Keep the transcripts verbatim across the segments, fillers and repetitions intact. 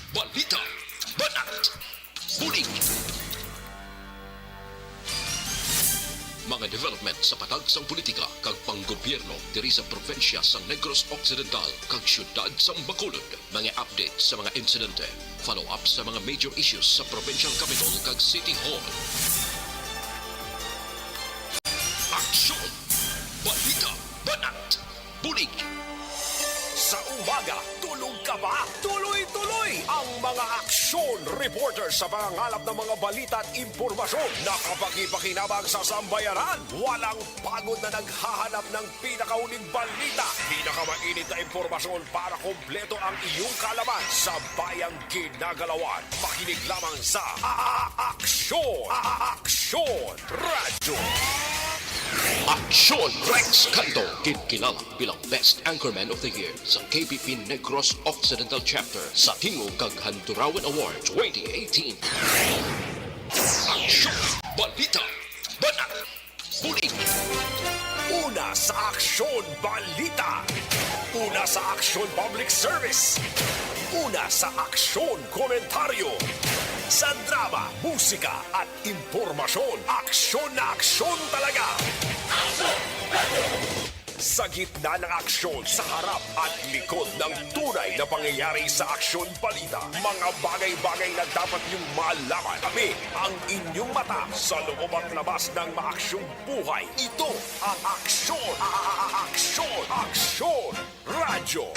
Balita, banat, bulig. Mga development sa patag sang politika kag panggobyerno diri sa probinsya sang Negros Occidental kag siyudad sang Bacolod. Mga update sa mga insidente, follow-up sa mga major issues sa provincial capital kag city hall. Aksyon! Balita, banat, bulig. Sa umaga, tulog ka ba? Tuloy-tuloy ang mga aksyon reporter sa pangangalap ng mga balita at impormasyon na kapakipakinabang sa sambayanan. Walang pagod na naghahanap ng pinakahuling balita, pinakamainit na impormasyon para kompleto ang iyong kaalaman sa bayang ginagalawan. Makinig lamang sa A-, A-, Aksyon! A-, A-, Aksyon! Radyo. Aksyon Rex Canto, ginkilala bilang Best Anchorman of the Year sa K P P Negros Occidental Chapter sa Tingog kag Handurawan Award twenty eighteen. Aksyon! Balita! Banat! Bulig! Una sa Aksyon Balita. Una sa Aksyon Public Service. Una sa Aksyon Komentaryo. Sa drama, musika, at impormasyon, aksyon na aksyon talaga. Sa gitna ng aksyon, sa harap at likod ng tunay na pangyayari sa Aksyon Balita, mga bagay-bagay na dapat niyong malaman. Kami ang inyong mata sa loob at labas ng maaksyong buhay. Ito ang Aksyon, A-, A-, A-, Aksyon, Aksyon Radyo.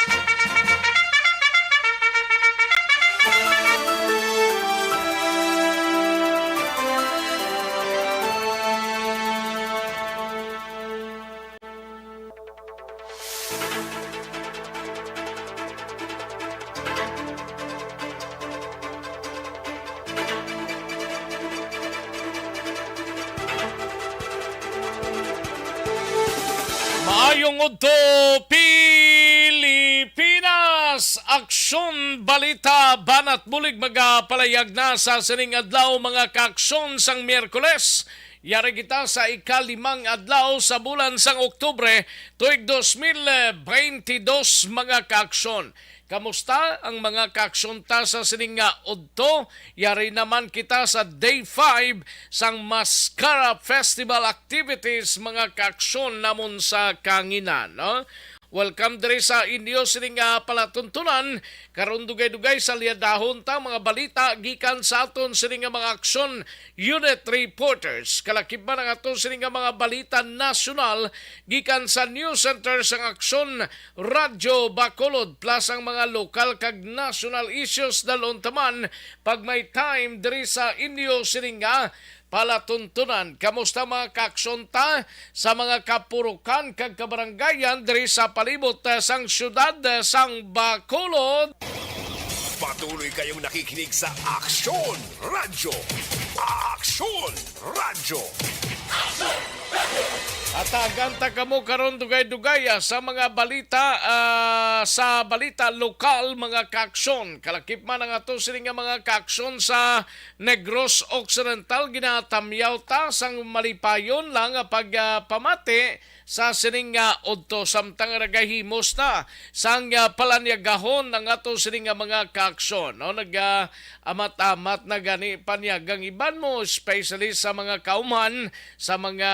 Maayong udto, Pilipinas! Aksyon, balita, banat bulig magapalayag na sa sining adlaw, mga kaaksyon, sang Miyerkules. Yari kita sa ikalimang adlaw sa bulan sang Oktubre, tuig dos mil beintidos, mga kaaksyon. Kamusta ang mga kaaksyon ta sa sining nga udto? Yari naman kita sa day five sang Mascara Festival activities, mga kaaksyon namon sa kahanginan, no? Welcome diri sa inyo sining nga palatuntunan. Karon dugay-dugay salyadahon ta mga balita gikan sa aton sining nga mga aksyon unit reporters. Kalakip man ang aton sining nga mga balita nasyonal gikan sa News Center sang Aksyon Radyo Bacolod, plus ang mga lokal kag national issues dalhon ta man pag may time diri sa inyo sining nga palatuntunan. Kamusta, mga kaaksyon ta, sa mga kapurukan kag kabarangayan diri sa palibot, eh, sang siyudad, eh, sang Bacolod? Patuloy kayong nakikinig sa Aksyon Radyo. Aksyon Radyo. Hatagan ta kamo karon dugay-dugay, ah, sa mga balita, ah, sa balita lokal, mga kaaksyon. Kalakip man ang ato sini nga mga kaaksyon sa Negros Occidental, ginatamyaw ta sang malipayon lang nga pagpamati sa sining nga udto, samtang nagahimos na sang, ah, palanyagahon ang ato sini nga mga kaaksyon, no? Nag, ah, amat-amat na gani panyag ang iban mo, especially sa mga kaumhan, sa mga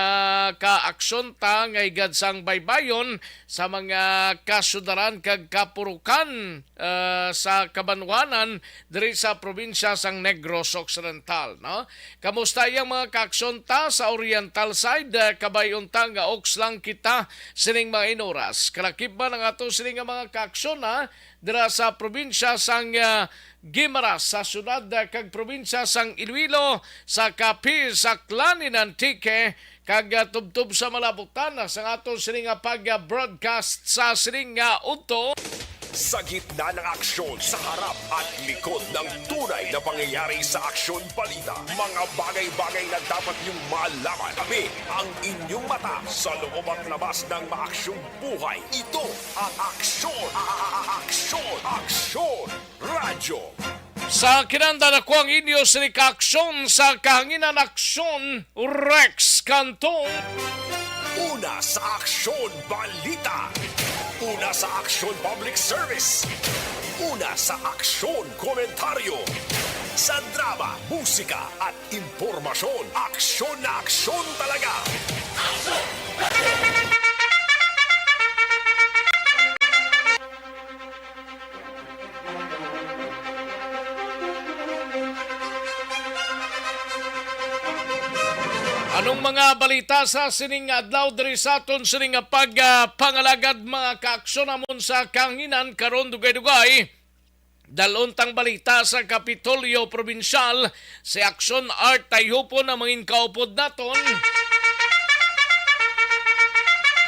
kaaksyon ta nga higad sang baybayon, sa mga kasudaran kag kapurukan, ah, sa kabanwanan diri sa probinsya sang Negros Occidental, no? Kamusta iyang mga kaaksyon ta sa Oriental side? Ah, kabay unta nga oks lang kita sining mga inuras. Kalakip man ang ato sining nga mga kaaksyon, ha, dira sa probinsya sang, ah, Guimaras, sa syudad, ah, kag probinsya sang Iloilo, sa Capiz, Aklan, and Antique, kag, ah, tubtob sa malabutan sa aton sini nga pag-broadcast sa sini nga udto. Sa gitna ng aksyon, sa harap at likod ng tunay na pangyayari sa Aksyon Balita, mga bagay-bagay na dapat niyong malaman. Kami ang inyong mata sa loob at labas ng maaksyong buhay. Ito ang Aksyon, a-, a-, a-, Aksyon, Aksyon Radyo. Sa kinahanglan, ako ang inyo sini ka aksyon sa kahanginan, Aksyon Rex Cantong. Una sa Aksyon Balita. Una sa Aksyon Public Service. Una sa Aksyon Komentaryo. Sa drama, musika at impormasyon, aksyon na aksyon talaga. Anong mga balita sa sining adlaw diri sa aton sining nga pag, ah, pangalagad, mga kaaksyon, namon sa kahanginan karon? Dugay-dugay, dalon tang balita sa Kapitolyo Probinsyal. Si Aksyon Art Tayhupon ang mangin kaupod naton.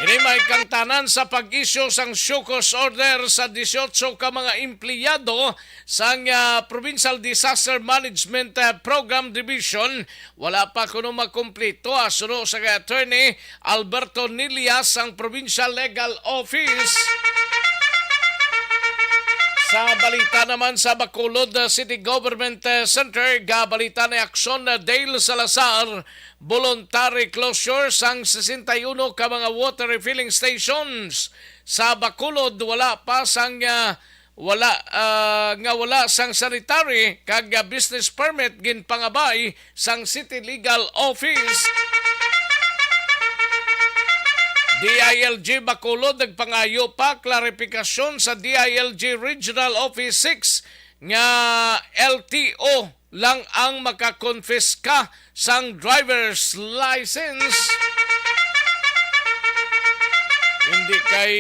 Ini may kangtanan sa pag-isyu sang show cause order sa disiotso ka mga empleyado sang, ah, Provincial Disaster Management, ah, Program Division. Wala pa kuno makumpleto, ah, suno sa kay Attorney Alberto Nilias ang Provincial Legal Office. Sa balita naman sa Bacolod, ah, City Government, ah, Center, gabalita ni Aksyon, ah, Dale Salazar, voluntary closure sang sesenta y uno ka mga water refilling stations sa Bacolod. Wala pa sang, ah, wala, ah, nga wala sang sanitary kag, ah, business permit ginpangabay sang City Legal Office. D I L G Bacolod nagpangayo pa klarifikasyon sa D I L G Regional Office six nga L T O lang ang makakonfiska sang driver's license. Hindi kay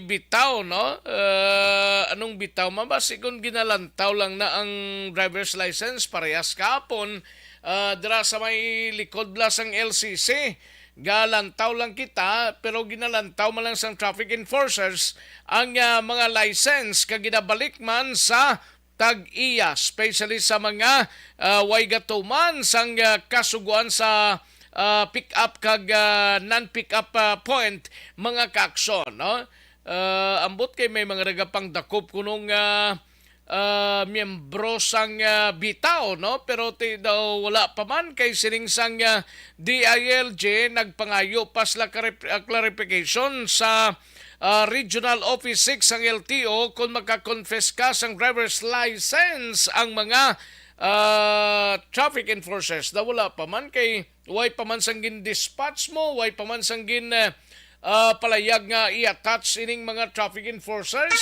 bitaw, no? Ah, anong bitaw man ba? Sigon ginalantaw lang na ang driver's license, parehas kahapon, ah, dira sa may likod la sang L C C. Galantaw lang kita, pero ginalantaw man lang sang traffic enforcers ang, ah, mga license kag ginabalik man sa tag-iya, especially sa mga, ah, way gatuman sang, ah, kasugoan sa, ah, pick-up kag, ah, non-pick-up, ah, point, mga kaaksyon, no? Ah, ambot kay may mga nagapangdakop kuno nga, ah, miyembro sang, ah, bitaw, no? Pero ti daw wala pa man kay sining sang, ah, D I L G nagpangayo pa sila karip-, ah, clarification sa ah, Regional Office six sang L T O kon makakonfiska sang driver's license ang mga, ah, traffic enforcers. Na wala pa man kay, way pa man sang gin-dispatch mo, way pa man sang gin, ah, ah, palayag nga i-attach ining mga traffic enforcers.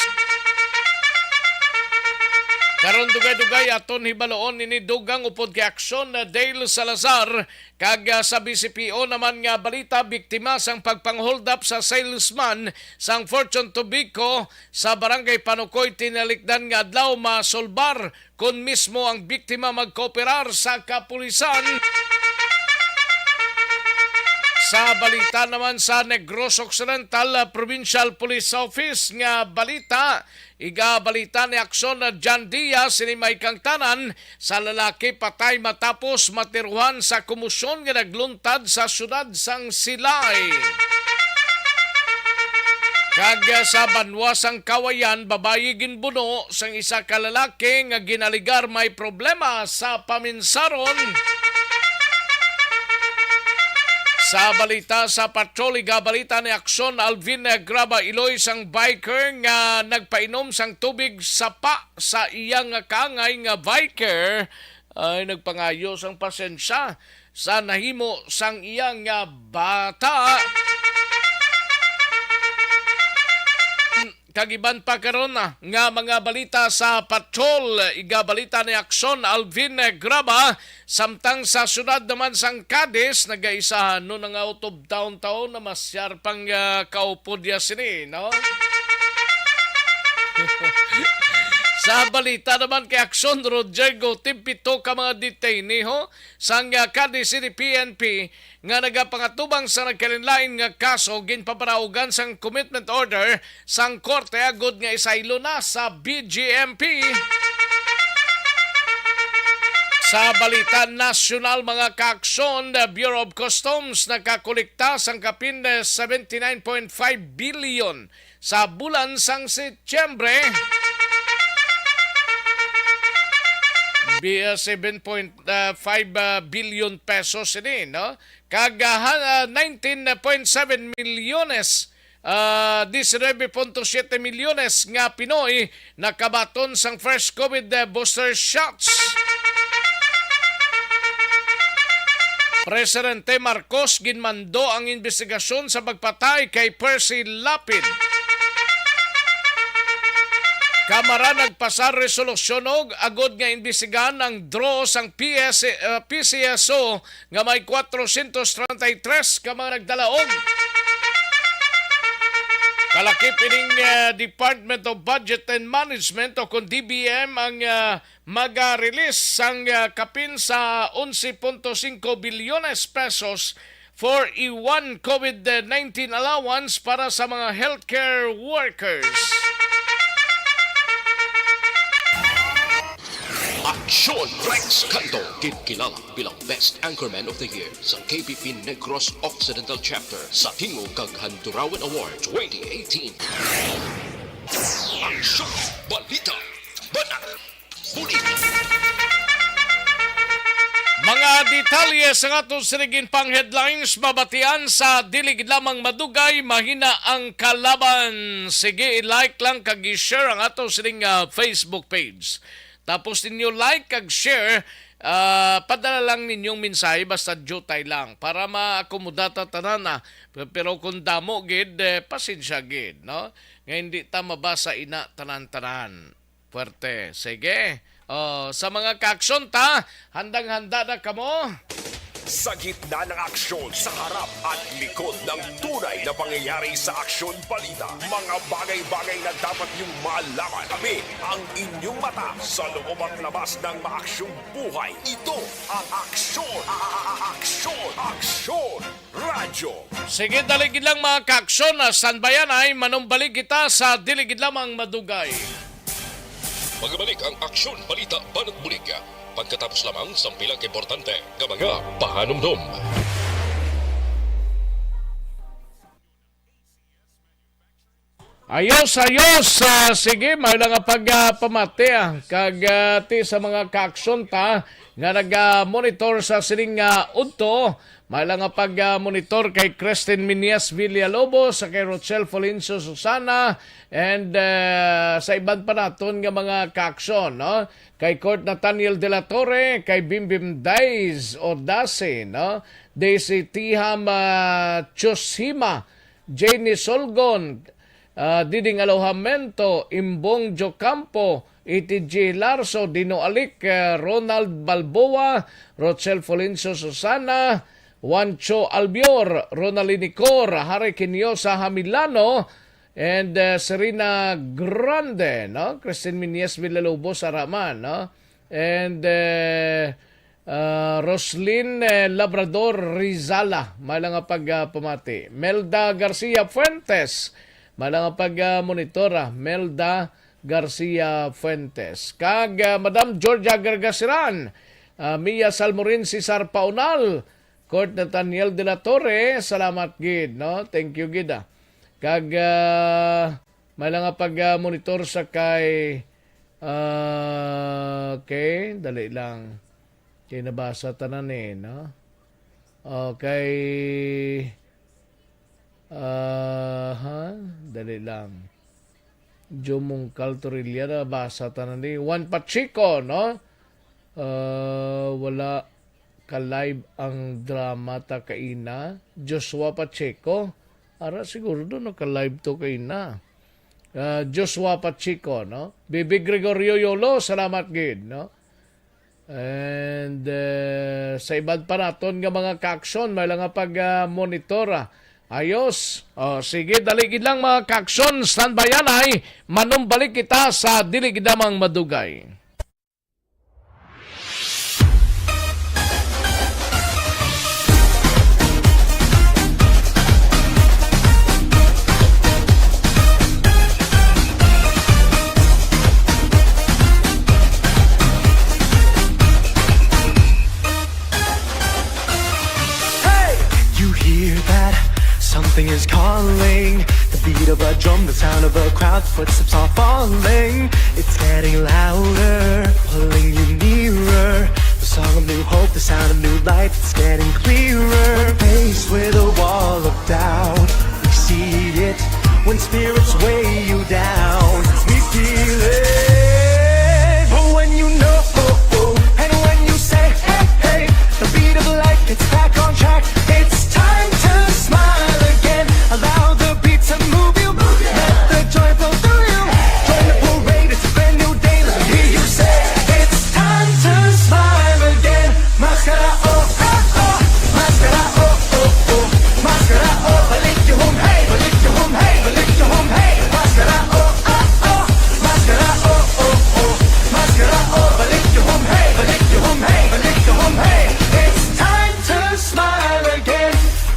Karon, dugay-dugay aton hibaloon ini dugang upod kay Aksyon, ah, Dale Salazar. Kag, ah, sa B C P O naman nga balita, biktima sang pagpang-hold up sa salesman sang Fortune Tobacco sa Barangay Panukoy tinalikdan nga adlaw masulbar kon mismo ang biktima magkooperar sa kapulisan. Sa balita naman sa Negros Occidental, ah, Provincial Police Office nga balita, igabalita ni Aksyon John Diaz, sini may kangtanan sa lalaki patay matapos matiruhan sa komosyon nga nagluntad sa siyudad sang Silay. Kag sa banwa sang Kawayan, babayi ginbuno sang isa ka lalaki nga ginaligar may problema sa paminsaron. Sa balita sa patrol, igabalita ni Aksyon Alvin Graba Iloy sang biker nga nagpainom sang tubig sapa sa iya nga kaangay nga biker ay nagpangayo sang pasensya sa nahimo sang iya nga bata. Kag iban pa karon, ah, nga mga balita sa patrol, igabalita ni Aksyon Alvin Graba, samtang sa siyudad naman sang Cadiz, nagaisahan no nga out of downtown na masyar pang, ah, kaupod ya sini, no? Sa balita naman kay Aksyon, Roger, gutib pito ka mga detainee, ho, sang, ah, Cadiz City P N P nga nagapangatubang sa nagkalainlain nga kaso ginpaparaugan sang commitment order sang korte agod nga isaylo na sa B G M P. Sa balita nasyonal, mga kaaksyon, the Bureau of Customs nakakolekta sang kapin seventy nine point five billion sa bulan sang Setyembre. Bi-, ah, seven point five billion pesos ini, no? Kag, ah, ha-, ah, nineteen point seven milyones, ah, diecinuebe punto siete milyones nga Pinoy nakabaton sang first COVID, ah, booster shots. Presidente Marcos ginmando ang investigasyon sa pagpatay kay Percy Lapid. Kamara nagpasar resolusyon og agod nga imbestigahan ang draw sang P S, ah, P C S O nga may kwatrocientos treinta y tres ka mga nagdalaog. Kalakip ining, ah, Department of Budget and Management o kon D B M ang, ah, maga-release sang, ah, kapin sa onse punto singko bilyones pesos for a one COVID nineteen allowance para sa mga healthcare workers. Aksyon Rex Canto, ginkilala bilang Best Anchorman of the Year sa K P P Negros Occidental Chapter sa Tingog kag Handurawan Award twenty eighteen. Aksyon, balita, banat, bulig. Mga detalye sa aton sining pang headlines mabatian sa Dili Gid Lamang Madugay, Mahina ang Kalaban. Sige, i-like lang kag i-share ang ato sining, ah, Facebook page. Tapos ninyo like kag share, ah, padala lang ninyong mensahe, basta diutay lang para maakomoda ta tanan, ah. Pe-, pero kung damo gid, eh, pasensya gid, no? Nga hindi ta mabasa ina tanan-tanan. Puwerte. Sige. Oh, sa mga kaaksyon ta, handang-handa na kamo? Sa gitna ng aksyon, sa harap at likod ng tunay na pangyayari sa aksyon balita, mga bagay-bagay na dapat niyong malaman. Kami ang inyong mata sa loob at labas ng maaksyong buhay. Ito ang Aksyon, a-, a-, a-, Aksyon, Aksyon Radyo. Sige, dali gid lang, mga kaaksyon, ah, standbyan ay manumbalik kita sa Dili Gid Lamang Madugay. Magabalik ang Aksyon, Balita, Banat, Bulig pagkatapos lamang sang pila ka importante nga mga pahanumdom. Ayos, ayos. Ah, sige, may lang nga pag, ah, pamati, ah. Kag, ah, ti sa mga kaaksyon ta nga naga-monitor sa sining, ah, udto, may lang nga pag, ah, monitor kay Kristen Minyas Villalobos, sa kay Rochelle Florencio Susana, and, ah, sa iban pa naton nga mga kaaksyon, no? Kay Court Nathaniel de la Torre, kay Bimbim Dais Ordase, no? Daisy Tiham, ah, Chusima, Janie Solgon, ah, Diding Alojamento, Imbong Jocampo, Iti G Larso, Dino Alic, ah, Ronald Balboa, Rochelle Florencio Susana, Juancho Albior, Ronaldin Nicor, Harry Quiniosa Hamilano, and, ah, Serena Grande, no? Christine Minyes Villalobos, ara man, no? And, eh, Ah, Roslyn, eh, Labrador Rizala, may lang nga pag, ah, pamati. Melda Garcia Fuentes, may lang nga pag, ah, monitora. Melda Garcia Fuentes. Kag, ah, Madam Georgia Gargasiran, ah, Mia Salmorin, Cesar Paunal, Court Nathaniel de la Torre, salamat gid, no? Thank you gid, ah. Kag, ah, may lang nga pag, ah, monitor sa kay, ah, okay, dali lang. Kay nabasa tanan eh, no? Okay. Aha, dali lang. Jomungkal Torilla, nabasa tanan ni Juan Pacheco, no? Ah, wala ka live ang drama ta kaina. Joshua Pacheco, ara siguro do naka-live to kaina. Ah, Joshua Pacheco, no? Bibi Gregorio Yolo, salamat gid, no? And, eh, sa iban pa naton nga mga kaaksyon, may lang nga pag, ah, monitor, ah. Ayos. Oh, sige, dali gid lang, mga kaaksyon. Standbyan ay manumbalik kita sa Dili Gid Lamang Madugay. Hey! You hear that? Something is calling. The beat of a drum, the sound of a crowd, footsteps are falling. It's getting louder, pulling you nearer. The Song of new hope, the sound of new life, it's getting clearer. When faced with a wall of doubt, we see it. When spirits weigh you down, we feel it. But when you know, and when you say, hey, hey, the beat of life gets back on track. It's time to smile again. Allow the beat to move you. Let the joy flow through you. Join the parade, it's a brand new day. Let me hear you say, it's time to smile again. Maskara, oh, ah, oh. Maskara, oh, oh, oh. Maskara, oh, balik yung hum, hey, balik yung hum, hey, balik yung hum, hey. Maskara, oh, ah, oh. Maskara, oh, oh, oh. Maskara, oh, balik yung hum, hey, balik yung hum, hey, balik yung hum, hey. It's time to smile again.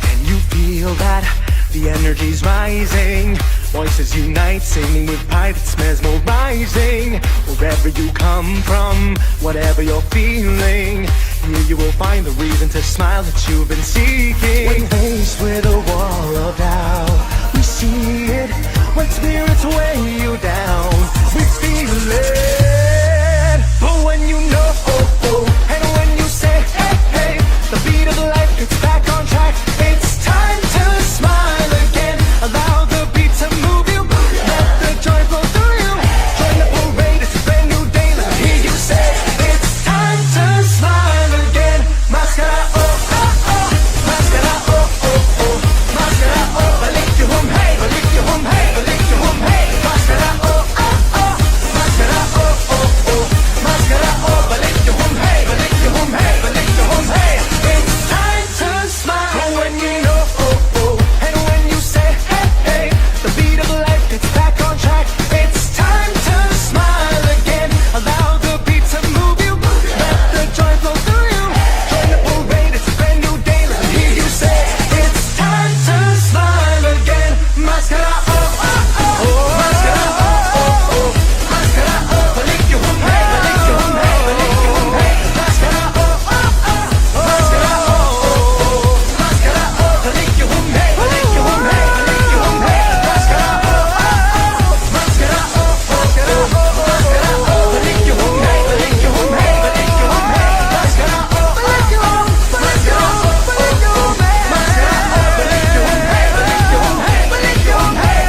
And you feel that the energy's rising. Voices unite, singing with pride, it's mesmerizing. Wherever you come from, whatever you're feeling, here you will find the reason to smile that you've been seeking. When faced with a wall of doubt, we see it. When spirits weigh you down, we feel it. But when you know, oh, oh, and when you say, hey, hey, the beat of life gets back on track. It's time to smile again. Allow the beat to move you. Let the joy flow through you. Join the parade, it's a brand new day. Let me hear you say, it's time to smile again. Maskara, oh, ah, oh. Maskara, oh, oh, oh. Maskara, oh, balik yung hum, hey, balik yung hum, hey, balik yung hum, hey. Maskara, oh, ah, oh. Maskara, oh, oh, oh. Maskara, oh, balik yung hum, hey, balik yung hum, hey, balik yung hum, hey. It's time to smile. But when you know, oh, oh, and when you say, hey, hey, the beat of life gets back on track. It's time to smile again. Allow the beat to move you. Let the joy flow through you. Join the parade, it's a brand new day. Let me hear you say, it's time to smile again. Maskara, oh, oh, oh. Maskara, oh, oh, oh. Maskara, oh, balik yung hum, hey, balik yung hum, hey, balik yung hum, hey. Maskara, oh, oh, oh. Maskara, oh, oh, oh. Maskara, oh, balik yung hum, hey, balik yung hum, hey, balik yung hum, hey. Maskara, oh, oh, oh. Maskara, oh, oh, oh. Maskara, oh, balik yung hum, hey, balik yung hum, hey, balik yung hum, hey. Maskara, oh, oh, oh. Maskara, oh, oh, oh. Maskara, oh, balik yung hum, hey, balik yung hum, hey, balik yung hum, hey.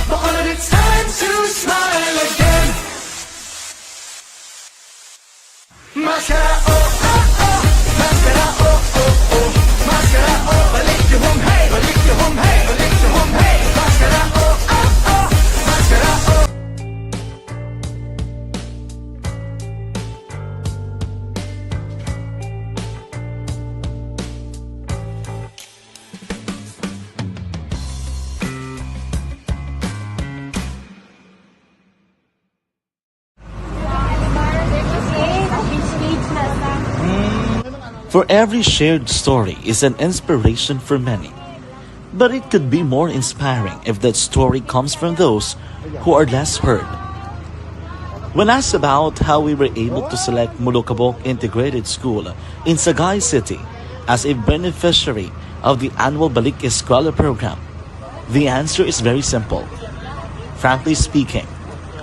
Bacolod, it's time to smile again. Maskara, oh, ah, oh. Maskara, oh, oh, oh. Maskara, oh, balik yung hum, hey, balik yung hum, hey, balik yung hum, hey. Maskara, oh, ah, oh. Maskara, oh. For every shared story is an inspiration for many. But it could be more inspiring if that story comes from those who are less heard. When asked about how we were able to select Molokabok Integrated School in Sagay City as a beneficiary of the annual Balik Eskwela program, the answer is very simple. Frankly speaking,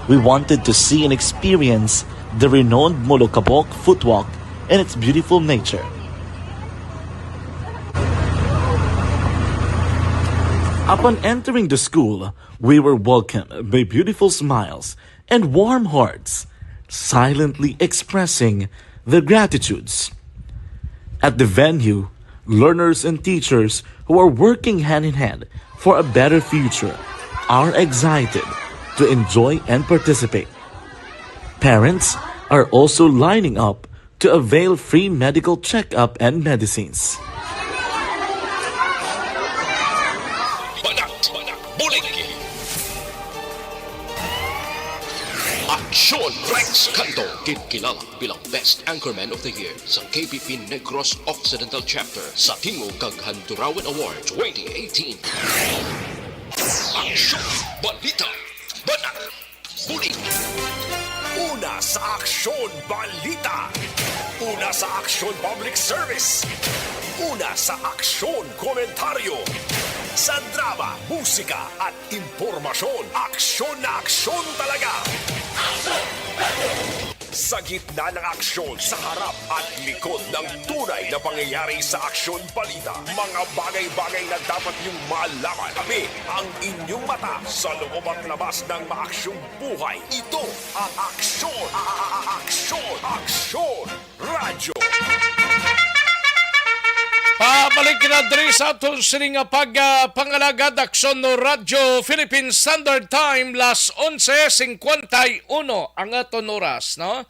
we wanted to see and experience the renowned Molokabok Footwalk and its beautiful nature. Upon entering the school, we were welcomed by beautiful smiles and warm hearts, silently expressing their gratitudes. At the venue, learners and teachers who are working hand in hand for a better future are excited to enjoy and participate. Parents are also lining up to avail free medical checkup and medicines. Banat, Bulig. Aksyon, Rex Canto, ginkilala bilang Best Anchorman of the Year sa K P P Negros Occidental Chapter sa Tingog kag Handurawan Award twenty eighteen. Aksyon, Balita, Banat, Bulig. Una sa aksyon, balita. Una sa aksyon, public service. Una sa aksyon, komentaryo. Sa drama, musika, at impormasyon, aksyon na aksyon talaga. Sa gitna ng aksyon, sa harap at likod ng tunay na pangyayari sa aksyon balita, mga bagay-bagay na dapat niyong malaman. Kami ang inyong mata sa loob at labas ng maaksyong buhay. Ito ang aksyon, a- a- a- aksyon, aksyon, radyo. Pabalik na diri sa aton sini nga pag, ah, pangalagad, Aksyon no Radyo Philippine Standard Time, las onse cincuenta y uno ang aton oras, no?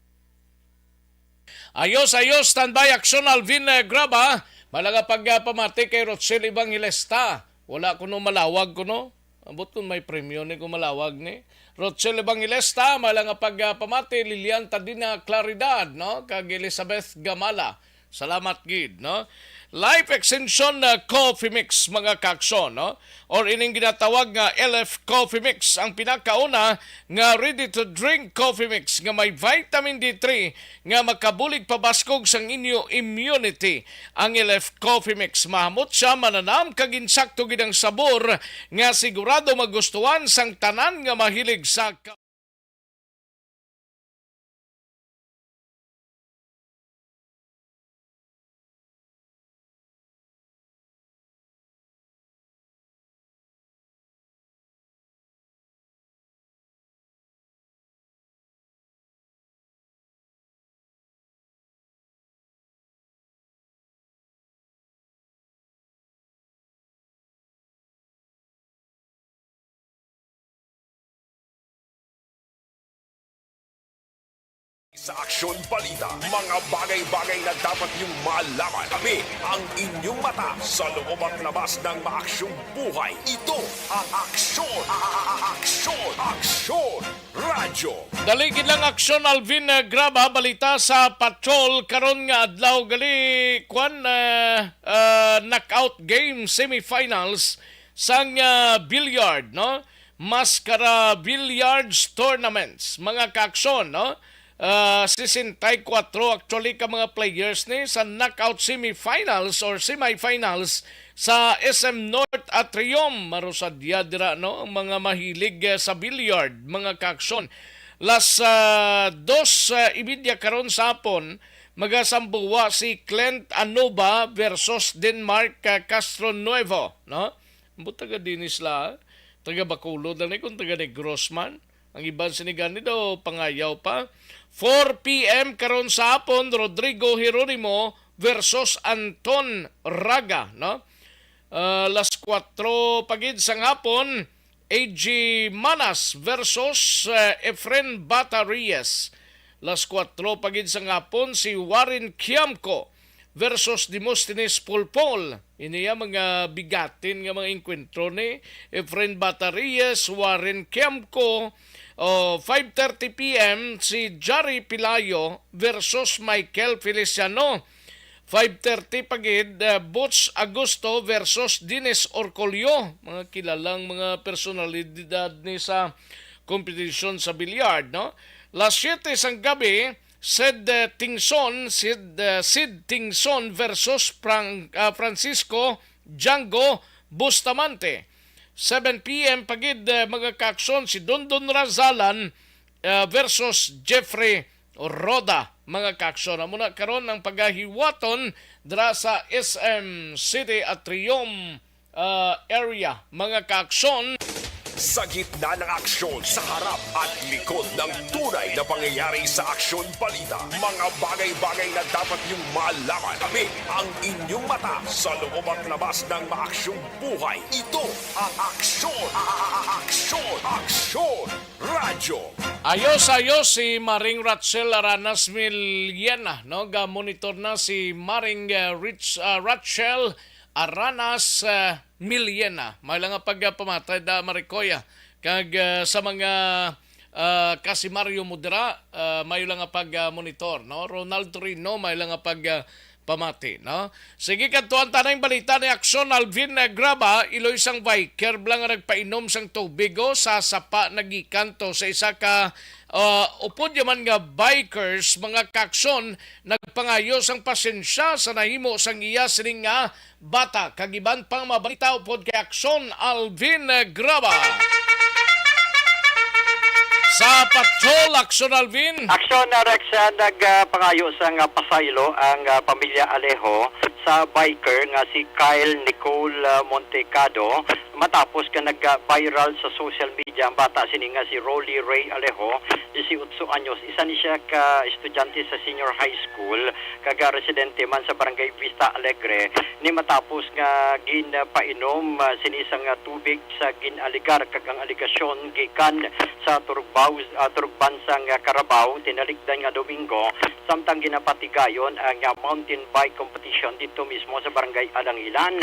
Ayos, ayos, standby, Aksyon Alvin, eh, Graba. Malaga pag, ah, pamati kay Rochelle Evangelista. Wala kuno malawag kuno. Ambot kung may premyo ni kung malawag ni. Rochelle Evangelista, malaga pag, ah, pamati, Lilian Tadina Claridad, no? Kag Elizabeth Gamala. Salamat gid, no? Life Extension, ah, Coffee Mix, mga kaakson, no? Or ining ginatawag nga L F Coffee Mix, ang pinakauna nga ready-to-drink coffee mix nga may vitamin D three nga makabulig pabaskog sang inyo immunity. Ang L F Coffee Mix, mahamot siya, mananam, kag insakto gid ang sabor nga sigurado magustuhan sang tanan nga mahilig sa ka- Sa Aksyon Balita, mga bagay-bagay na dapat niyong malaman. Kami ang inyong mata sa loob at labas ng maaksyong buhay. Ito ang Aksyon, a- a- a- Aksyon, Aksyon Radyo. Dali gid lang, Aksyon Alvin, eh, Graba, balita sa patrol karon nga adlaw gali, kwan, eh, eh, knockout game semifinals sang, ah, billiard, no? Mascara Billiards Tournaments, mga kaaksyon, no? Ah, sesenta y kuwatro actually ka mga players ni sa knockout semifinals or semifinals sa S M North Atrium. Marusadya dira, no? Ang mga mahilig, eh, sa billiard, mga kaaksyon. Las, ah, dos, ah, y media karon sa hapon, magasambuwa si Clint Anuba versus Denmark, ah, Castronuevo, no? Ambot taga dinhi sila, taga Bacolod lang ni, kung taga Negros man. Ang iban sini gani daw pangayaw pa. Four P M karon sa hapon, Rodrigo Jeronimo versus Anton Raga, no? Ah, las kuwatro pa gid sang hapon, A G Manas versus, ah, Efren Bata Reyes. Las kuwatro pa gid sang hapon, si Warren Kiamco versus Demosthenes Pulpol. Ini ang mga bigatin nga mga engkwentro ni Efren Bata Reyes, Warren Kiamco. O, five thirty P M, si Jari Pilayo versus Michael Feliciano. Five thirty pa gid, uh, Butch Agosto versus Dennis Orcolio. Mga kilalang mga personalidad ni sa kompetisyon sa billiard, no? Las siyete sang gabi, Sid, eh, Tingson, Sid, eh, Sid Tingson versus Pran-, ah, Francisco Django Bustamante. Seven P M pa gid, eh, mga kaaksyon, si Dondon Razalan, eh, versus Jeffrey Roda, mga kaaksyon. Amo na karon ang pagahiwaton dira sa S M City Atrium, ah, area, mga kaaksyon. Sa gitna ng aksyon, sa harap at likod ng tunay na pangyayari sa aksyon balita, mga bagay-bagay na dapat niyong malaman. Kami ang inyong mata sa loob at labas ng maaksyong buhay. Ito ang Aksyon, a- a- a- Aksyon, Aksyon Radyo. Ayos, ayos si Maring Rachel Aranas Miliena, no? Ga-monitor na si Maring, eh, Rich, ah, Rachel Aranas, ah, Miliena. May lang nga pagpamatay da, Maricoya. Kag, ah, sa mga, ah, kasimaryo mo dira, ah, may lang nga pag, ah, monitor, no? Ronald Torino, may lang nga pag, ah, pamati, no? Sige, kadtuan ta na ang balita ni Aksyon Alvin, eh, Graba, iloy sang biker bala nga nagpainom sang tubig, oh, sa sapa nagikan to sa isa ka, ah, upod yaman nga bikers, mga kaaksyon, nagpangayo sang pasensya sa nahimo sang iya sining nga bata, kag iban pang mga balita upod kay Aksyon Alvin, eh, Graba. Sa Patrol, Aksyon Alvin. Aksyon, ah, Rex, ah, nagpangayo sang, ah, pasaylo ang, ah, pamilya Alejo sa biker nga si Kyle Nicole, ah, Montecado matapos nga nag-viral sa social media ang bata sini nga si Rolly Ray Alejo, disiotso anyos. Isa ni siya ka estudyante sa senior high school kag, ah, residente man sa barangay Vista Alegre ni matapos nga ginpainom, ah, sini sang, ah, tubig sa gin-aligar kag ang aligasyon gikan sa Turugbaw, ah, Turugban sang, ah, Carabao, tinalikdan nga Domingo, samtang ginapatigayon ang, ah, mountain bike competition dito mismo sa Barangay Alangilan.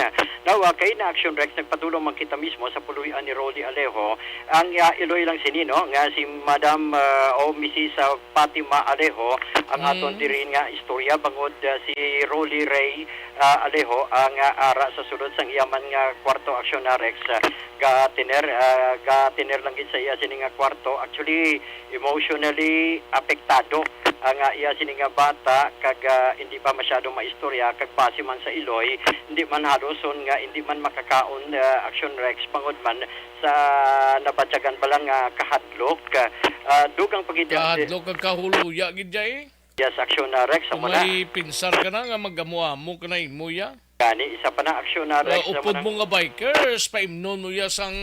Now, ah, kay na Action Rex, nagpadulong man kita mismo sa puloy-an ni Rolly Alejo, ang, ah, iloy lang sini, no, nga si Madam, ah, o Missus, ah, Fatima Alejo, ang Mm. aton diri nga istorya bangod, ah, si Rolly Ray, ah, Alejo ang, ah, ara sa sulod sang iya man nga kwarto, Action Rex, ah, ga-tener, ah, ga-tener lang gid sa iya sini nga kwarto. Actually, emotionally apektado ang, ah, iya sini nga bata kag, ah, hindi pa masyado maistorya kag base man sa iloy, hindi man haluson nga hindi man makakaon, ah, Action Rex bangod man sa nabatyagan pa lang nga kahadlok. Ah, dugang pa gid ang Kahadlok kag kahuluya gid, Jay. Yes, Action, ah, Rex, Kung amo na. May pinsar ka na nga mag-amo-amo ka na imo, ya. Gani, isa pa na, Action, ah, Rex, Ah, amo upod na. Mo nga bikers, paimnon mo ya sang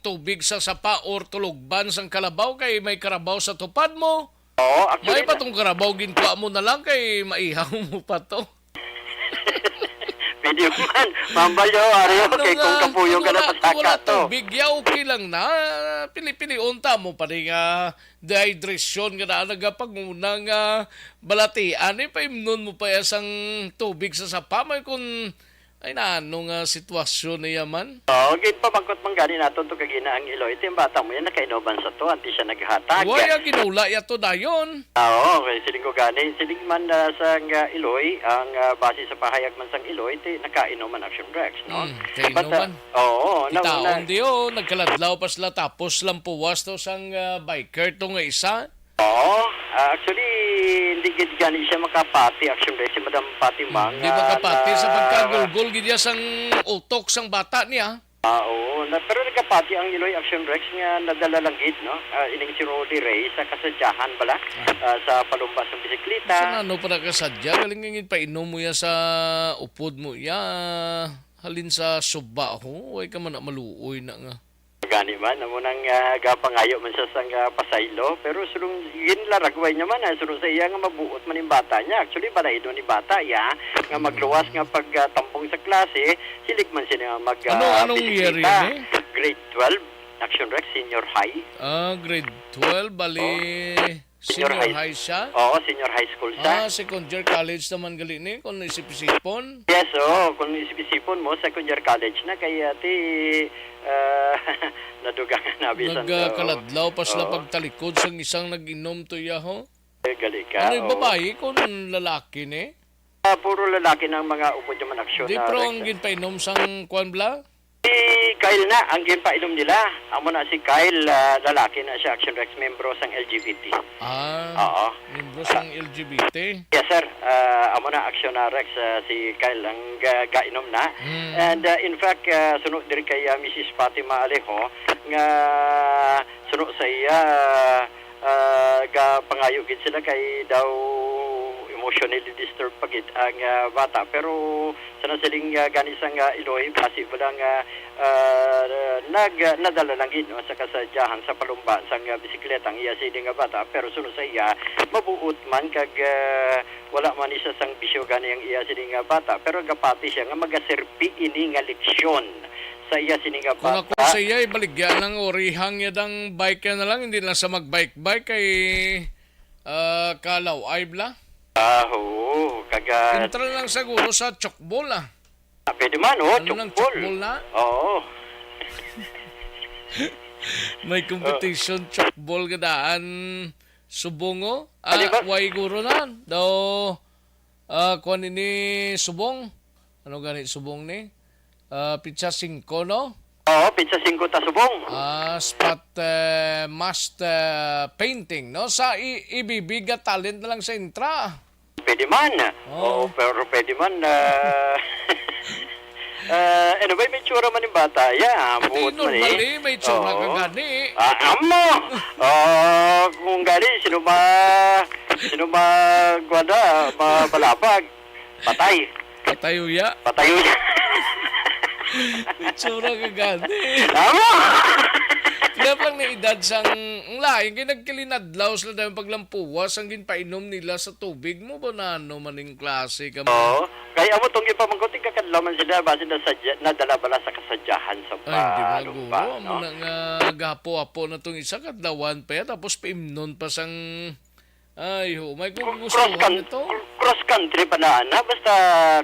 tubig sa sapa or tulugban sang kalabaw kay may karabaw sa tupad mo. Oo, actually, May pa na- tong karabaw, ginkuha mo na lang kay maihaw mo pa to. Pwede man. Mambal yo, Ario, Ano kay kung nga, kapuyo ano ka na nga, kung pasaka wala to. Tubig, ya, okay lang na. Pili-pili, unta mo pa rin nga dehydration nga na nagapanguna nga balatian, eh, paimnon mo pa ya sang tubig sa sapa, may kung, ay, na, ano nga sitwasyon niya man? Oo, gid pamangkot man gani naton to kagina ang Iloy. Ito yung bata mo yan, nakainuman sa to, anti siya naghatag. Wala, ya, ginula ya to dayon. Ah, oo, okay. Siling ko gani. Siling man, ah, sang, ah, Iloy, ang, ah, base sa pahayag man sang Iloy, ti nakainom man Action Rex, no? Hmm, kainom But, ah, man. Oo, na, Itaon na, di, oh, nagkaladlaw pa sila, tapos lampuwas to sang, ah, biker to nga isa. Oo. Ah, actually, hindi gid gani siya makapati, Action Rex, si Madam Fatima, Hmm, di nga makapati sa na pagkagulgol gid niya sang utok sang bata niya. Ah, oo. Na, pero nagapati ang Iloy Action Rex nga nadala lang gid, no? Ah, ining si Rolly Ray sa kasadyahan bala, Ah. ah, sa palumba sa bisikleta. Sa nano pa nakasadya? Galing nga painom mo ya sa upod mo ya. Halin sa suba, ho. Way ka man na maluoy na nga. Gani man, amo nang, ah, gapangayo man siya sang, ah, pasaylo. Pero sulong, ginlaragway niya man, ah, sulong sa iya nga mabuot man yung bata niya. Actually, balahido ni bata, ya, nga Hmm. magluwas nga pag, ah, tambong sa klase, Hilig man sila mag, Ano, ah, anong year bisikleta. Yun, eh? Grade twelve, Action Rex, senior high. Ah, grade twelve, bali Oh. Senior senior high. High siya? Oo, senior high school siya. Ah, second year college naman gali ni, kung isip-isipon. Yes, oo. Kung isip-isipon mo, second year college na, kaya ti, ah, nadugangan na bisan Nag, ah, sa, kaladlaw pa sila oo. Pagtalikod sang isang nag-inom to iya, ho? Eh, gali ka, Ano, oo. Babayi kung lalaki ni? Ah, puro lalaki na ang mga upod niya man aksyon Di, na, pero Rex, ang eh. Ginpainom sang kwan bla? Si Kyle na, ang ginpainom nila. Amo na si Kyle, ah, lalaki na siya, Action Rex, membro sang L G B T. Ah, Oo. Membro sang L G B T? Yes, sir. Ah, amo na, Action na, Rex, ah, si Kyle ang ga-, gainom na. Hmm. And, ah, in fact, ah, suno diri kay, ah, Missus Fatima Alejo, nga suno sa iya, ah, gapangayo gid sila kay daw emotionally disturbed pa gid ang, ah, bata. Pero sa nasiling, ah, gani sang, ah, Iloy, basi mo lang, ah, ah, nag-, nadala lang gid, no, sa kasadyahan sa palumba sang, ah, bisikleta ang iya sini nga bata. Pero suno sa iya, mabuot man kag, ah, wala man isa sang bisyo gani ang iya sini nga bata. Pero gapati siya nga magaserbi ini nga leksyon sa iya sini nga Kung ako bata. Sa iya, ibaligya nang orihang niya dang bike niya na lang, hindi lang sa magbike-bike kay, ah, kalaw-ay bla. Ah, oo. Kaga Entra lang siguro sa chokbol, ah. Ah, pwede man, oh, Ano nang chokbol. Chokbol na? Oo. May competition, chokbol gadaan subong, oh. Ah, Ano ba? Way guro na. Daw, ah, kuwan ini subong. Ano gani subong ni? Ah, pitsa singko, no? Oo, pitsa singko ta subong. Ah, spot, eh, must, eh, painting, no? Sa i-, ibibig nga talent na lang sa intra. Pwede man. Oo. Oo, pero pwede man, ah, Ah, ano ba, may tsura man yung bata? Yeah, Pati buot man normal eh. Eh, may tsura ka Oo. Gani. Ah, amo! Ah, kung gani, sino ba, sino ba, kuwan na, ma-, malabag? Patay. Patay uya. Patay uya. May tsura ka gani. Amo! Kaya lang na edad sang, ang lain, kay nagkilinadlaw sila dahil paglampuwas ang ginpainom nila sa tubig mo ba na ano man yung klase ka mo? Oo. Kay amo tong ipamangkot, tigkakadlaw man sila, basi na sadya, nadala bala sa kasadyahan sa Ay, hindi pa, malaguro. Amo no? Na nga gahapo-hapo na tong isa, kadlawan pa ya, tapos paimnon pa sang, ay, ho, may kung gusto Cross mo coun-, nito. Cross country pa na, na, basta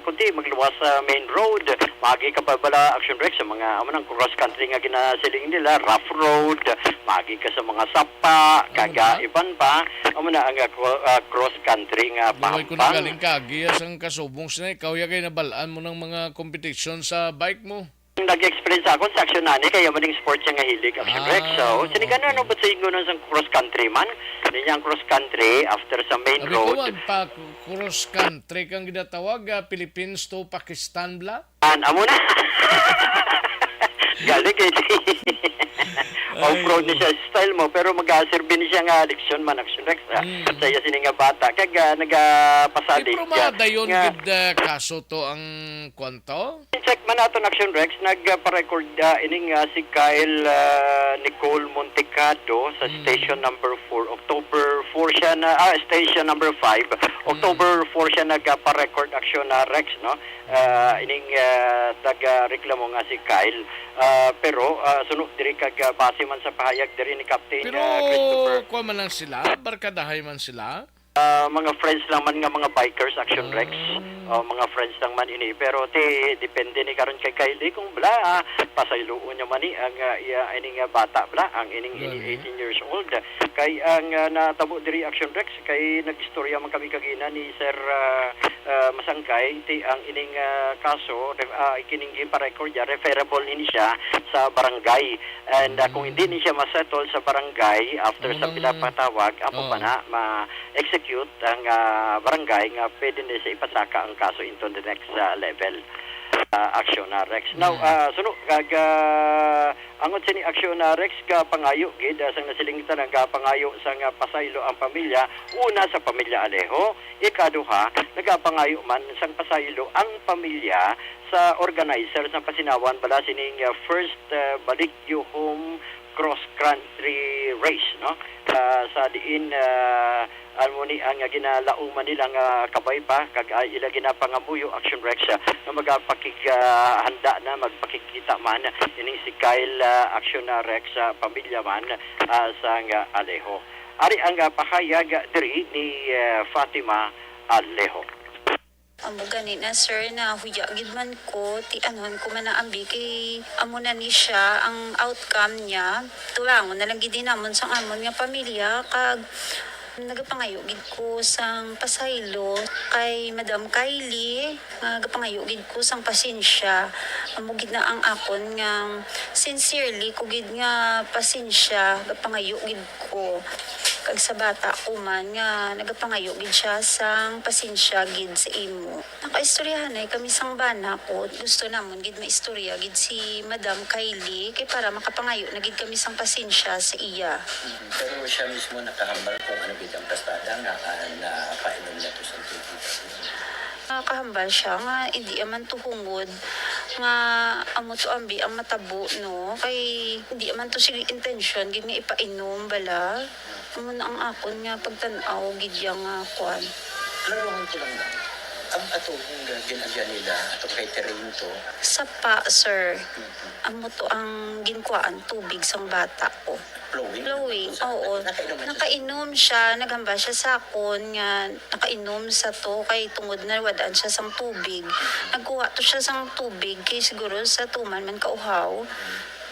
kundi magluwas sa main road, magi ka pa bala, Action Rex, sa mga, amo nang cross country nga ginasiling nila, rough road, magi ka sa mga sapa, Ano kaga, na? Iban pa, amo na ang, ah, cro-, ah, cross country nga Gaway ko na pahampang. Galing kagi, ya, sang kasubong sina, ikaw ya kay nabalaan mo ng mga competition sa bike mo. Nag-explain sa akon sa Action Nani, kaya maning sport siya nga hilig, Action Rex. So, Ah, sini ka na, okay. Ano ba sa inyo nun sa cross country man? Niya ang cross country, after sa main Sabi ko, road. Wag pa cross country kang ginatawag, ah, Philippines to Pakistan, bla? An, amo na. Galing kay Ay, off-road ni no. Siya style mo, pero mag-serve ni siya nga leksyon man, Action Rex, ah. Mm. Sa iya sini nga bata, kag, ah, nagapasalig Pero siya madayon nga gid, ah, kaso to ang kwan to? Check man naton, Action Rex, nagpa-record, ah, ining, ah, si Kyle, ah, Nicole Montecado sa Mm. station number four, October four siya na, ah, station number five, October Mm. four siya nagpa-record, Action, ah, Rex, no? Ah, ining, ah, taga-reklamo nga si Kyle. Ah, pero, ah, suno diri kag, ah, base man sa pahayag diri ni Captain, Pero ah, Christopher. Kuha man lang sila, barkadahay man sila? Ah, mga friends lang man nga mga bikers, Action Rex. Ah. Oh, mga friends lang man ini. Pero ti, depende ni karon kay Kylie kung bala, ah, pasayloon niya man ni ang, ah, iya, ini nga bata bala, ang ining ini Gani. Eighteen years old. Kay ang, ah, natabo diri, Action Rex, kay nag-istorya man kami kagina ni Sir, ah, ah, Masangkay, ti ang ining, ah, kaso, ref-, ah, kining ginpa-record niya, referable ini siya sa barangay. And, ah, kung hindi ni siya ma-settle sa barangay, after sa pinapatawag, amo pa na ma-execute ang, ah, barangay nga pwede na siya ipasaka ang kaso into the next, ah, level, ah, action na, Rex. Now, ah, suno, kag, ah, angot sini action na, Rex, gapangayo gid, ah, sang nasiling ta nga gapangayo sang, ah, pasaylo ang pamilya, una sa pamilya Alejo, ikaduha, nagapangayo man sang pasaylo ang pamilya sa organizer sa pasinawan bala sining, ah, first, ah, Balikyo Home Cross Country Race, no? Ah, sa diin, ah, amo ni ang ginalauman nila nga kabay pa, kag, ah, ila ginapangamuyo, Action Rex, ah, nga magapakig-, ah, handa na, magpakigkita man ining si Kyle, ah, Action, ah, Rex, ah, pamilya man, ah, sang, ah, Alejo. Ari ang, ah, pahayag diri ni, ah, Fatima Alejo. Amo gani na, sir, nahuya gid man ko, ti anhon ko man na ambi kay amo na ni siya ang outcome niya. Tubangon na lang gid namon sang amon nga pamilya, kag nagapangayo gid ko sang pasaylo kay Madam Kylie, nagapangayo gid ko sang pasensya. Amo gid na ang akon nga sincerely ko gid nga pasensya, gapangayo gid ko. Kag sa bata ko man nga nagapangayo gid siya sang pasensya gid sa imo. Nakaistoryahanay kami sang bana ko. Gusto namon gid maistorya gid si Madam Kylie, kay para makapangayo na gid kami sang pasensya sa iya. Mm, pero siya mismo nakahambal kung ano gid ang pastada nga, ah, napainom niya to sa tubig. Nakahambal siya nga hindi man to hungod nga amo to ambi ang matabo, no? Kay hindi man to sige intensyon gid nga ipainom bala. Amo na ang akon nga pagtan-aw gid ya nga kuan. Klarohon ko lang, ma'am. Ang ato nga gin-agyan nila, ato kay terrain to. Sapa, sir. Mhm. Amo to ang ginkuhaan tubig sang bata ko. Flowing? Flowing, oo. Nakainom man siya? Nakainom siya, naghambal siya sa akon nga nakainom sa to kay tungod na wad-an siya sang tubig. Nagkuha to siya sang tubig kay siguro sa tuman man kauhaw.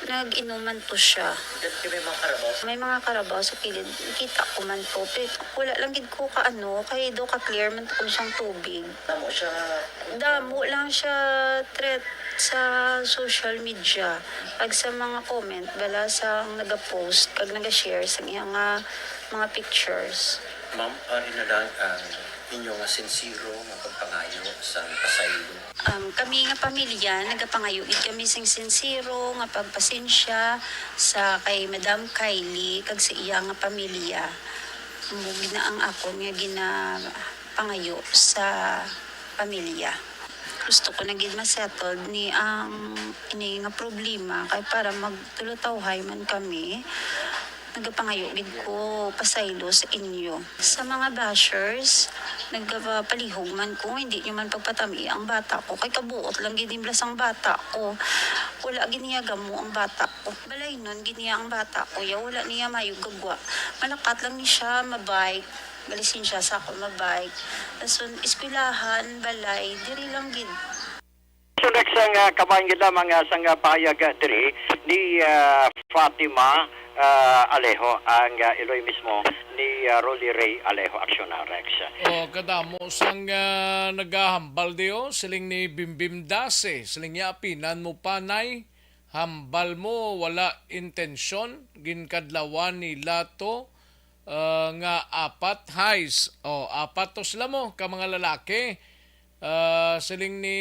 Nag-inuman to siya. Dati may mga karabaw. May mga karabaw sa kilid. Kita ko man to. Pe, wala lang gid ko ka ano, kay do ka clear man to kung siyang tubig. Damo siya. Damo lang siya threat sa social media. Pag sa mga comment, bala sa nag-post, kag nag-share sa iyang, ah, mga pictures. Ma'am, ari na lang ang inyo nga sincero nga Pangayo sang pasaylo. Um, kami nga pamilya, nagapangayo gid kami sing sinsero nga pagpasensya sa kay Madam Kylie kag sa iya nga pamilya. Amo gid na ang akon nga ginapangayo sa pamilya. Gusto ko na gid ma-settled ni ang ini nga problema kay para magtulotawhay man kami. Nagapangayo gid ko pasaylo sa inyo. Sa mga bashers, nagapalihog man ko, hindi nyo man pagpatami ang bata ko. Kay kabuot lang gid nila sang bata ko. Wala gid niya gamo ang bata ko. Balaynon gid niya ang bata ko. Ya, wala niya mayog gagwa. Malakat lang ni siya, mabike. Galisensya sa ako, mabike. Dason, eskwelahan, balay, diri lang gid. Sunod sang, ah, kabahin gid lamang, ah, sang, ah, pahayag, ah, diri ni, ah, Fatima, ah, Alejo, ang, ah, iloy mismo ni, ah, Rolly Ray Alejo, Aksyon Rex. O, kadamo sang, ah, nagahambal di, o, siling ni Bimbim Dase, siling niya, "Apinan mo pa, nay, hambal mo, wala intensyon, ginkadlawan nila to, ah, nga apat, heist." O, apat to sila mo, ka mga lalaki. Ah, siling ni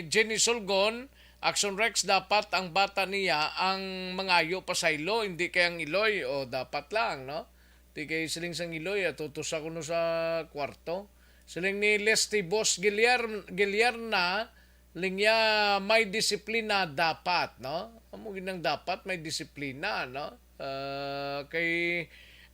Jenny Sulgon, "Action Rex, dapat ang bata niya ang mangayo pasaylo, hindi kay ang iloy." O, dapat lang, no? Di kay siling sang iloy, ah, tutusa kuno sa kwarto. Siling ni Lesty Boss Giliar-, Giliarna, lingya, "May disiplina dapat," no? Amo gid ang dapat, may disiplina, no? Ah, kay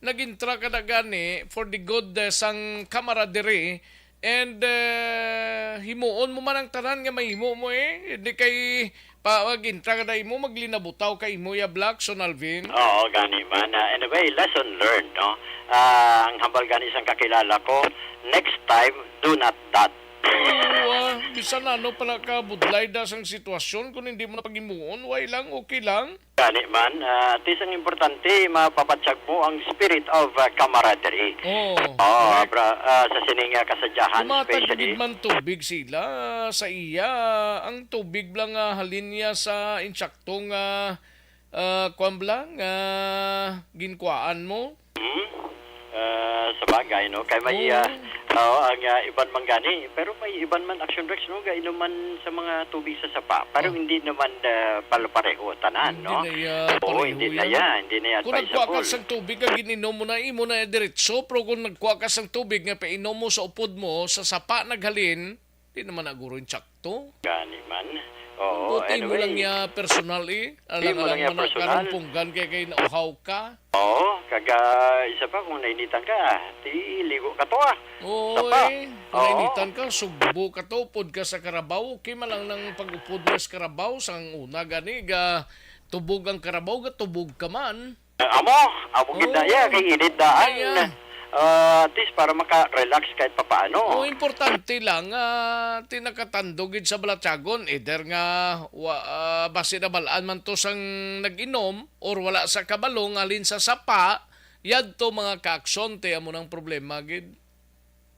nag-intra ka na gani for the good, eh, sang camaraderie, and, eh, himuon mo man ang tanan nga mahimo mo, eh. Hindi kay pa, mag-intra ka na imo, maglinabutaw ka imo ya, Black, Son Alvin. Oo, gani man. Ah, anyway, lesson learned, no? Ah, ang hambal gani sang kakilala ko, next time, do not that. Oo, ah, bisan ano pala ka budlay da sang sitwasyon, kung hindi mo na paghimuon, way lang, okay lang. Gani man, ah, at least ang importante, mapabatyag mo ang spirit of, ah, camaraderie. Oo, correct. Bra-, ah, sa sining, ah, kasadyahan, especially. Dumatag gid man tubig sila sa iya. Ang tubig lang nga halin niya sa insaktong, ah, ah, kwan bala nga ginkuhaan mo. Hmm? Ah, sa bagay, no? Kay may, ah, oo, ang, ah, iban man gani, pero may iban man, Action Rex, no, gainom man sa mga tubig sa sapa. Pero hindi naman, ah, pala pareho tanan, no? Hindi na ya pareho yan. Oo, hindi na ya, hindi na ya advisable. Kung nagkuha ka sang tubig, kag gininom mo na, imo na diretso. Pero kung nagkuha ka sang tubig nga painom mo sa upod mo, sa sapa naghalin, di naman na guro yung tsakto. Gani man. Oo, anyway. Buti mo lang ya personal, eh. Alang-alang man na personal. Karong punggan kay, kay nauhaw ka. Oo, kag, ah, isa pa, kung nainitan ka, ti ligo ka to, ah. Oo, eh. Kung nainitan ka, sugbo ka to, upod ka sa karabaw. Okay man lang nang pag-upod mo sa karabaw, sang una gani, ga tubog ang karabaw, ga tubog ka man. Ah, amo, amo gid na iya, kay init daan. Ah, at least para maka-relax kahit papaano. O, importante lang, ah, ti nakatandog gid sa balatyagon, either nga wa-, ah, basi nabal-an man to sang nag-inom or wala sa kabalo nga halin sa sapa, yadto mga kaaksyon, ti amo nang problema gid.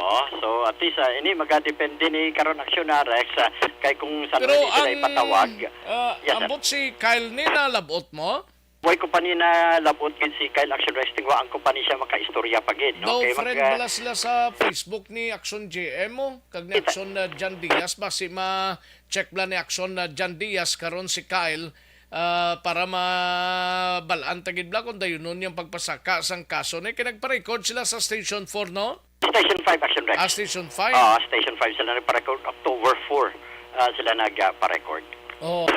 Oh, so at least, ah, ini magadepende ni karon, Aksyon Rex, ah, kay kung san-o sila ipatawag. Pero ang, ah, ambot si Kyle ni nalab-ot mo? Way ko pa ni nalab-ot gid si Kyle, Action Rex, tingwa ang ko pa ni siya makaistorya pa gid, no? Daw friend bala sila sa Facebook ni Action J M, oh, kag ni Action, uh, Jan Diaz. Basi ma-check bala ni Action, uh, Jan Diaz karon si Kyle, uh, para mabal-an ta gid bala kung dayunon niyang pagpasaka sang kaso ni. Kay nagpa-record sila sa Station four, no? Station five, Action Rex. Ah, Station five? Oo, Station five sila nagpa-record. October four, ah, sila nagpa-record. Oh.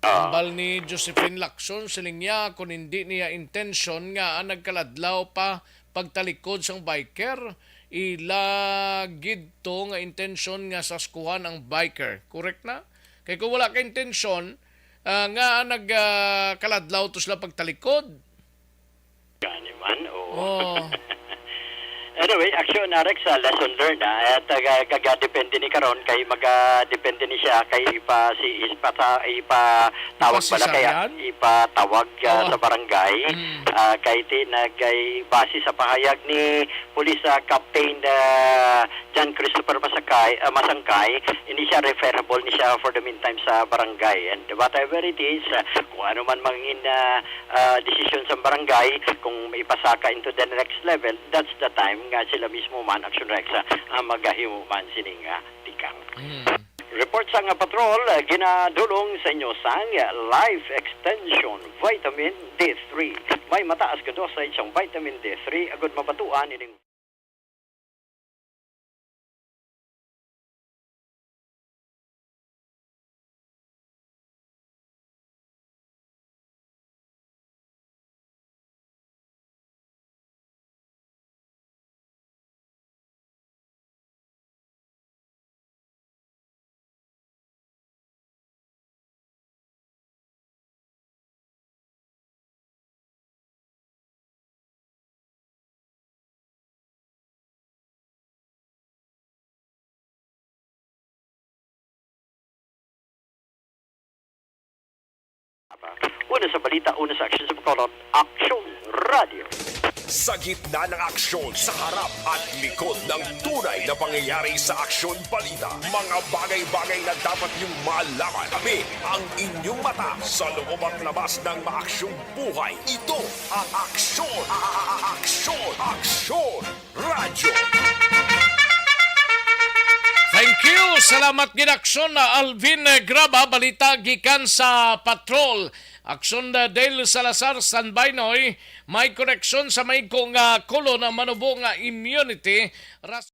Ah. Hambal ni Josephine Lacson, siling niya, kung hindi niya intensyon nga nagkaladlaw pa pagtalikod sang biker, ila gid to nga intensyon nga saskuhan ang biker. Correct na? Kay kung wala ka intensyon, ah, nga nag, ah, kaladlaw to sila pagtalikod. Gani man, oo. Oh. Anyway, Action Rex, ah, lesson learned, ah. At, ah, ga-, ga-, depende ni karon kay maga-depende ni siya kay ipa-, si, ipata-, ipatawag bala kay, ipatawag, ah, sa barangay. Mm. Ah, kay ti nagay base sa pahayag ni Police, ah, Captain, ah, John Christopher Masakay, ah, Masangkay, hindi siya referable ni siya for the meantime sa barangay. And whatever it is, ah, kung ano man mangin, ah, ah, desisyon sa barangay, kung maipasaka into the next level, that's the time nga sila mismo man, Action Rex, ah, ah, magahimo man sining, ah, tikang. Mm. Report sang, ah, patrol, ah, ginadulong sa inyo sang, ah, Life Extension Vitamin D three. May mataas nga dosage sang vitamin D three agud mabatuan ining Una sa balita, una sa aksyon sa Bacolod, Aksyon Radio. Sa gitna ng aksyon, sa harap at likod ng tunay na pangyayari sa Aksyon Balita, mga bagay-bagay na dapat niyong malaman. Kami ang inyong mata sa loob at labas ng maaksyong buhay. Ito ang Aksyon, a-, a-, a-, Aksyon, Aksyon Radyo. Thank you. Salamat gid, Aksyon, ah, Alvin, eh, Graba. Balita gikan sa Patrol. Aksyon, ah, Dale Salazar, standby, Noy. May koreksyon sa may ko nga kolon ang manubo nga immunity. Ras-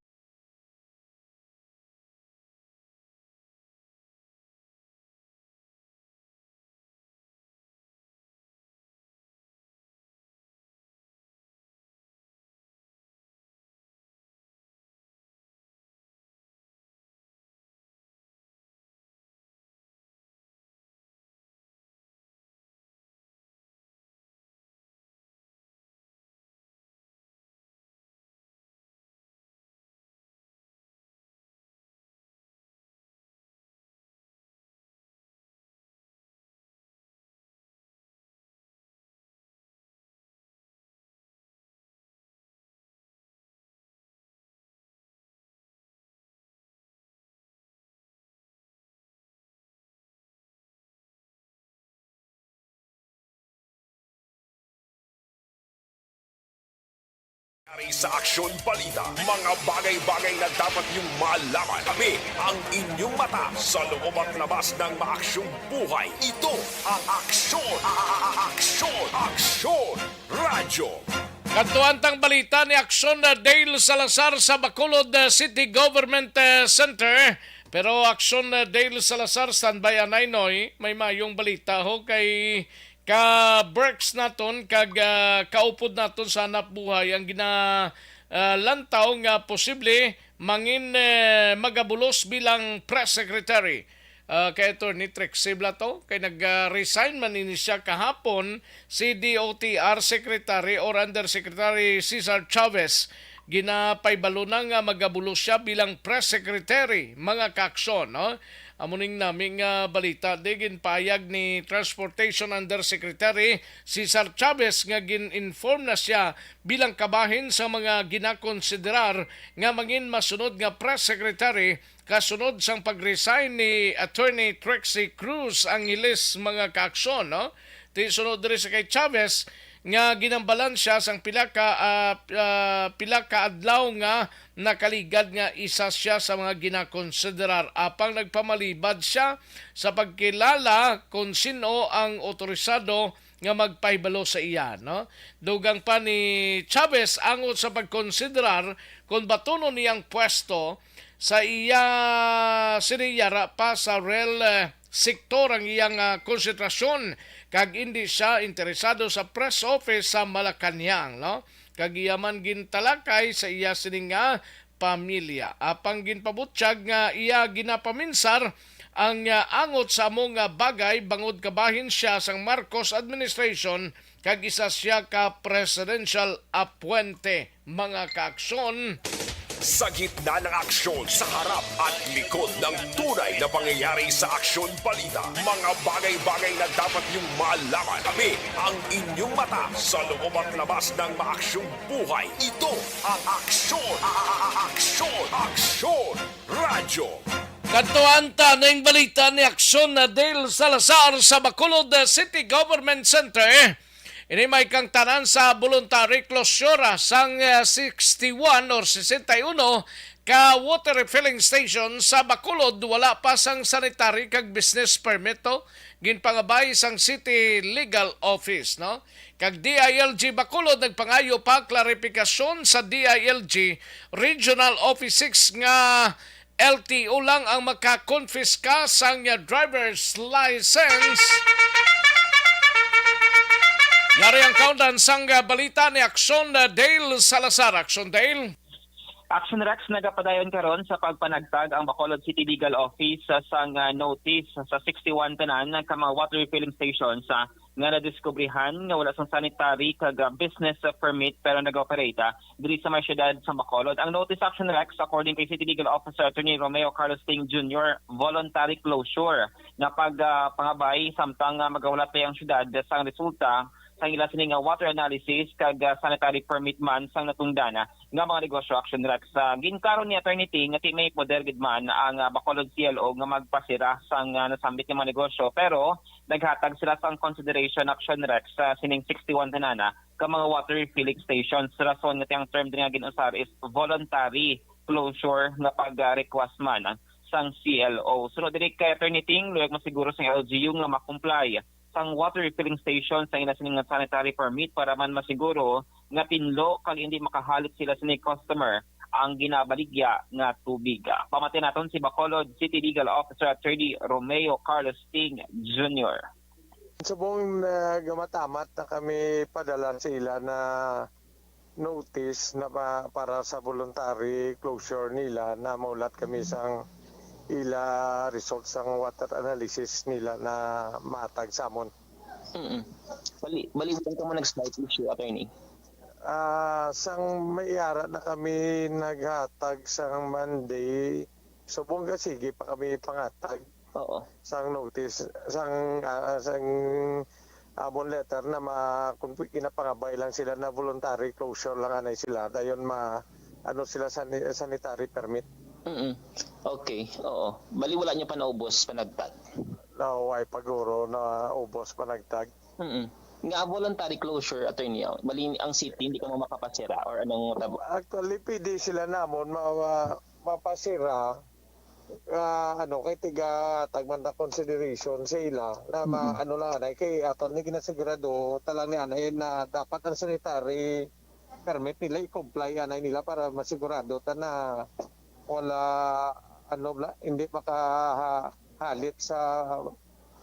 Ari sa Aksyon Balita, mga bagay-bagay na dapat niyong malaman. Kami ang inyong mata sa loob at labas ng maaksyong buhay. Ito ang Aksyon, a-, a-, a-, Aksyon, Aksyon Radyo. Kadtuan tang balita ni Aksyon, uh, Dale Salazar sa Bacolod, uh, City Government, uh, Center. Pero Aksyon, uh, Dale Salazar, standby anay, Noy. May mayong balita ho kay ka-Berks naton, kag, ah, kaupod naton sa hanap buhay ang gina, ah, lantaw nga posible mangin, eh, magabulos bilang press secretary, ah, kay Attorney Trixie Blato, kay nag, ah, resign man ini siya kahapon, si D O T R Secretary or Undersecretary Cesar Chavez. Ginapahibalo na nga magabulos siya bilang press secretary, mga kaaksyon, no? Amo ning nami nga balita, di ginpahayag ni Transportation Undersecretary Cesar Chavez nga gin-inform na siya bilang kabahin sa mga ginakonsiderar nga mangin masunod nga press secretary kasunod sang pag-resign ni Attorney Trixie Cruz Angeles, mga kaaksyon, no? Ti sunod diri sa kay Chavez nga ginambalan siya sang pila ka, ah, ah, pila ka adlaw nga nakaligad nga isa siya sa mga ginakonsiderar, apang nagpamalibad siya sa pagkilala kon sin-o ang otorisado nga magpahibalo sa iya, no? Dugang pa ni Chavez angot sa pagkonsiderar kon batunon niya ang pwesto sa iya, sini yara pa sa rel, eh, sektor ang iyang, ah, konsentrasyon, kag indi siya interesado sa press office sa Malacañang, no? Kag iya man gintalakay sa iya sini nga pamilya. Apang ginpabutyag nga iya ginapaminsar ang, ah, angot sa amo nga bagay bangod kabahin siya sang Marcos administration kag isa siya ka presidential appointee, mga kaaksyon. Sa gitna ng aksyon, sa harap at likod ng tunay na pangyayari sa Aksyon Balita, mga bagay-bagay na dapat niyong malaman. Kami ang inyong mata sa loob at labas ng maaksyong buhay. Ito ang Aksyon, a-, a-, a-, Aksyon, Aksyon Radyo. Kadtuan ta ning balita ni Aksyon na Dale Salazar sa Bacolod City Government Center. Ini may kang tanan sa voluntary closure, ah, sang, ah, sixty-one or sixty-one ka water refilling station sa Bacolod, wala pa sang sanitary kag business permit to. Ginpangabay sang City Legal Office, no? Kag D I L G Bacolod nagpangayo pa klarifikasyon sa D I L G Regional Office six nga L T O lang ang makakonfiska sang driver's license. Yari ang kaundan sang balita ni Action Dale Salazar. Action Dale. Action Rex, nagapadayon karon sa pagpanagtag ang Bacolod City Legal Office sa, sang, ah, notice sa sixty-one tanan ka mga water refilling stations, ah, nga nadiskubrihan nga wala sang sanitary kag, ah, business, ah, permit pero nag-operate, ah, diri sa may siyudad sa Bacolod. Ang notice, Action Rex, according kay City Legal Officer Attorney Romeo Carlos Ting Junior, voluntary closure nga pag, ah, pangabay samtang, ah, magahulat pa ang siyudad sang resulta sang ila sini nga water analysis kag, ah, sanitary permit man sang natungdan, ah, nga mga negosyo, Action Rex. Ah, ginkaron ni Attorney Ting nga ti may poder gid man ang, ah, Bacolod C L O nga magpasira sang, ah, nasambit nga mga negosyo, pero naghatag sila sang consideration, Action Rex, sa sining sixty-one tanana ka mga water refilling stations. Rason nga ti ang term diri nga gin-usar is voluntary closure nga pag-request man sang C L O. Sunod diri kay Attorney Ting, luyag masiguro sang L G U nga makomply sang water refilling station sa ila sini nga sanitary permit para man masiguro nga tinlo kag hindi makahalit sila sini customer ang ginabaligya nga tubig. Pamati naton si Bacolod City Legal Officer Attorney Romeo Carlos Ting Junior. Subong nagmatamat na kami padala sa ila na notice na pa, para sa voluntary closure nila na maulat kami sang ila results sang water analysis nila na matag sa amon. Mm. Bali, bali, wala ka mo nag-slight issue, attorney? Ah, sang may ara na kami naghatag sang Monday, subong ka, sige pa kami pangatag. Oo. Sang notice, sang, ah, sang amon letter na ma-, kung pi-, ginapangabay lang sila na voluntary closure lang anay sila. Dayon ma-, ano sila, sani-, sanitary permit. Mm-mm. Okay, oo. Bali, wala niyo pa naubos panagtag? No, ay paguro na ubos panagtag. Mm-mm. Nga voluntary closure, attorney, oh. Bali, ang city, hindi ka mo makapasira or anong rab- Actually, pwede sila namon ma-, ma-, mapasira, ah, ano, kay tiga tagman na consideration sa ila na ma-, Mm-mm. ano lang, anay, kay ato ni ginasigurado talang ni anay na dapat ang sanitary permit nila i-comply anay nila para masigurado ta na wala, ano, bla, hindi makahalit sa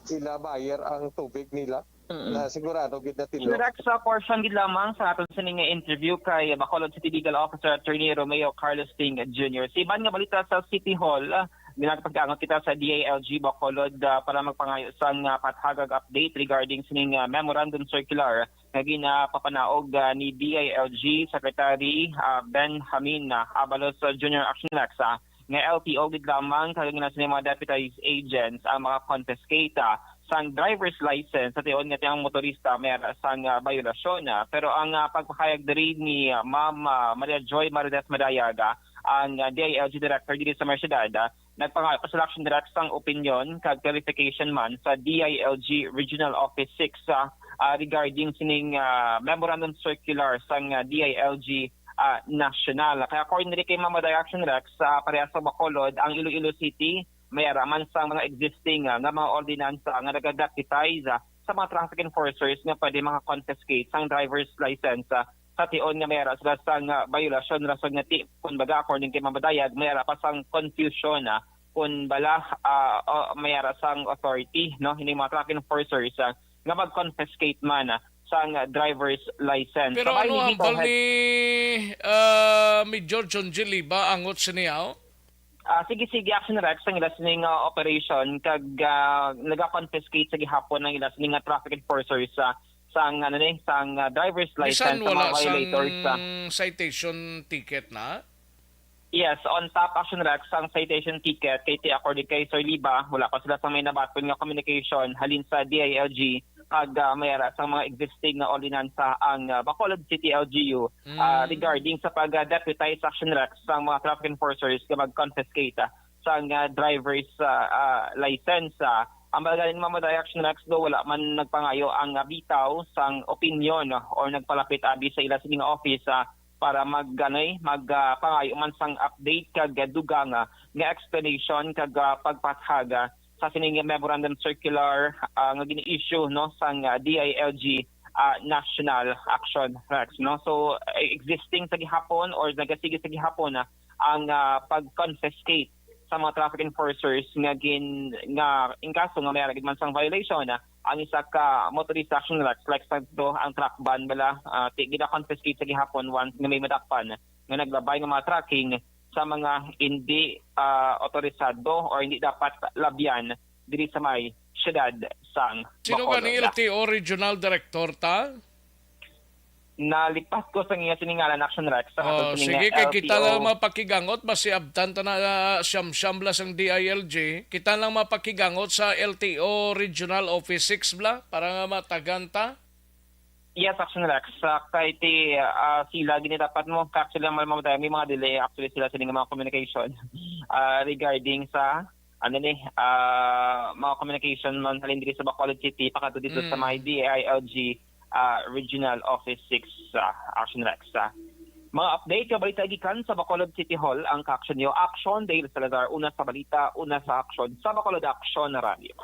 sila buyer ang tubig nila. Mm-mm. Na sigurado gid na tinlo. Sir Rex, sa portion gid lamang sa aton sini nga interview kay Bacolod City Legal Officer Attorney Romeo Carlos Ting Junior. Sa iban nga balita sa City Hall, ah, ginagpag-angot kita sa D I L G Bacolod, ah, para magpangayo sang, ah, pathagag update regarding sining, ah, memorandum circular nga ginapapanaog, ah, ni D I L G Secretary, ah, Benjamin, ah, Abalos, ah, Junior. Action Rex, ah, nga L T O gid lamang kag gina sini mga deputized agents ang maka-confiscate, ah, sang driver's license sa tion nga ti ang motorista may ara sang, ah, bayolasyon, ah. Pero ang, ah, pagpahayag diri ni, ah, Ma'am, ah, Maria Joy Marites Madayag, ah, ang, ah, D I L G director diri sa may syudad, ah, nagpangayo pa sila, Action Rex, sang opinyon kag clarification man sa D I L G Regional Office six, ah, ah, regarding sining, ah, memorandum circular sang, ah, D I L G, ah, national. Kaya according diri kay Ma'am Madayag, Action Rex, sa parehas sa Bacolod, ang Iloilo City may ara man sang mga existing, ah, nga mga ordinansa nga naga-deputize, ah, sa mga traffic enforcers nga pwede maka-confiscate sang driver's license, ah, sa tion nga may ara sila sang, ah, bayolasyon, rason nga ti, kumbaga, according kay Ma'am Madayag, may ara pa sang confusion, ah, kun bala, ah, o may ara sang authority, no, hining mga traffic enforcers, ah, nga mag-confiscate man, ah, sang, ah, driver's license. Pero sa may ano hambal ni, ah, Major John G. Liba angot sini, aw? Ah, sige, sige, Action Rex, ang ila sining, ah, operation kag, ah, naga-confiscate sa gihapon ang ila sining, ah, traffic enforcers sa, sang, ano ni, sang, ah, driver's license sa mga violators, ah. Bisan wala sang citation ticket na? Yes, on top, Action Rex, ang citation ticket kay ti, according kay Sir Liba, wala pa sila sa may nabaton nga communication halin sa D I L G kag, ah, may ara sang mga existing nga ordinansa ang, ah, Bacolod City L G U, ah, Mm. regarding sa pag-deputize, Action Rex, sa mga traffic enforcers nga mag-confiscate, ah, sang, ah, driver's, ah, ah, license, ah, Ang mga galing mga Action Rex do, wala man nagpangayo ang, ah, bitaw sang opinion, ah, or nagpalapit abi sa ila sining office, ah, para mag, ano, eh, mag, ah, pangayo man sang update kag, ah, dugang, ah, nga explanation kag, ah, pagpathag, ah, sa sining memorandum circular, ah, nga gini-issue, no, sang, ah, D I L G, ah, National Action Rex, no. So, eh, existing sa gihapon or nagasige sa gihapon, ah, ang, ah, pag-confiscate sa mga traffic enforcers nga gin-, nga in kaso nga may ara gid man sang violation, ah, ang isa ka motorista, Action Rex, like sa to, ang truck ban bala, ah, ti-, gina-confiscate sa gihapon once nga may madakpan nga naglabay nga mga trucking sa mga hindi, ah, otorisado or hindi dapat labyan diri sa may siyudad sang Sino Bacolod. Gani, L T O Regional Director ta? Nalipas ko sa iya sining ngalan, Action Rex, sa Oh, aton sining sige, kay kita L T O. Lang mapakigangot, basi abtan ta na, ah, siyam-siyam bala sang D I L G. Kita lang mapakigangot sa L T O Regional Office six bala, para nga matagan ta. Yes, Action Rex. Sa kay ti, ah, sila gini dapat mo, actually, ang mga, may mga delay, actually, sila sining mga communication, ah, regarding sa, ano ni, ah, mga communication man halin diri sa Bacolod City, pakadto dito sa Mm. may D I L G, ah, Regional Office six, ah, Action Rex, ah. Mga update nga balita gikan sa Bacolod City Hall, ang ka-action niyo, Action Dale Salazar, una sa balita, una sa action, sa Bacolod Action Radio.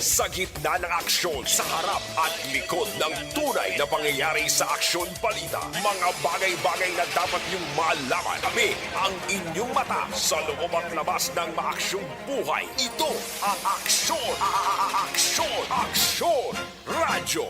Sa gitna ng aksyon, sa harap at likod ng tunay na pangyayari sa Aksyon Balita, mga bagay-bagay na dapat niyong malaman. Kami ang inyong mata sa loob at labas ng maaksyong buhay. Ito ang Aksyon, a-, a-, a-, Aksyon, Aksyon Radyo.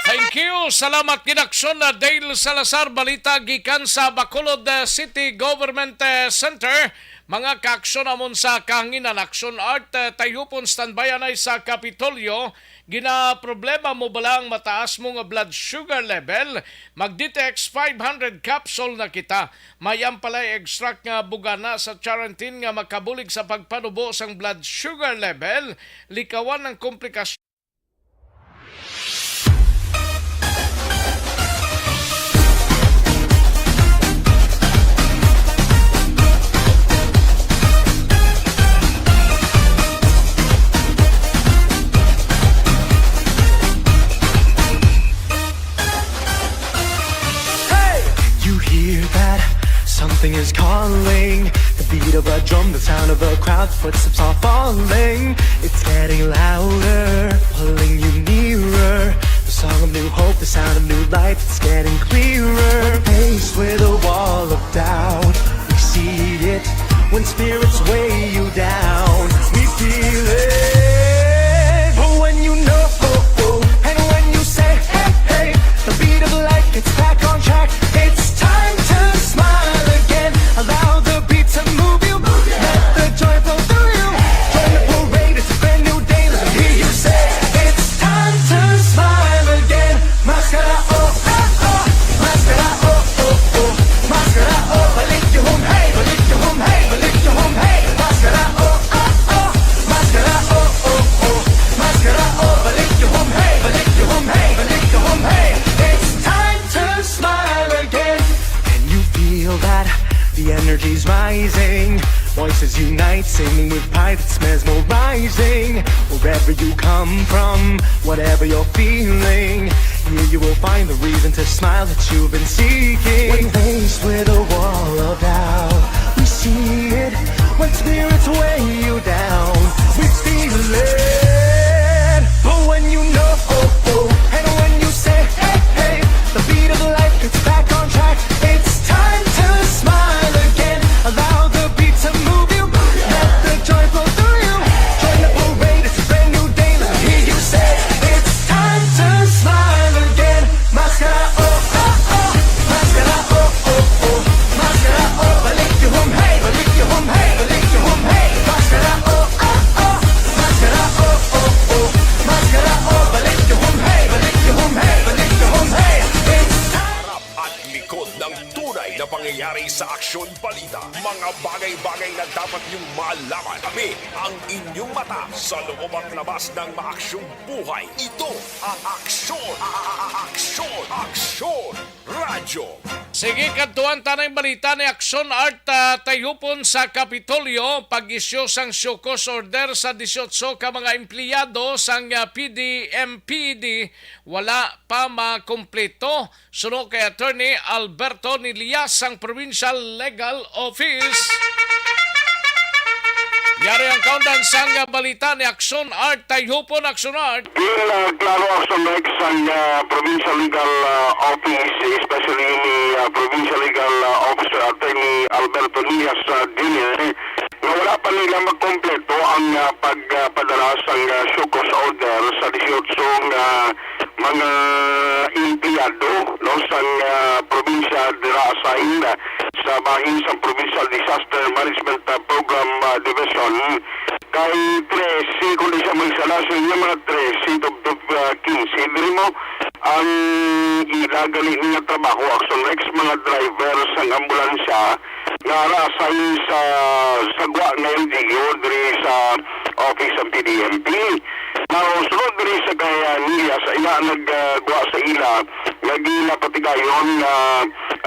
Thank you. Salamat gid, Aksyon na Dale Salazar. Balita gikan sa Bacolod, uh, City Government, uh, Center. Mga kaaksyon amon sa kahanginan, Aksyon Art, uh, Tayhupon, standby anay sa Kapitolyo. Ginaproblema mo bala ang mataas mo nga blood sugar level? Mag-D T X five hundred capsule na kita. May ampalaya extract nga bugana sa charantin nga makabulig sa pagpanubo sang blood sugar level, likawan ang komplikasyon. Hey! You hear that? Something is calling. The beat of a drum, the sound of a crowd, footsteps are falling. It's getting louder, pulling you nearer. The song of new hope, the sound of new life, it's getting clearer. When faced with a wall of doubt, we see it. When spirits weigh you down, we feel it. But when you know, and when you say, "Hey, hey," the beat of life gets back on track. It's time to smile again. Allow the beat to move you. Let the joy flow through you. Join the parade, it's a brand new day. Let me hear you say, "It's time to smile again." Maskara, oh, ah, oh. Maskara, oh, oh, oh. Maskara, oh, balik yung home, hey, balik yung home, hey, balik yung home, hey. Maskara, oh, ah, oh. Maskara, oh, oh, oh. Maskara, oh, balik yung home, hey, balik yung home, hey, balik yung home, hey. It's time to smile again. Can you feel that? The energy's rising. Voices unite, singing with pride. It's mesmerizing. Wherever you come from, whatever you're feeling, here you will find the reason to smile that you've been seeking. When faced with a wall of doubt, we see it. When spirits weigh you down, we feel it. But when you know, oh, oh, and when you say, "Hey, hey," the beat of life gets back on track. It's time to smile again. Allow the beat to move you. Let the joy flow through you. Join the parade, it's a brand new day. Let me hear you say, "It's time to smile again." Maskara, oh, oh, oh. Maskara, oh, oh, oh. Maskara, oh, balik yung home, hey, balik yung home, hey, balik yung home, hey. Maskara, oh, oh, oh. Maskara, oh, Aksyon Balita, mga bagay-bagay na dapat niyong malaman. Kami ang inyong mata sa loob at labas ng maaksyong buhay. Ito ang Aksyon, a- a- a- Aksyon, Aksyon Radyo. Sige, kadtuan ta na ang balita ni Aksyon Art, ah, tayhupon sa Kapitolyo, pag-isyu sang show cause order sa dieciocho ka mga empleyado sang, ah, P D M P D, wala pa makumpleto. Suno kay Attorney Alberto Nilias sang Provincial Legal Office. Yari ang kaundan sang balita ni Aksyon Art. Tayhupon, Aksyon Art. Bilang, ah, klaro, Aksyon Rex, ang, ah, Provincial Legal, ah, Office, especially ni, ah, Provincial Legal, ah, Officer Attorney Alberto Nilias, ah, Junior, nga wala pa nila makompleto ang, ah, pagpadala sang, ah, show cause order sa dieciocho nga mga empleyado, no, sang, ah, probinsya dira sa Inda, sa bahin sa Provincial Disaster Management, ah, Program, ah, Division. Kay trese, kung di siya magsala, sa inyo mga trese to, to, ah, quince diri mo ang ila gali nga trabaho, Aksyon Rex, mga driver sang ambulansya nga ara assign sa sagwa nga L G U diri sa office sa P D M P. Now, sunod diri sa kay, ah, Nilias, ila nagagwa sa ila nga ginapatigayon nga,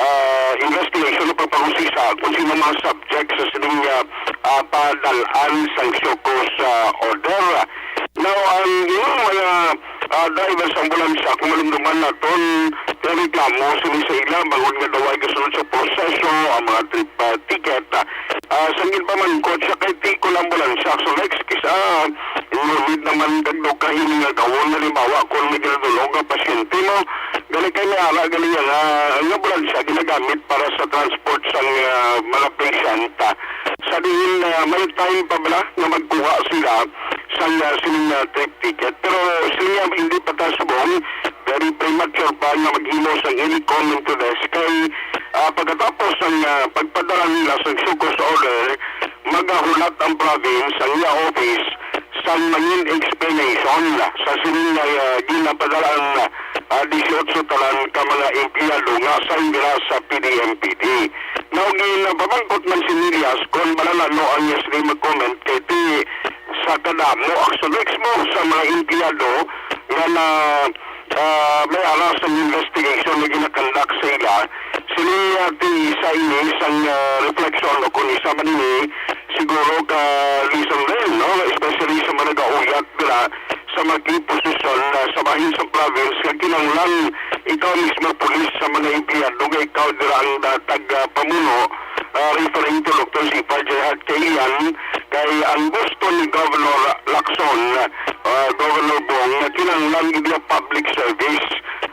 ah, investigation o pagpangusisa kung sino mga subject sa sining, ah, ah, padal-an sang show cause, ah, order. Now, ang ilang mga, ah, driver sa ambulansya, kung malumduman naton, reklamo sila sa ila bangod nga daw ay kasunod sa proseso ang mga trip, ah, ticket. Ah, sang ginpamangkot sa kay Tico ng ambulansya, so next kisa, ah, inulid naman kag duka hini nga gawon, halimbawa, kung may ginadulog ang pasyente mo, gali kay may ara, gali nga, ang ambulansya ginagamit para sa transport sang, ah, mga patient, ah. Sa diin, ah, may time pa bala nga magkuha sila sang, ah, sining, ah, trip ticket. Pero siya hindi pa ta subong, very premature pa nga maghimo sang any comment to this. Kay, ah, pagkatapos sang, ah, pagpadala nila sang show cause order, magahulat ang province, ang iya office, sang mangin explanation sa sining, ah, ginapadalaan, ah, dieciocho talan ka mga empleyado nga assign dira sa P D M P D. Now, ginapamangkot man si Nilias kung bala ano ang iya sila mag-comment kay ti sa kadamo, actually, mo sa mga empleyado nga na, ah, may ara sa investigation nga ginakandak sa ila. Sini, ah, ti isa ini sang, ah, reflection o kung isa man ini siguro ka lesson din, no? Especially sa mga nagauyat dira sa mga posisyon, ah, sa bahin sa province nga kinahanglan ikaw mismo pulis sa mga empleyado nga ikaw dira ang, ah, tagapamuno, ah, referring to Doctor Zephyr Jayhart kay iyan, kay ang gusto ni Governor Lacson, ah, Governor Bong, nga kinahanglan gid nga public service,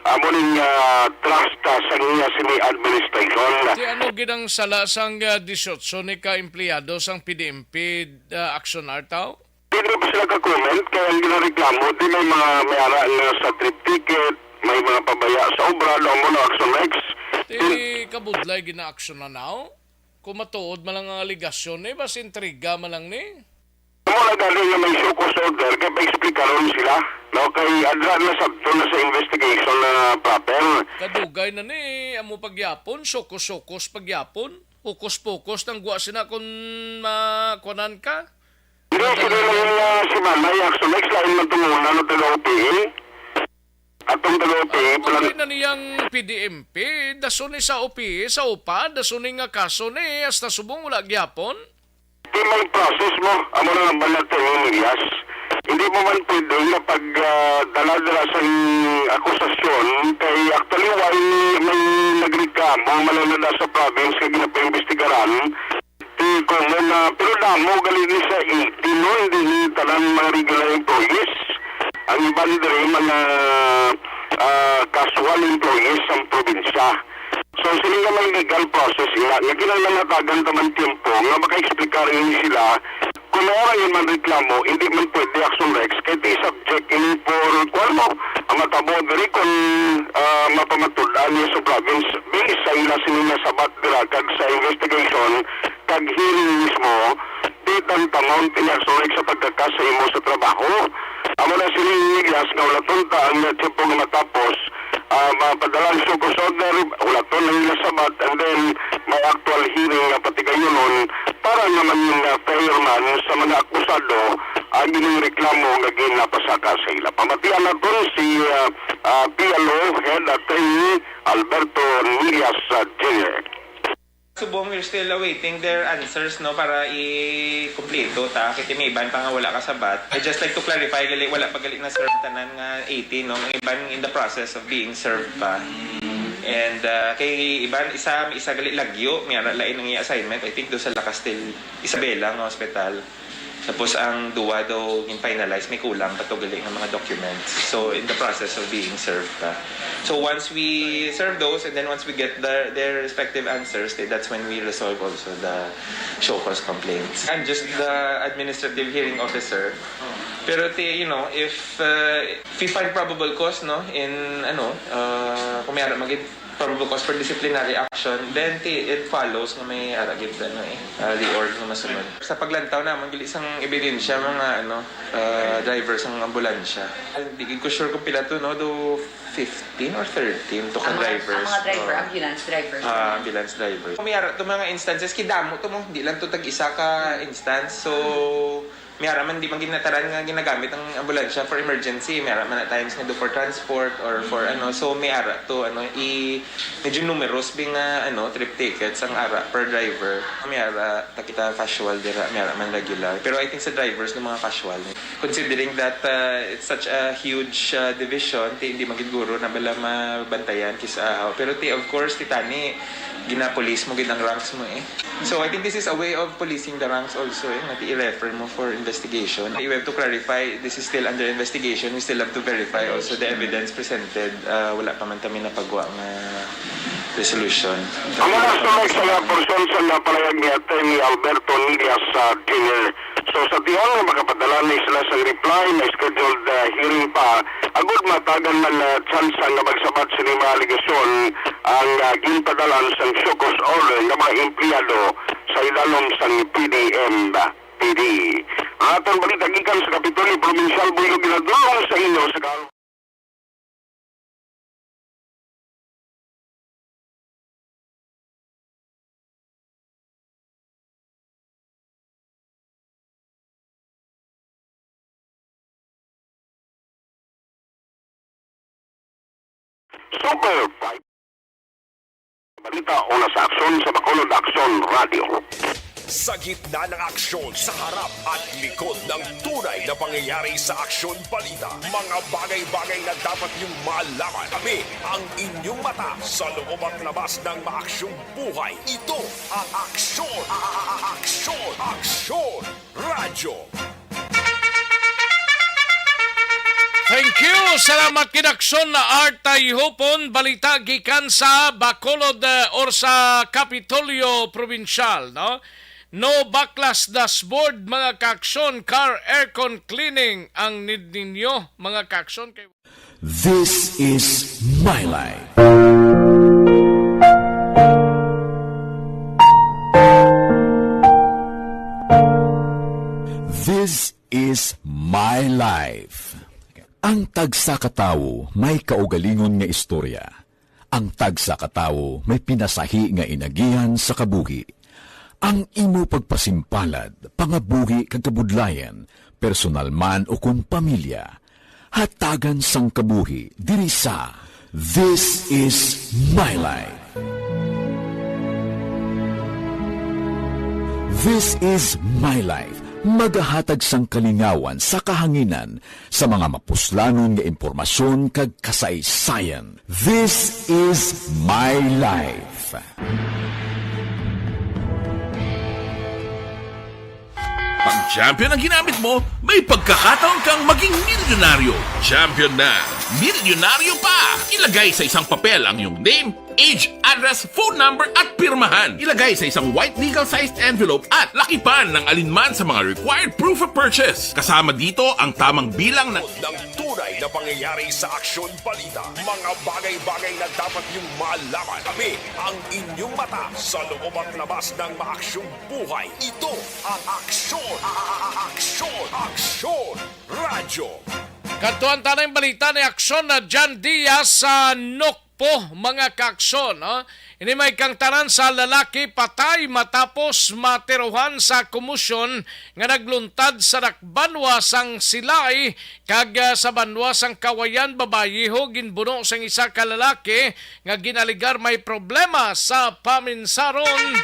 amo ning, ah, trust, ah, sa niya sini administration. Ti ano gid ang sala sang, ah, dieciocho ni ka empleyado sang P D M P, ah, Action Artaw? Dili pa sila ka-comment, kaya ang ginareklamo, di may mga may ara nga sa trip ticket, may mga pabaya sa obra, no, mo na Action Rex. Ti kabudlay ginaaksyon na now? Kung matuod man lang ang alegasyon ni, bas intriga man lang ni. Amo na gani nga may show cause order, kay pa-explikaron sila, no? Kay adra na sabto na sa investigation na proper. Kadugay na ni, amo pagyapon, sukos-sukos pagyapon, pukos-pukos nang gwa sina kung makuanan ka. Hindi, sila lang nga si Manay, actually, lain man tong una, no, taga O P A. Atong taga O P A, Ang plan- okay na niyang P D M P, dason ni sa O P A, sa upa, dason ni nga kaso ni, hasta subong wala gyapon. Di may process mo, amo na nga banat sa inyong Elias. Hindi mo man pwede nga pag, ah, dala-dala sa akusasyon, kay actually, why may nagreklamo, malala na sa province nga ginapaimbestigaran, di common na, pero damo gali ni sa eighty, no? Hindi ni tanan mga regular employees. Ang iban diri mga, ah, casual employees sa probinsya. So, sila nga may legal process ila, nga kinahanglan natagan ta man tiyempo, nga maka-explicar ini sila. Kung may ara man reklamo, hindi man pwede Action Rex, kay di subject ini for, kuwan mo, ang matabo diri kung, ah, mapamatud-an niya sa province, based sa ila sini nga sabat dira, kag sa investigation, kag hearing mismo, di tantamon ini Action Rex sa pagkakas sa imo sa trabaho. Amo na sini, Elias, nga wala tunta ang tiyempo nga matapos, ah, mapadala ang show cause order, wala to na ila sabat, and then, May actual hearing nga patigayunon para nga mangin, ah, fair man sa mga akusado, ah, gining reklamo nga ginapasaka sa ila. Pamatian naton si, ah, ah, P L O Head Attorney Alberto Nillas, ah, Junior. Subong, we're still awaiting their answers, no, para i-kumpleto ta. Kay may iban pa nga wala kasabat. I just like to clarify, gali, wala pa gali na-serve tanan nga eighty, no? Ang iban in the process of being served pa. And, uh, kay iban, isa, isa gali lagyo, may ara lain ang iya assignment. I think do sa Lakas del Isabela nga hospital. Tapos ang duwa daw gin-finalize, may kulang pa to gali nga mga documents. So, in the process of being served pa. So, once we serve those, and then once we get the, their respective answers, then that's when we resolve also the show cause complaints. And just the administrative hearing officer. Pero ti, you know, if, uh, if we find probable cause, no, in, ano, uh, kung may ara magid probable cause for disciplinary action, then ti, it follows nga may ara gid, ano, eh, uh, reorg nga masunod. Sa paglantaw namon, gali sang ebidensya, mga, ano, uh, driver sang ambulansya. Di gid ko sure kung pila to, no? Do fifteen or thirteen to ka Ang mga, drivers. ang mga driver, Oo. ambulance driver. Ah, ambulance driver. May ara to mga instances, kidamo to mo. Di lang to tag-isa ka instance. So, may ara man, di man ginataran nga ginagamit ang ambulansya for emergency. May ara man at times nga do for transport or for ano. So, may ara to, ano, i-, medyo numerous bi nga, ano, trip tickets ang ara per driver. May ara, ta kita casual dira, may ara man regular. Pero I think sa drivers, no, mga casual. Considering that, uh, it's such a huge, uh, division, ti, hindi man gid guro na bala mabantayan, kis-, ah, pero ti, of course, ti tani, ginapulis mo gid ang ranks mo, eh. So, I think this is a way of policing the ranks also, eh, nga ti i-refer mo for investigation. We have to clarify, this is still under investigation. We still have to verify also the evidence presented. Uh, wala pa man kami napagwa nga resolution. Ang mga sunog sa mga person sa napalayag ni Attorney Alberto Nillas, ah, Junior. So, sa tiyan nga makapadala ni sila sa reply, may scheduled, ah, hearing pa. Agud matagan man na tsansa nga magsabat sini mga alegasyon ang, ah, ginpadalan sang show cause order nga mga empleyado sa idalom sang P D M P D. Ang aton balita gikan sa Kapitolyo Probinsyal, Boylo, ginadulong sa inyo sa karon. Super Five. Balita una sa Aksyon sa Bacolod Aksyon Radio. Sa gitna ng aksyon, sa harap at likod ng tunay na pangyayari sa Aksyon Balita, mga bagay-bagay na dapat niyong malaman. Kami ang inyong mata sa loob at labas ng maaksyong buhay. Ito ang Aksyon, a-, a-, a-, Aksyon, Aksyon Radyo. Thank you. Salamat gid, Aksyon na Art Tayhupon. Balita gikan sa Bacolod, eh, or sa Kapitolyo Probinsyal, no? No baklas dashboard, mga kaaksyon, car aircon cleaning ang need ninyo, mga kaaksyon. Kay This is my life. This is my life. Ang tagsa ka tawo may kaugalingon nga istorya. Ang tagsa ka tawo may pinasahi nga inagihan sa kabuhi. Ang imo pagpasimpalad, pangabuhi kag kabudlayan, personal man ukon pamilya, hatagan sang kabuhi diri sa This Is My Life. This Is My Life, magahatag sang kalingawan sa kahanginan sa mga mapuslanon nga impormasyon kag kasaysayan. This Is My Life. Pag champion ang ginamit mo, may pagkakataon kang maging milyonaryo. Champion na, milyonaryo pa! Ilagay sa isang papel ang iyong name, age, address, phone number, at pirmahan. Ilagay sa isang white legal-sized envelope at lakipan ng alinman sa mga required proof of purchase. Kasama dito ang tamang bilang ng ng tunay na pangyayari sa Aksyon Balita. Mga bagay-bagay na dapat niyong malaman. Kami ang inyong mata sa loob at labas ng maaksyong buhay. Ito ang Aksyon, a-, a-, a-, Aksyon, Aksyon Radyo. Kadtuan ta na ang balita ni Aksyon na Jan Diaz sa Nokpo. Opo, mga kaaksyon, no? Ini may kangtanan sa lalaki patay matapos matiruhan sa komosyon nga nagluntad sa dakbanwa sang Silay kag, ah, sa banwa sang Kawayan, babayiho ginbuno sang isa ka lalaki nga ginaligar may problema sa paminsaron.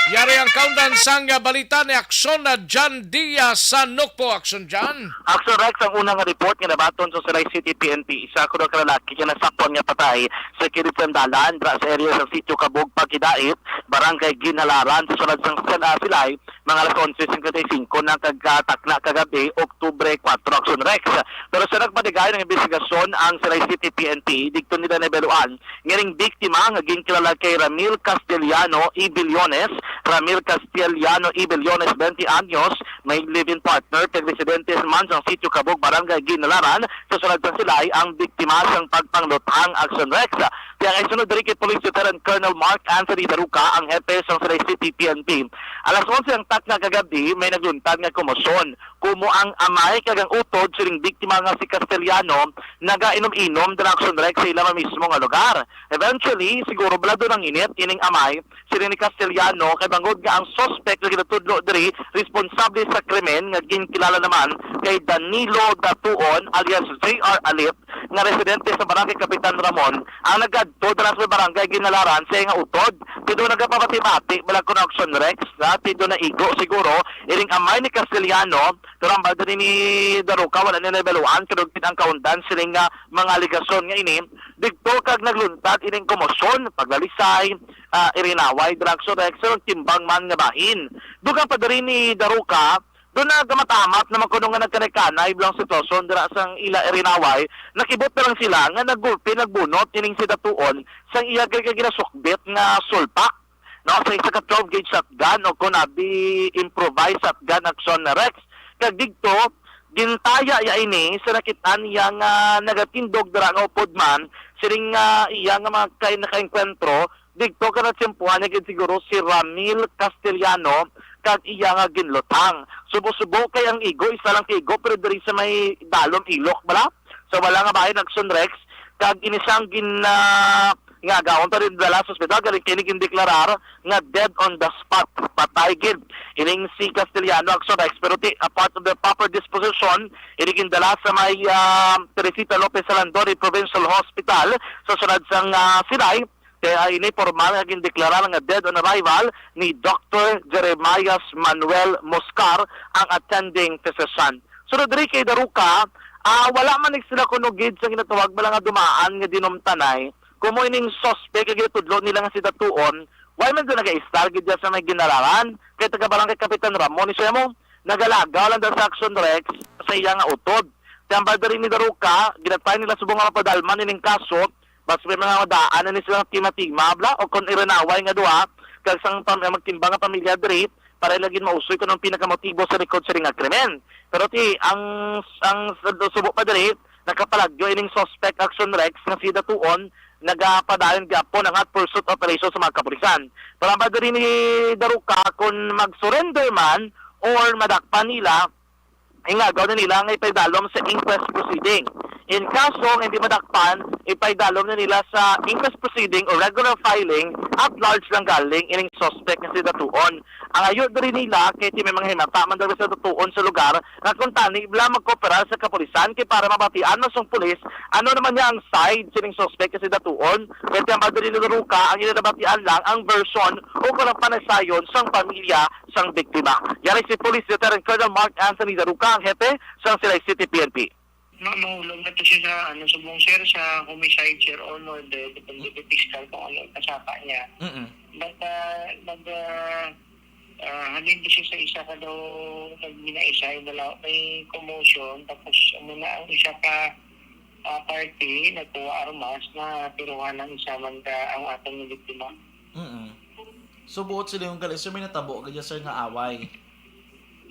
Yari ang kaundan sang balita ni Aksyon na John Diaz sa Nukpo. Aksyon, John. Aksyon Rex, ang una nga report nga nabaton sa Silay City P N P, isa kuno ka lalaki nga nasakpan nga patay sa kilid sang dalan dira sa area sa Sitio Kabog, Pagkidait, Barangay Ginhalaran, sa sulod sang San-, ah, Silay, mga alas onse cincuenta y cinco na kag, ah, takna kagabi, Oktubre kuwatro, Aksyon Rex. Pero sa nagpadigay ng investigasyon ang Silay City P N P, didto nila nabaluan nga ining biktima nga ginkilala kay Ramil Castellano Ibillones, Ramil Castellano Ibillones, twenty anyos, may live-in partner kag residente man sang Sitio Kabog, Barangay Ginhalaran, sa sulod sang Silay ang biktima sang pagpangluthang, Aksyon Rex. Kaya kay sunod diri kay Police Lieutenant Colonel Mark Anthony Daruca, ang hepe sang Silay City P N P. Alas onse ang takna kagabi, may nagluntad nga komosyon. Kumo ang amay kag ang utod sining biktima nga si Castellano nagainom-inom dira, Aksyon Rex, sa ila mismo nga lugar. Eventually, siguro bala daw nanginit ining amay sining ni Castellano, kay bangod nga ang suspect nga ginatudlo diri responsable sa krimen nga ginkilala naman kay Danilo Datuon alias J R Alip, nga residente sa Barangay Kapitan Ramon, ang nagadto dira sa barangay Ginhalaran sa iya nga utod. Pero nagapabati-bati bala kuno, Aksyon Rex, na pero naigo siguro ining amay ni Castellano, pero ang bala ni Daruca, wala niya nabaluan kung ano ang kaundan sining, ah, mga alegasyon nga ini. Didto kag nagluntad ining komosyon, paglalisay, ah, irinaway, dira, Aksyon Rex, sa timbang man nga bahin. Dugang pa diri ni Daruca, doon na gamatamat naman kuno nga nagkanay-kanay bilang sitwasyon dira sang ila irinaway, nakibot na lang sila nga naggulpi, nagbunot ining si Datuon sang iya gay-, ginasukbit nga sulpak, no, sa isa ka twelve gauge shotgun o kon abi improvised shotgun, Aksyon Rex. Kag didto, gintaya iya ini sa nakit-an niya nga nagatindog dira nga upod man sining, ah, iya nga mga kay nakaengkwentro didto, kag natsimpuhan niya gid siguro si Ramil Castellano kag iya nga ginluthang. Subo-subo kay ang igo, isa lang ka igo, pero diri sa may dalom ilok bala. So, wala nga bahin, Aksyon Rex, kag ini siyang gin-, ah, nga agawon pa rin dala sa ospital, galing kini gindeklarar nga dead on the spot, patay gid. Ining si Castellano, Aksyon Rex, pero ti, a part of the proper disposition, ini gindala sa may, ah, Teresita Lopez Salandon Provincial Hospital sa sulod sang, ah, Silay. Kaya ini formal nga gindeklarar nga dead on arrival ni Doktor Jeremias Manuel Moscar, ang attending physician. Sunod diri kay Daruca, ah, wala man ni sila kuno gid sa ginatawag bala nga dumaan nga dinumtanay, kumo ining suspect nga ginatudlo nila nga si Datuon, wala man daw nag-istar gid dyan sa may Ginhalaran, kay taga Barangay Kapitan Ramon ni siya mo, nagalagaw lang daw sa, Aksyon Rex, sa iya nga utod. Tambal diri ni Daruca, ginatry nila subong nga mapadalman ining kaso, mas may mga daan na ni silang tima-tima, bla, o kon irinaway nga duha, kag sang pam-, magtimbang nga pamilya diri, para ila gid mausoy kung anong pinakamotibo sa likod sa nga krimen. Pero ti, ang, ang subo pa diri, nakapalagyo ining suspect, Aksyon Rex, nga si Datuon, nagapadayon gyapon ang hot pursuit operation sa mga kapulisan. Para ba diri ni Daruca, kung mag-surrender man or madakpan nila, ingagaw na nila nga ipaidalom sa inquest proceeding. In kaso nga hindi madakpan, ipaidalom na nila sa inquest proceeding o regular filing at large lang galing ining suspect nga si Datuon. Ang ayo diri nila kay ti may mga himata man daw sa Datuon sa lugar nga kung tani bala magkooperar sa kapulisan kay para mabatian man sang pulis ano naman niya ang side sining suspect nga si Datuon. Kay ti ang diri ni Daruca ang ila nabatian lang ang version o kung ang panagsayon sang pamilya sang biktima. Yari si Police Lieutenant Colonel Mark Anthony Daruca, ang hepe sang Silay City P N P. No, mahulog na to siya sa, ano, subong, sir, sa homicide, sir, or murder, depende sa fiscal kung ano ang kasapa niya. Mm-mm. But, ah, nag, ah, ah, halin to siya sa isa ka daw, nag-, ginaisa, yung dalawa, may commotion, tapos, ano na, ang isa ka, ah, party, nagkuha armas, na tiruhan ng isa man ka, ang atong biktima. Mm-mm. So, buot sila yung gali, sir, may natabo, kaya, sir, nga away.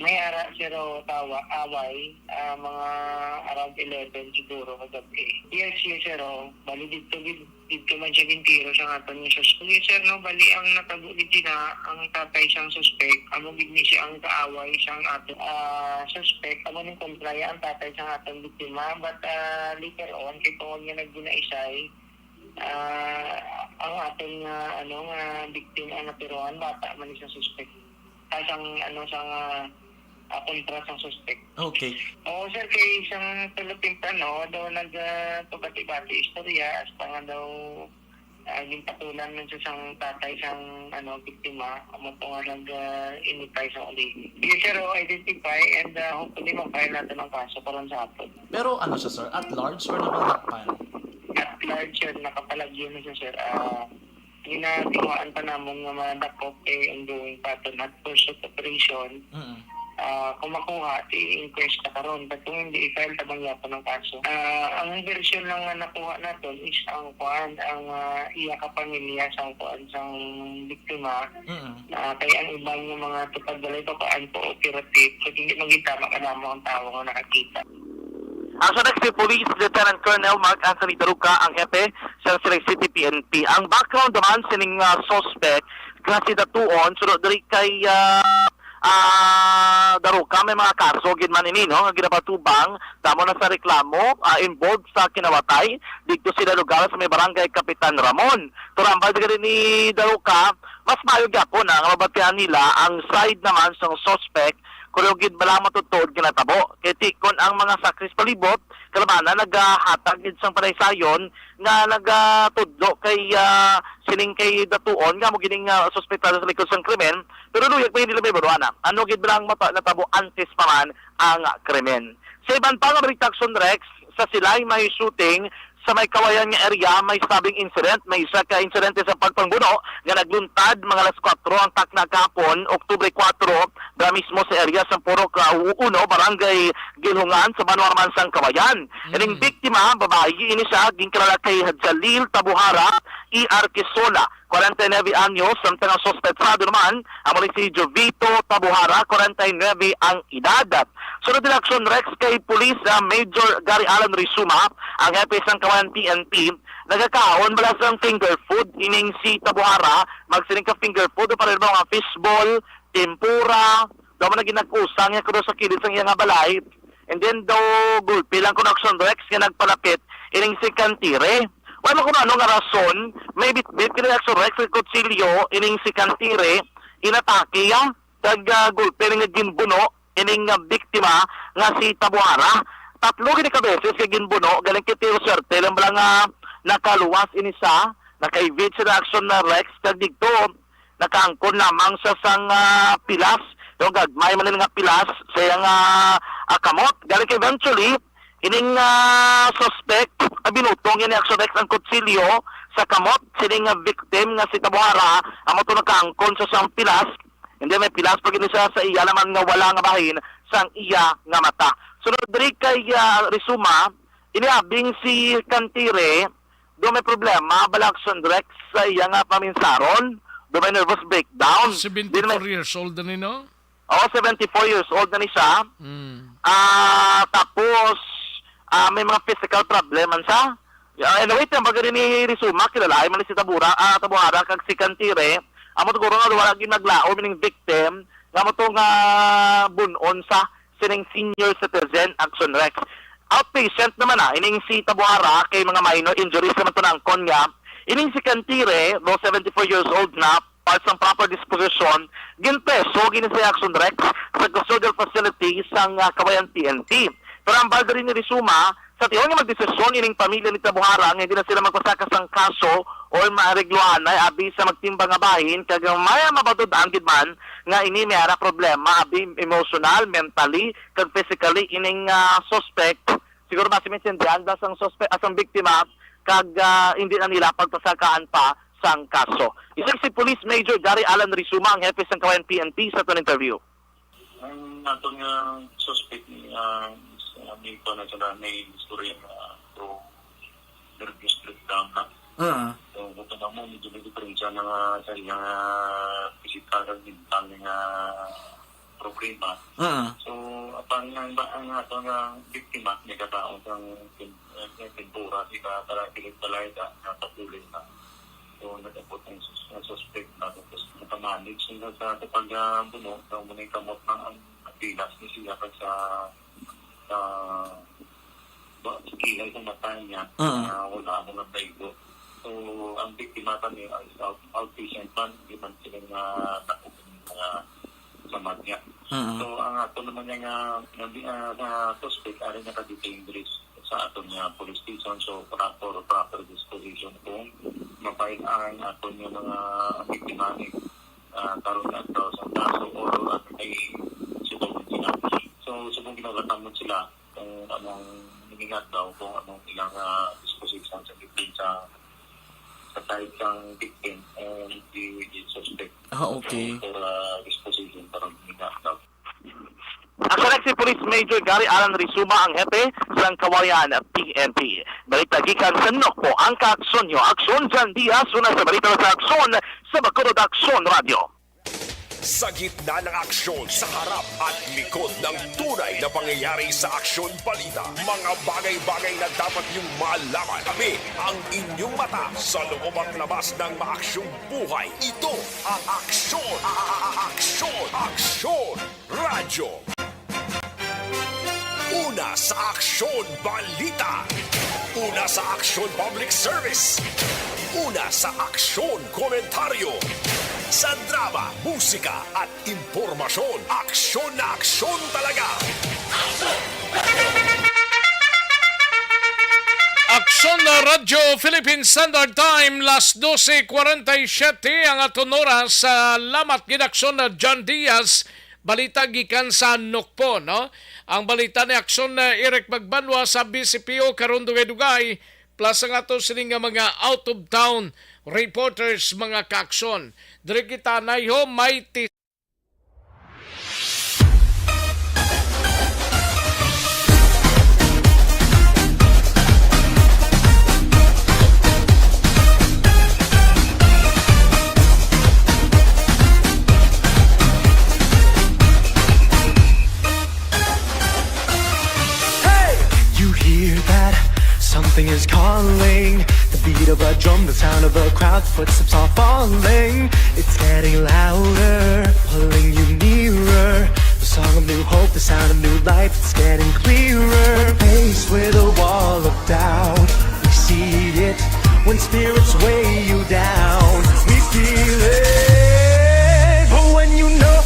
May ara, sir, o tawa, away, ah, mga around eleven siguro kagabi. Yes, yes, sir, o. Bali, dito, dito man siya gintiro sa aton nga suspect. Yes, sir, no, bali, ang natabo gid na ang tatay sang suspect. Amo gid ni siya ang kaaway sang aton, ah, suspect. Amo ning kontraya ang tatay sang aton biktima. But, ah, later on, kay tungod nga nagdinaisay, ah, ang aton nga, ano, nga biktima ang natiroan, bata man ni sa suspect. Ah, sang, ano, sang, ah, ah, kontra sang suspect. Okay. Oo, sir, kay isang tulog timpano daw nag, ah, pabati-bati istorya, hasta nga daw, ah, ginpatulan man siya sang tatay sang, ano, biktima, amo to nga nag, ah, initay sa uli. Yes, sir, o, identify and, ah, hopefully ma-file natin ang kaso karon sa hapon. Pero ano siya, sir? At large or nakalakpan? At large, sir, nakapalagyo na siya, sir. Ah, ginatinguhaan pa namon nga madakop kay ongoing pa aton hot pursuit operation. Mm. Ah, kung makuha, i-inquest na karon. But kung hindi, i-file tabang yapon ang kaso. Ah, ang version lang nga nakuha naton is ang kuan, ang, ah, iya ka pamilya sang kuan, sang biktima. Mm. Ah, kay ang iban nga mga tupad balay pa kuan, cooperative. So, hindi magitama ka namo ang tawo nga nakakita. Ang sa next si Police Lieutenant Colonel Mark Anthony Daruca, ang hepe sa Cebu City P N P. Ang background naman sining, ah, suspect nga si Datuon, sunod diri kay, ah, ah, Daruca, may mga kaso gid man ini, no, nga ginabatubang tamo na sa reklamo, ah, involved sa kinawatay dito sila lugar sa may barangay Kapitan Ramon. Turambal gani ni Daruca, mas maayo gyapon, ah, nga mabatian nila ang side naman sang suspect, kuno gid bala matutuod ginatabo. Kay tikon ang mga sakris palibot, kalabanan nagahatag gid sang panaysayon nga nagatudlo kay, ah, sining kay Datuon nga mo gining, ah, suspetado sa likod sang krimen, pero luyag pa hindi nila mahibaluan, ah, ano gid bala ang mata-, natabo antes pa man ang krimen. Sa iban pa nga balita, Action Rex, sa Silay may shooting sa may Kawayan nga area, may stabbing incident. May isa ka insidente sa pagpangbuno nga nagluntad mga alas kuwatro ang takna kahapon, Oktubre kuwatro, dira mismo sa area sa Purok, ah, uno, Barangay Gilhungan, sa banwa naman sang Kawayan. Mm. Ining biktima, babayi ini siya, ginkilala kay Jalil Tabuhara, E R Quezona, kwarenta y nuebe anyos, samtang ang suspetsado naman amo ni si Jovito Tabuhara, kwarenta y nuebe ang edad. Sunod din, Action Rex, kay Police, ah, Major Gary Alan Rizuma, ang hepe sang Kawayan P N P, nagakaon bala sang finger food ining si Tabuhara, magsiling ka finger food, o pareho ba nga fishball, tempura, daw man naging nag-usang niya kuno sa kilid sang iya nga balay. And then daw gulpi lang kuno, Action Rex, nga nagpalapit ining si Kantire. Wala man kuno ano nga rason, may bitbit kini, Action Rex, nga kutsilyo ining si Kantire, inatake iya, kag, ah, gulpi nga ginbuno ining, ah, biktima nga si Tabuhara. Tatlo gid ka beses nga ginbuno, galing kay tiro swerte lang bala nga nakaluwas ini siya, naka-evade siya, Action Rex, kag didto nakaangkon lamang siya sang, ah, pilas, yung gagmay man nga pilas sa iyang, ah, ah, kamot. Galing kay eventually, ining, ah, suspect, ah, binutong ini, Action Rex, ang kutsilyo sa kamot sining, ah, victim nga si Tabuhara, amo to nakaangkon sa sang pilas. Hindi, may pilas pa gid siya sa iya naman nga wala nga bahin sang iya nga mata. Sunod diri kay, ah, Rizuma, iniabing si Kantire, do may problema bala, Action Rex, sa iya nga paminsaron, do may nervous breakdown. Di na may Seventy-four years old na ni, no? Oo, seventy-four years old na ni siya. Mm. Ah, tapos, ah, may mga physical problem man siya. Ah, anyway, ang bagay ni Rizuma, kilala man ni si Tabura, ah, Tabuhara, kag si Kantire. Amo siguro nga wala gyud naglaom ining victim, nga mo to nga bunon sa sining senior citizen, Action Rex. Outpatient naman na, ining si Tabuhara kay mga minor injuries naman to na angkon niya. Ining si Kantire, though seventy-four years old na, part sang proper disposition, ginpreso gini sa Action Rex sa custodial facility sang, ah, Kawayan P N P. Pero ang balda rin ni Rizuma, sa tiyon nga magdesisyon ining pamilya ni Tabuhara nga hindi na sila magpasaka sang kaso o maaregluhan ay abi sa magtimbang nga bahin, kag may mabatud-an gid man nga ini may ara problema, abi emotional, mentally, kag physically ining, ah, suspect. Siguro mas maintindihan ba sang suspect, ah, sang biktima, kag, ah, hindi na nila pagpasakaan pa sang kaso. Isig si Police Major Gary Alan Rizuma ang hepe sang Kawayan P N P sa aton interview. Ang aton nga suspect ni, ah, sa may pa na sila may istorya nga pro nervous breakdown na. Ah. So, kung tama mo, medyo may diferensya na nga sa iyang, ah, physical and mental nga problema. Ah. So, apan ang ba, ang ato nga biktima, nagkataon sang tim-, eh, tempura, di ba, para kilig balay ka, nga patuloy na. So, nag-abot ang sus-, ang suspect na, tapos nakamanage sila sa, sa pag, ah, buno, sa muna yung kamot ng ang pilas ni siya pag sa, sa, ba, sa kilay sa mata niya, Ah. na wala mo nang naigo. So, ang biktima kami ay out-, outpatient man, di man sila nga takot nga sa madya. Ah. So, ang ato naman nga, nga, nga, nga suspect, ari naka-detain diri sa aton nga police station. So, proper, proper disposition kung ma-file ang aton nga mga biktima ni, ah, karon nga adlaw sa kaso or ang may subong sila. So, subong ginagatamon sila kung anong hiningat daw, kung anong ilang, ah, disposition sa victim sa, sa side sang victim and the, the suspect. Ah, okay. So, for, ah, disposition para hiningat daw. Action Next si Police Major Gary Alan Rizuma ang hepe sang Cauayan P N P. Balita gikan sa Nocpo, ang kaaksyon nyo, Aksyon Jan Diaz, una sa balita sa Aksyon, sa Bacolod Aksyon Radio. Sa gitna ng aksyon, sa harap at likod ng tunay na pangyayari sa Aksyon Balita, mga bagay-bagay na dapat niyong malaman. Kami ang inyong mata sa loob at labas ng maaksyong buhay. Ito ang Aksyon, a-, a-, a-, Aksyon, Aksyon Radyo. Una sa Aksyon Balita. Una sa Aksyon Public Service. Una sa Aksyon Komentaryo. Sa drama, musika at impormasyon, aksyon na aksyon talaga. Aksyon na Radyo Philippine Standard Time, las doce cuarenta y siete ang aton oras. Salamat gid, Aksyon na John Diaz. Balita gikan sa Nocpo, no? Ang balita ni Aksyon na Eric Magbanwa sa B C P O karon dugay-dugay, plus ang ato sini nga mga out-of-town reporters, mga kaaksyon. Diri kita, Naiho, may ti- Hey! You hear that? Something is calling. The beat of a drum, the sound of a crowd, footsteps are falling. It's getting louder, pulling you nearer. The song of new hope, the sound of new life, it's getting clearer. When faced with a wall of doubt, we see it. When spirits weigh you down, we feel it. But when you know,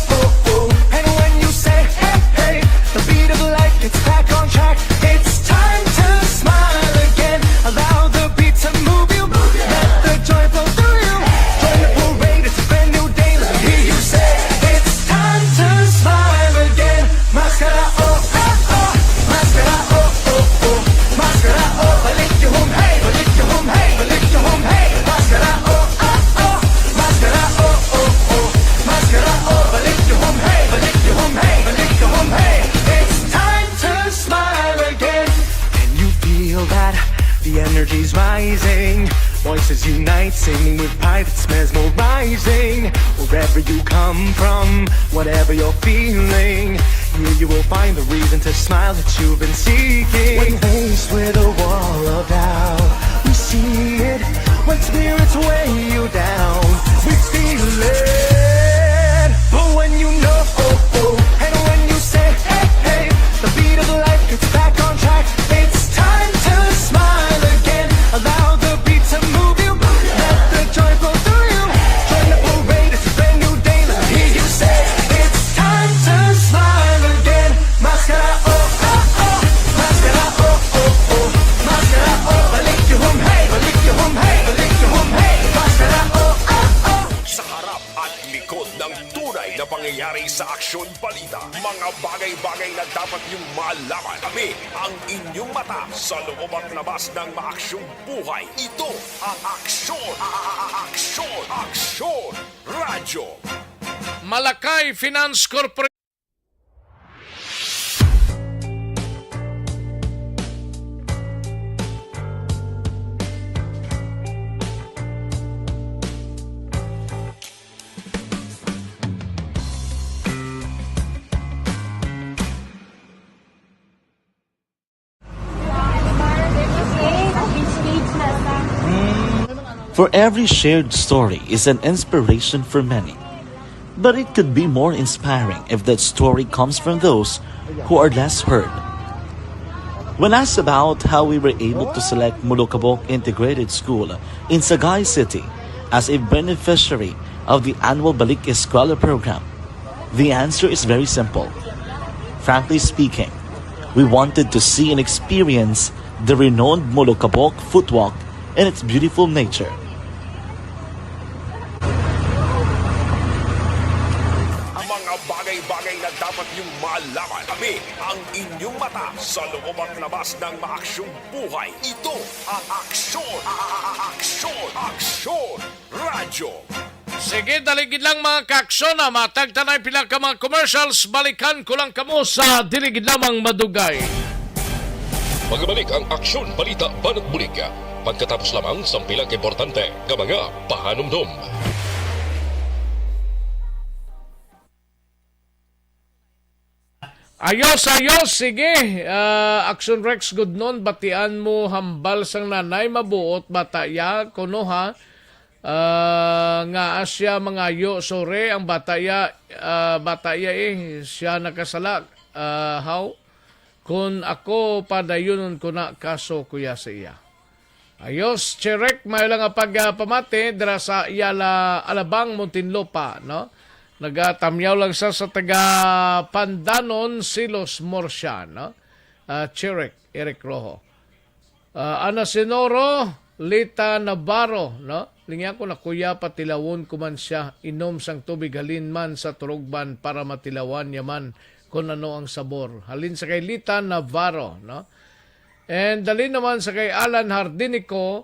and when you say, hey, hey, the beat of life gets back on track. It's time to smile again. Allow the beat to move you. Let the joy flow through you. Join the parade, it's a brand new day. Let me hear you say, it's time to smile again. Maskara, oh, oh, oh. Maskara, oh, oh, oh. Maskara, oh, balik yung hum, hey, balik yung hum, hey, balik yung hum, hey. Maskara, oh, oh, oh. Maskara, oh, oh, oh. Maskara, oh, balik yung hum, hey, balik yung hum, hey, balik yung hum, hey. It's time to smile again. Can you feel that? The energy's rising. Voices unite, singing with pride, it's mesmerizing. Wherever you come from, whatever you're feeling, here you will find the reason to smile that you've been seeking. When faced with a wall of doubt, we see it. When spirits weigh you down, we feel it. But when you know, oh, oh, and when you say, hey, hey, the beat of life gets back on track. It's time to smile again. Allow the beat to move you. Let the joy flow through you. Join the parade, it's a brand new day. Let me hear you say, it's time to smile again. Maskara, oh, oh, oh. Maskara, oh, oh, oh. Maskara, oh, balik yung hum, hey, balik yung hum, hey, balik yung hum, hey. Maskara, oh, oh, oh. Sa harap at likod ng tunay na pangyayari sa Aksyon Balita, mga bagay-bagay na dapat niyong malaman. Kami ang inyong mata sa loob at labas ng maaksyong buhay. Ito ang Aksyon, a-, a-, a-, Aksyon, Aksyon Radyo. Malakay Finance Corporation. For every shared story is an inspiration for many. But it could be more inspiring if that story comes from those who are less heard. When asked about how we were able to select Molokabok Integrated School in Sagay City as a beneficiary of the annual Balik Eskwela program, the answer is very simple. Frankly speaking, we wanted to see and experience the renowned Molokabok footwalk and its beautiful nature. Mga bagay-bagay na dapat niyong malaman. Kami ang inyong mata sa loob at labas ng maaksyong buhay. Ito ang Aksyon, Aksyon, Aksyon Radyo. Sige, dali gid lang, mga kaaksyon, ah, matag tanay pila ka mga commercials, balikan ko lang kamo sa dili gid lamang madugay. Magbalik ang Aksyon Balita Banat Bulig pagkatapos lamang sang pila ka importante nga mga pahanumdom. Ayos, ayos, sige. Ah, Action Rex Gudnon, batian mo hambal sang nanay, mabuot bata ya, kuno ha. Ah, nga asya mangayo, sore ang bata ya, ah, bata ya eh, siya nakasala. Ah, how? Kun ako, padayunon ko na kaso, kuya, sa iya. Ayos, Cherek, may lang nga pagpamati dira sa Yala, Alabang, Muntinlupa, no? Nagatamyaw lang sa, sa taga Pandanon, Silos, Murcia, no? Ah, Cherek, Eric Rojo. Ah, Ana Senoro, Lita Navarro, no? Lingya ko na, kuya, patilawon ko man siya, inom sang tubig halin man sa turugban para matilawan niya man kung ano ang sabor. Halin sa kay Lita Navarro, no? And dali naman sa kay Alan Hardinico,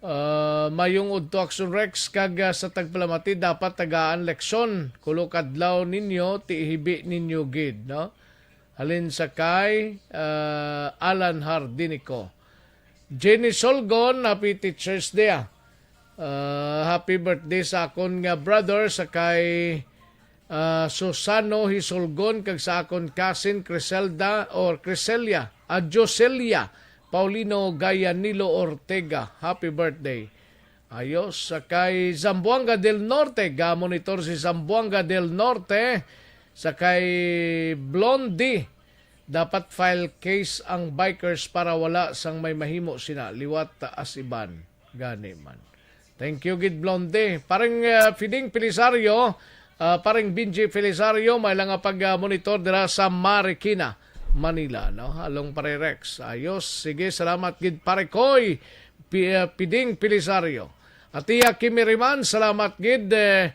ah, mayong udto Action Rex kag, ah, sa tagpalamati dapat tagaan leksyon. Kulok adlaw ninyo, ti hibi ninyo gid, no? Halin sa kay, ah, Alan Hardinico. Jenny Solgon, happy Teacher's Day, ah. Ah, happy birthday sa akon nga brother, sa kay ah, Susano Hisulgon, kag sa akon cousin Criselda or Criselia, ah, Joselia Paulino Gayanilo Ortega. Happy birthday. Ayos, sa kay Zamboanga del Norte, ga-monitor si Zamboanga del Norte, sa kay Blondie, dapat file case ang bikers para wala sang may mahimo sina liwat as iban. Gani man. Thank you gid, Blonde. Pareng, ah, Fiding Felisario, ah, pareng Benji Felisario, may lang nga pag, ah, monitor dira sa Marikina, Manila, no? Halong Pare Rex. Ayos. Sige, salamat gid, Pare Koy. Pi-, ah, Fiding Felisario. Atiya Kimi Riman, salamat gid, eh,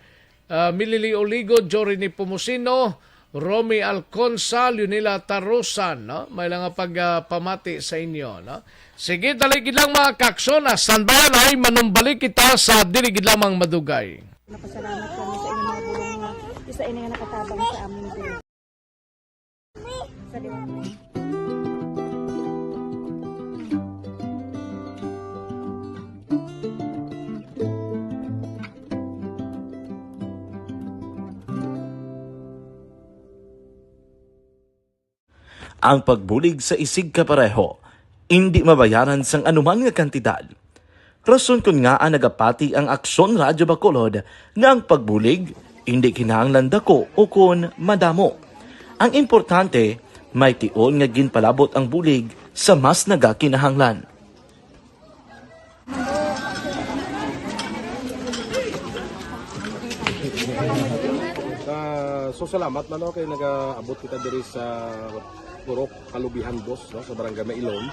ah, Milili Oligo, Jory Nepomuceno, Romy Alconsa, Leonela Tarusan, no? May lang nga pag, ah, pamati sa inyo, no? Sige, dali gid lang, mga kaaksyon, ah, standby ay manumbalik kita sa dili gid lamang madugay. Napasalamat kami sa inyong mga bulong nga isa ini nga nakatabang sa amin diri. Sa Ang pagbulig sa isigkapareho indi mabayaran sang anuman nga kantidad. Rason kon ngaa nagapati ang Aksyon Radyo Bacolod nga ang pagbulig indi kinahanglan dako ukon madamo. Ang importante, may tion nga ginpalabot ang bulig sa mas nagakinahanglan. Ah, so, salamat man, no, kay nagaabot kita diri sa Purok Kalubihan Dos, no, sa Barangay Mailom.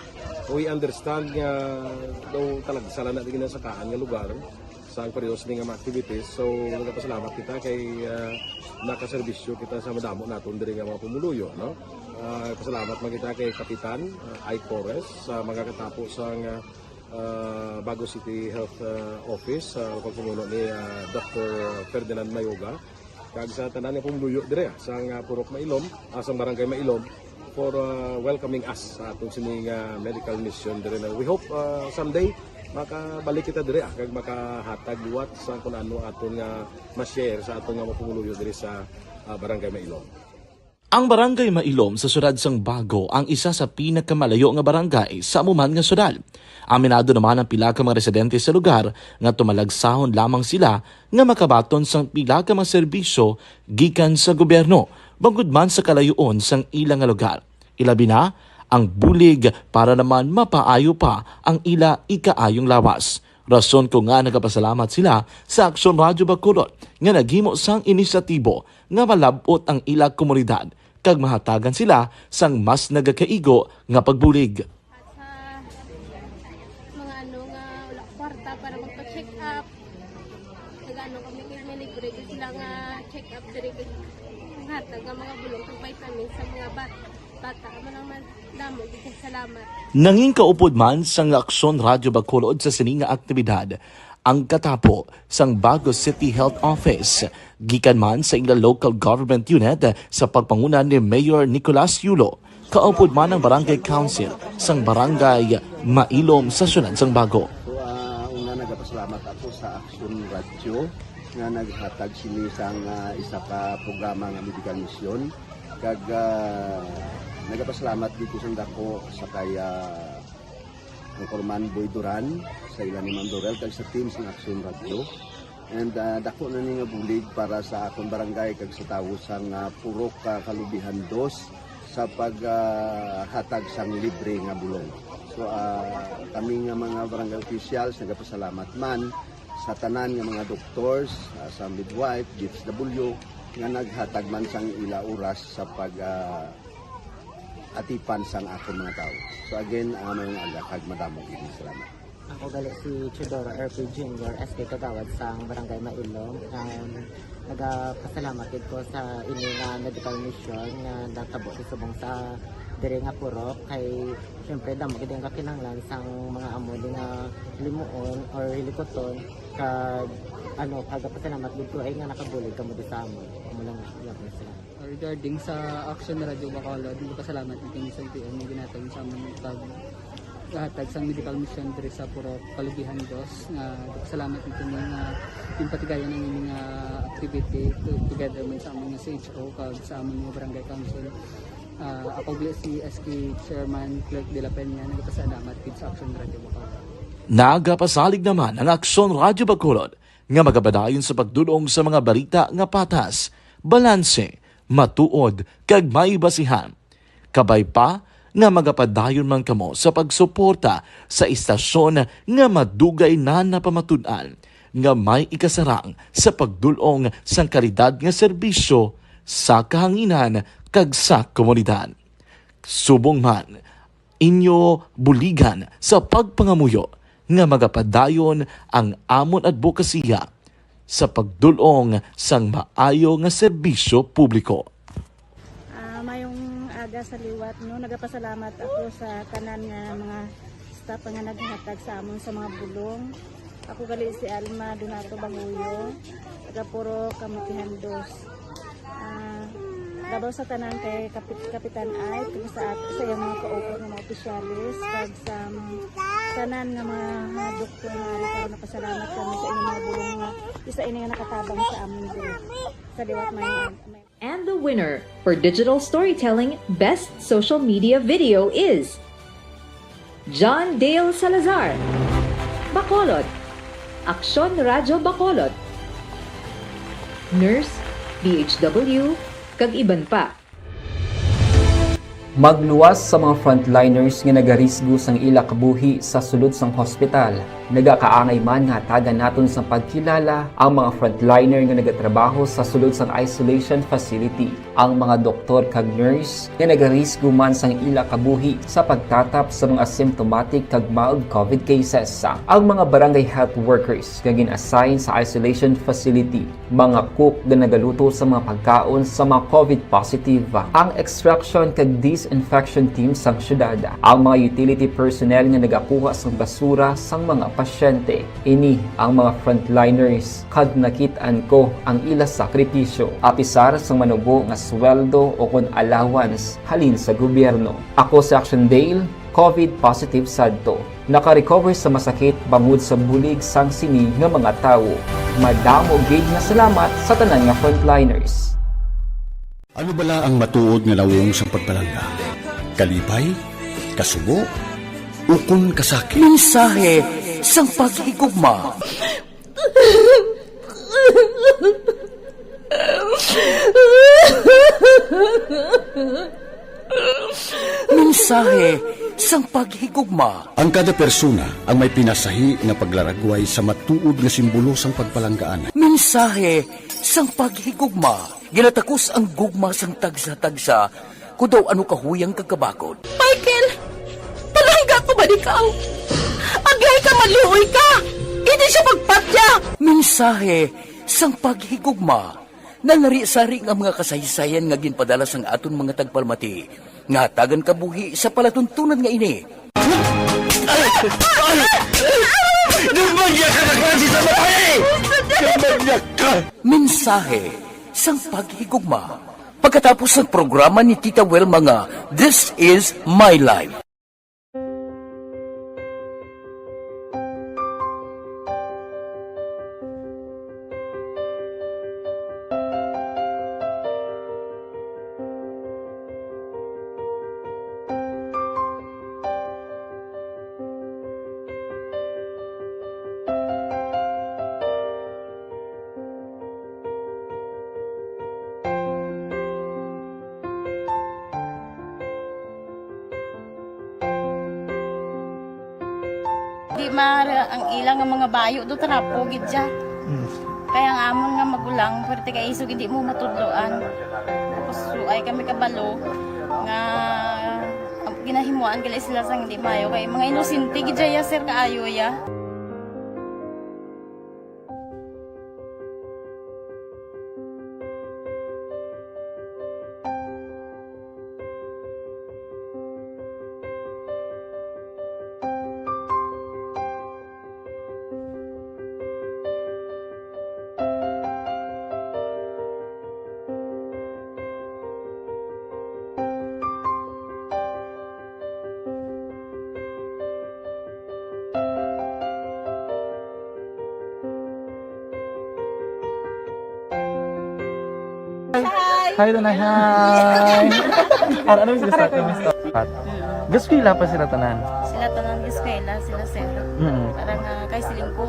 We understand nga daw talagsa lang na di ginasakaan nga lugar sa ang parehas ni nga mga activities. So, nagapasalamat kita kay, ah, nakaserbisyo kita sa madamo naton diri nga mga pumuluyo, no? Ah, pasalamat man kita kay Kapitan, ah, Ike Torres, sa mga katapo sa nga, ah, Bago City Health, ah, Office, sa pagpamuno ni, ah, Doctor Ferdinand Mayoga, kag sa tanan nga pumuluyo dire, ah, sa nga Purok Mailom, ah, sa Barangay Mailom, for, ah, welcoming us sa aton sini nga medical mission dire na. We hope, ah, someday makabalik kita dire, ah, kag makahatag liwat sa kun ano aton nga ma-share sa aton nga mga pumuluyo dire sa, ah, Barangay Mailom. Ang Barangay Mailom sa siyudad sang Bago ang isa sa pinakamalayo nga barangay sa amo man nga siyudad. Aminado naman ang pila ka mga residente sa lugar nga tumalagsahon lamang sila nga makabaton sang pila ka mga serbisyo gikan sa gobyerno, bangod man sa kalayoon sang ila nga lugar. Ilabi na ang bulig para naman mapaayo pa ang ila ikaayong lawas. Rason ko nga nagapasalamat sila sa Aksyon Radyo Bacolod nga naghimo sang inisyatibo nga malab-ot ang ila komunidad kag mahatagan sila sang mas nagakaigo nga pagbulig. Sa mga ano nga wala kwarta para magpa-check up, nagano kami kay may libre gyud sila nga check up diri, kay hatag nga mga bulong kag vitamins sa mga bat-, bata. Amo lang man, damo gyud kay salamat. Nangin kaupod man sang Aksyon Radyo Bacolod sa sini nga aktibidad ang katapo sang Bago City Health Office, gikan man sa ila local government unit sa pagpanguna ni Mayor Nicolas Yulo, kaupod man ang Barangay Council sang Barangay Mailom sa siyudad sang Bago. So, ah, una, nagapasalamat ako sa Aksyon Radyo nga naghatag sini sang, ah, isa ka programa nga medical mission. Kag, ah, nagapasalamat dito sa dako sa kay, ah, Anchorman Boy Duran, sa ila ni Ma'am Dorel, kag sa team sang Aksyon Radyo. And, ah, dako na ni nga bulig para sa akon barangay kag sa tawo sang, ah, Purok, ah, Kalubihan Dos sa pag, ah, hatag sang libre nga bulong. So, ah, kami nga mga barangay officials nagapasalamat man sa tanan nga mga doctors, ah, sa midwife, D S W, nga naghatag man sang ila oras sa pag, ah, atipan sang akon mga tawo. So again, ah, mayong aga kag madamo gid nga salamat. Ako gali si Teodoro R P Junior, S K Kagawad sang Barangay Mailom. Um, nagapasalamat gid ko sa ini nga medical mission nga natabo sa subong sa diri nga purok, kay syempre damo gid ang kakinahanglan sang mga amo ni nga limuon or hilikuton kag ano, kagapasalamat gid ko ay nga nakabulig kamo di sa amon. Amo lang, yun, salamat. Regarding sa Action Radio Bacolod, nagpasalamat kami sa P M nga ginhatag sa amon pag hatag sang medical mission diri sa Purok Kalubihan Dos, nga nagpasalamat kami nga yung patigayon ang ining, ah, activity to-, together man sa amon nga C H O kag sa amon nga barangay council. Ah, ako gali si S K Chairman Clerk de la Peña, nagpasalamat gid sa Action Radio Bacolod. Nagapasalig naman ang Aksyon Radyo Bacolod nga magapadayon sa pagdul-ong sa mga balita nga patas, balanse, matuod, kag may basihan. Kabay pa nga magapadayon man kamo sa pagsuporta sa istasyon nga madugay na napamatud-an nga may ikasarang sa pagdul-ong sang kalidad nga serbisyo sa kahanginan kag sa komunidad. Subong man, inyo buligan sa pagpangamuyo nga magapadayon ang amon adbokasiya sa pagdul-ong sang maayo nga serbisyo publiko. Ah, mayong aga sa liwat, no? Nagapasalamat ako sa tanan nga mga staff nga naghatag sa amon sa mga bulong. Ako gali si Alma Donato Banguyo, taga Purok Kamutihan Dos. Ah, labaw sa tanan kay Kapit-, Kapitan Ay, kag sa at-, sa iyang mga kaupat nga mga opisyalis, kag sa, um, tanan nga mga, mga doktor nga ari karon, napasalamat kami sa inyong mga bulong nga isa ini nga nakatabang sa amon diri. Sa liwat may, may And the winner for digital storytelling best social media video is John Dale Salazar, Bacolod, Aksyon Radyo Bacolod, Nurse, D H W, kag iban pa. Magluwas sa mga frontliners nga nagarisgo sang ila kabuhi sa sulod sang hospital. Nagakaangay man nga hatagan naton sang pagkilala ang mga frontliner nga nagatrabaho sa sulod sang isolation facility, ang mga doktor kag nurse nga nagarisgo man sang ila kabuhi sa pagtatap sa mga asymptomatic kag mild COVID cases, ang mga barangay health workers nga gin-assign sa isolation facility, mga cook nga nagaluto sa mga pagkaon sa mga COVID positive, ang extraction kag disinfection team sang syudad, ang mga utility personnel nga nagakuha sang basura sang mga pasyente. Ini ang mga frontliners, kag nakit-an ko ang ila sakripisyo, apisar sang manubo nga sweldo o kon allowance halin sa gobyerno. Ako si Action Dale, COVID positive sadto. Naka-recover sa masakit bangod sa bulig sang sini nga mga tawo. Madamo gid nga salamat sa tanan nga frontliners. Ano bala ang matuod nga nawong sang pagpalangga? Kalipay? Kasubo? Ukon kasakit? Mensahe sang paghigugma. Mensahe sang paghigugma. Ang kada persona ang may pinasahi nga paglaragway sa matuod nga simbolo sang pagpalanggaan. Mensahe sang paghigugma. Ginatakos ang gugma sang tagsa-tagsa, kun daw ano kahuyang kag kabakod. Michael, palangga ko man ikaw. Aglay ka, maluoy ka. Hindi siya pagpatya. Mensahe sang paghigugma. Nalari-sari nga mga kasaysayan nga ginpadala sang aton mga tagpalamati nga hatagan kabuhi sa palatuntunan nga ini. Ay! Ay! Ay! Demonyo ka na klase sa babae! Demonyo ka! Mensahe sang paghigugma. Pagkatapos sang programa ni Tita Welma nga This Is My Life. Di ma, ang ila nga mga bayo do trapo gid siya. Mm. Kaya ang amon nga magulang, pwerte kay isog hindi mo matudloan. Tapos suay kami kabalo nga ginahimuan gali sila sang hindi maayo kay mga inosente gid siya, sir, kaayo ya. Hi. Hi, Tanay. Hi. Ano, ano yung sila sa akin? Gaskwela pa sila tanan? Sila tanan gaskwela, sila sir. Mm. Parang, ah, kay siling ko,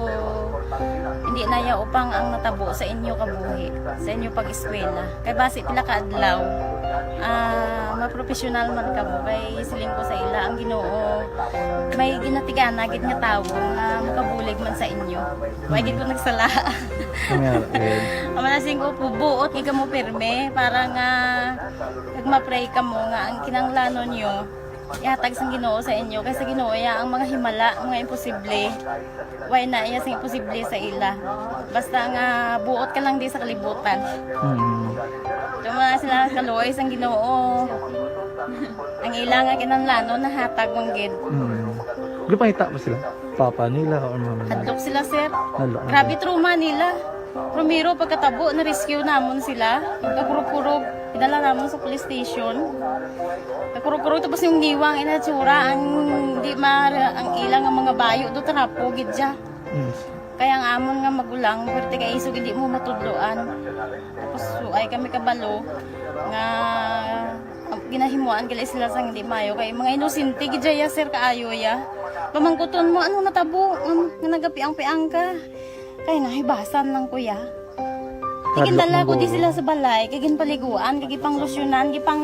hindi na ya upang ang natabo sa inyo kabuhi, sa inyo pag-eskwela. Kay basi pila ka adlaw, ah, mapropesyonal man kamo. Kay siling ko sa ila, ang Ginoo may ginatigana gid nga tawo nga makabulig man sa inyo. Wa gid ko nagsala. Nga, eh. Ang mga siling ko, buot gid kamo pirme para nga kag ma-pray kamo nga ang kinahanglanon nyo ihatag sang Ginoo sa inyo, kay sa Ginoo iya ang mga himala, mga imposible. Way na iya sing imposible sa ila. Basta nga buot ka lang di sa kalibutan. Mm. Tuma sila kaluoy sang Ginoo. Ang ila nga kinahanglanon nahatag man gid. Mm. Gipangita ba sila? Papa nila or mama nila? Hadlok sila, sir. Hadlok, Grabe okay. Trauma nila. Primero, pagkatabo, na-rescue namon sila. Kakurog-kurog, idala namon sa police station. Kakurog-kurog, tapos yung niwang inatsura, ang di ma, ang ilang ang mga bayo do, trapo gid siya. Mm. Kaya ang amon nga magulang, pwerte kay isog, hindi mo matudloan. Tapos, suay kami kabalo nga ginahimuan gali sila sang hindi maayo. Kay mga inosente gid siya, sir, kaayo ya. Pamangkuton mo, ano natabo? Um, nga nagapiang-piang ka. Kay nahibasan lang ko ya. Kay Hadlok gindala ko di manggulo. Sila sa balay, kay ginpaliguan, kay gipanglosyunan, gipang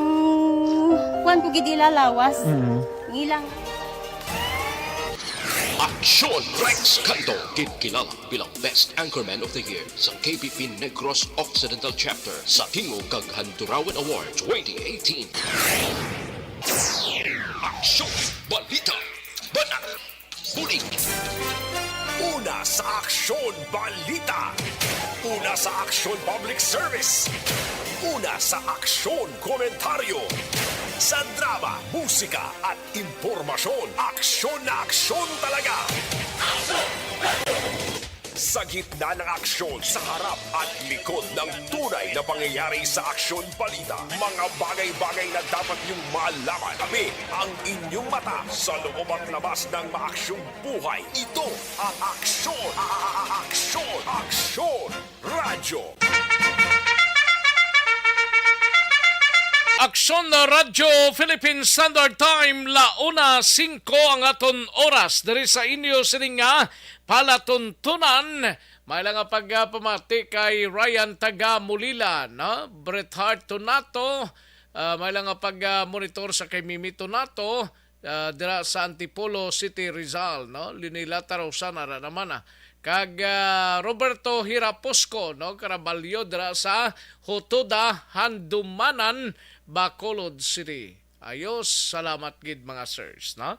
kuan ko gid ila lawas. Mm. Ang ilang Aksyon Rex Canto, gid kilala bilang Best Anchorman of the Year sa K B P Negros Occidental Chapter sa Tingog kag Handurawan Award twenty eighteen. Aksyon, balita, banat, bulig. Una sa aksyon, balita. Una sa aksyon, public service. Una sa aksyon, komentaryo. Sa drama, musika, at impormasyon, aksyon na aksyon talaga. Sa gitna ng aksyon, sa harap at likod ng tunay na pangyayari sa aksyon balita, mga bagay-bagay na dapat niyong malaman. Kami ang inyong mata sa loob at labas ng maaksyong buhay. Ito ang aksyon, a-, a-, a-, aksyon, aksyon, radyo. Aksyon na Radyo Philippine Standard Time, la una singko ang aton oras diri sa inyo sining nga palatuntunan. May lang nga pagpamati kay Ryan taga Mulila, no? Bret Hart Tunato, ah, may lang nga pag-monitor sa kay Mimi Tunato, ah, dira sa Antipolo City, Rizal, no? Linila Tarusan, ara naman, ah. Kag, ah, Roberto Hiraposco, no? Caraballo dira sa Hutuda, Handumanan, Bacolod City. Ayos, salamat gid, mga sirs, no?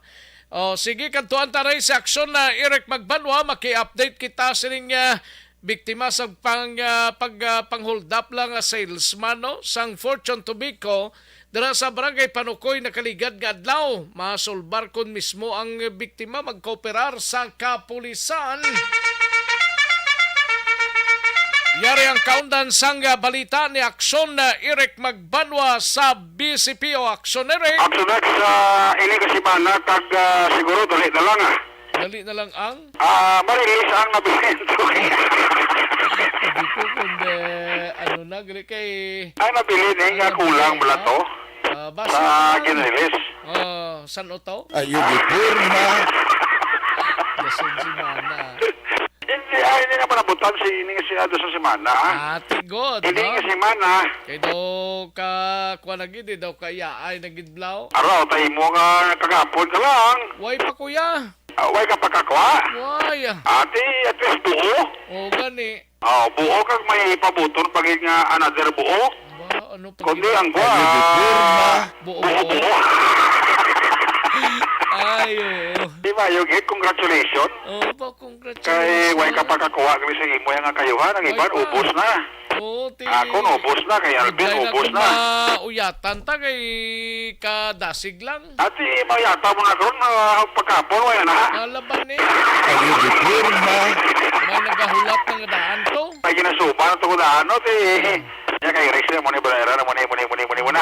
O, sige, kadtuan ta rin sa aksyon na Eric Magbanwa, maki-update kita sining, ah, biktima sa pang, ah, pag, ah, panghuldap lang nga salesman, no? Sang Fortune Tobacco, dira sa Barangay Panukoy, nakaligad nga adlaw. Masulbar kon mismo ang biktima magkooperar sa kapulisan. Yari ang kaundan sang, ah, balita ni Aksyon na Eric Magbanwa sa B C P O. Aksyon, Eric. Aksyon, Rex, ah, ini ka semana, tag, ah, siguro, dali na lang, ah. Dali na lang ang? Ah, marilis ang nabilin. Hindi ko, kundi, ano na, gali kay Ay, nabilin, eh, Ay, nga kulang nabilin, bala ha? to. Ah, basta Sa lang. Ginrilis. Oh, san uto? Ayo, di porma. Dasig si Mana. Hindi, ay, hindi nga panabutan si, ini nga si Ado sa semana, ha? Ah, tigod, Hindi no? nga semana. Kay do ka, kuha na gid, eh, daw ka iyaay na gid, blaw. Araw, tayo mo nga kagapon ka lang. Way pa, kuya. Ah, way ka pagkakwa? Way, ah. Ate, at least buo. O, gani. Oh, buo kag may pabuton pa gid nga another buo. Ba, ano pa Kundi gid? ang Ayo, di porma. Buo, Buo, buo. buo. Ay, oo. Di ba, yung hit, congratulations. Oo, ba, congratulations. Kay, way ka pagkakuha kami sa imo nga kayuhan, ang Way iban, pa. ubos na. Oo, ti-, Ako, ubos na. Kay Alvin, bigay na ubos kung na. mauyatan ta, kay kadasig lang. Ati, mayata mo na karon, ah, pagkapon, wala na. Alaban ni. Ayo, di porma. May nagahulat nga daan to. May ginasuba na to ko daan, no? Ti, ya kay Rex na, muni, balera na, muni, muni, muni, muni, muna.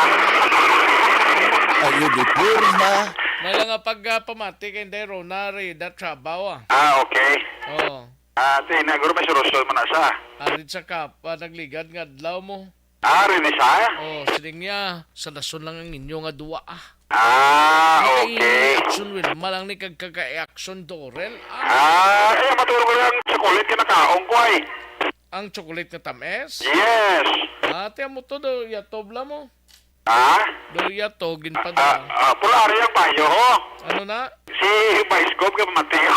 Ayo, di porma. May lang nga pag, ah, pamati kay Inday Rona, Rida, Trabaw, ah. Ah, okay. Oo. Ah, ti, na, guro may solusyon man na sa. Arid sa kap, ah, nagligad nga adlaw mo. Ah, rin isa? Oh, siling niya, sa dason lang ang inyo nga duwa, ah. Ah, Kay okay. Action Wilma lang ni kag kag kay Action Dorel, ah. Ah, eh, matulog ko lang sa kulit ka nakaon ko ay. Ang chocolate nga tamis? Yes. Ate, amo to do, yatob la mo. Ha? Do yato, Ah, ginpadala. ah, pula ari ang bayo, ho. Ano na? Si Vice Gov ka mateo.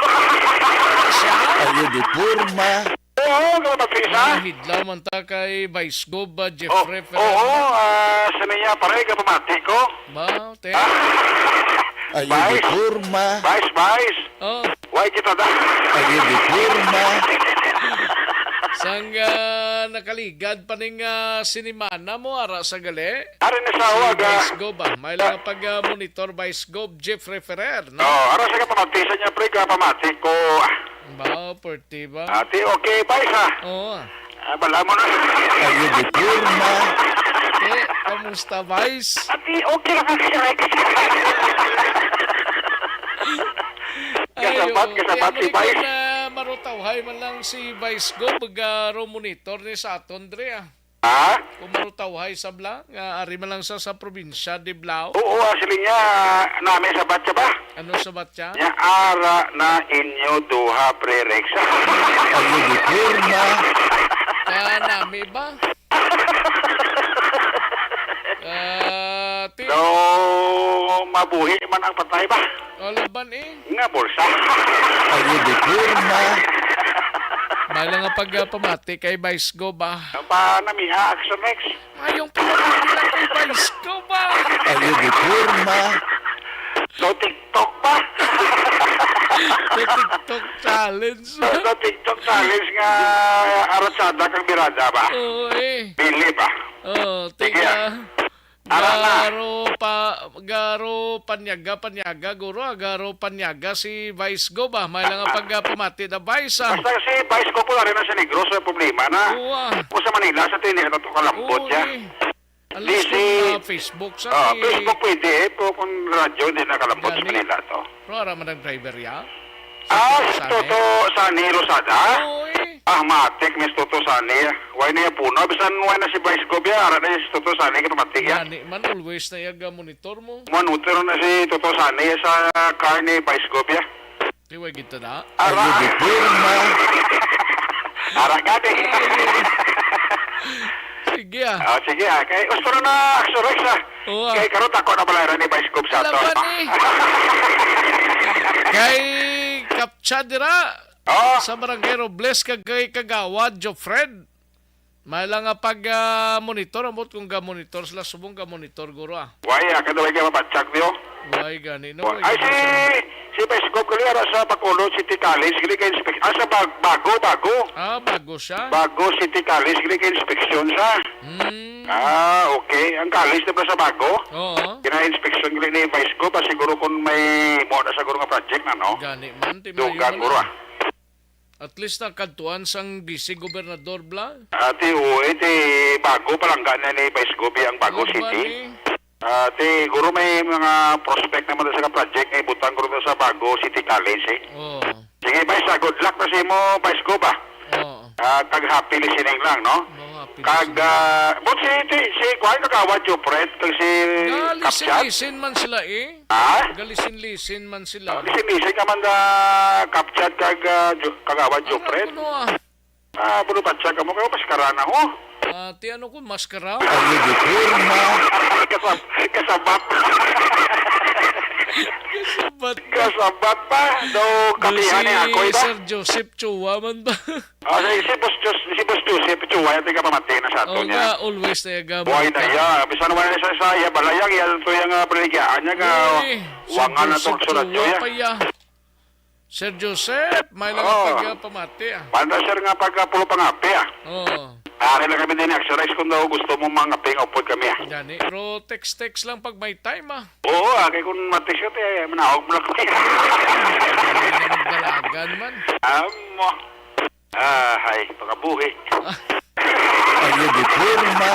Siya? Ayo di porma. Oo, ka mateo siya. Nahidlaw man ta kay Vice Gov, ah, Oh, Jeffrey oo, Ferrer. ah, sa niya, pare, ka pamati ko. Ba, te? Ah. Ayo di Vice. porma. Vice, Vice. Oh. Why kita da? Ayo di porma. Sang, ah, nakaligad pa ning, ah, sinimana mo, ara sa gali? Ari na sa Si awag, ah. Vice Gov, ah. May lang pag, ah, monitor, Vice Gov, Jeffrey Ferrer, no? Oh, ara sa kapamatisan niya, pre, kapamati ko. Ba, perti ba? Ati, okay, Vice, ah. Oo, ah. Ah, bala mo na. Ayo di porma. Eh, kamusta, Vice? Ati, okay lang ang Rex. Ay, Kasabat, oo. kasabat Kaya si mo Vice. na marutawhay man lang si Vice Gov, garo monitor ni sa aton, Dre, ah. Ha? Kung marutawhay sa bla, nga ari man lang sa, sa probinsya, di bla. Oo, ah, sila niya, nami sa batya ba? Ano sa batya? Nya ara na inyo duha, Pre Rex. Ayo di porma. Kanami ba? Ah, ti- Daw mabuhi man ang patay ba? Alaban eh. Nga bulsa. Ayo di porma. May lang nga pagpamati kay Vice Gov ba? Pa namiha, Action Rex. Mayong pinapili lang kay Vice Gov ba? Ayo di porma. No TikTok ba? The TikTok challenge. No, no TikTok challenge nga aratsada kang birada ba? Oo eh. Pili ba? Oo, Sige. tiga. Ara na. Garo pa, garo panyaga, panyaga, guro, ah, garo panyaga si Vice Gov ba? May lang nga pagpamati na Vice, ah. Basta si Vice Gov po, ari na sa Negros, may problema na. Oo, ah. Kung sa Manila, sa tini, ano to, kalambot Oo, niya. eh. Unless Busy. kung, ah, Facebook sa Ah, ti- Facebook pwede eh, pero kung radyo, hindi na kalambot sa Gani. Manila to. Pero ara man ang driver ya? Ah, Sa Sani? Toto Sani Rosada? Oo, eh. Ah, matik ni si Toto Sani, ah. Why na iya puno? Bisan why na si Vice Gov, ya? Ara na iya si Toto Sani, kay pamati, ya. Gani man, always na iya ga monitor mo. Monitor na si Toto Sani sa car ni Vice Gov, ya. Kay why kita na? Ara. Ayun, di pirma. Ara ka, di. Sige, ah. Ah, sige, ah. Kay gusto na na, Axorex, ah. Oo, ah. Kay karon ako na pala ni Vice Gov sa ato, Laban, ah. Eh. Kay Kapcha dira. Oh. Sa Barangay Robles, kag kay Kagawad Jofred. May lang nga pag, ah, monitor, ambot kung ga-monitor sila, subong ga-monitor, guro, ah. Why, ah, kada way ka mabatsak niyo? Why gani, no? Why Ay, si, gani siya? Si Vice Gov gali ara sa Bacolod City College, gali kay inspek-, ah, sa Bag-, Bago, Bago. Ah, Bago siya? Bago City College, gali kay inspeksyon sa. Hmm. Ah, okay. Ang college na ba sa Bago? Oo. Kina-inspeksyon gali ni Vice Gov, ah, siguro kung may mo na siguro nga project na, no? Gani man, ti Dugang, maayo man guro, na. Ah. At least nakadtuan sang vice gobernador, bla? Ati, uy, ti Bago, palangga na ni Vice Gobi ang Bago Ano ba City. Ni? Ah, ti, guro may mga prospect naman sa project nga ibutang guro sa Bago City College, eh. Oh. Sige, Vice, ah, good luck na sa imo, Vice Gob, ah. Oh. Ah, kag happy listening lang, no? Mga Kag, pilisin. Ah, but si, ti, si, kuwan, Kagawad Jopret, kag si Kapchat. Galisin-lisin man sila, eh. Ha? Galisin-lisin man sila. Ah, lisin-lisin ka man da Kapchat kag, ah, Jo-, Kagawad Ano Jopret. Kuno, ah? Ah, Bruno Patsyag, amo kayo, maskara na ho. Ah, ti ano ko, maskara? Ayun, di pirma. Kasab-, kasabat. Kasabat. Kasabat pa. Daw Di kapihan si ni ako ito. Sir Joseph Chua man ba? Ah, si, si Boss Jos-, si Boss Joseph Chua, yung tigapamati na sa ato Oh, niya. Nga, always na yung Buhay na gamit iya. Bisan wala sa, sa iya, balayang iya, ito yung, ah, baligya. Anya nga, Uy, Sir wangan na Joseph itong sulat Chua niya. Pa iya. Sir Joseph, may lang Oh. Pagpamati, ah. Banda, sir, nga pagkapulo pangapi, ah. Oh. Ari lang kami din, exercise kung daw gusto mo mangapi nga upod kami, ah. Gani, pero text-text lang pag may time, ah. Oo, ah, kay kung ma-text ka, te, manawag mo lang kami. Hindi na magdalagan man. Amo. Ah, hay, pangabuhi. Ay, di pirma.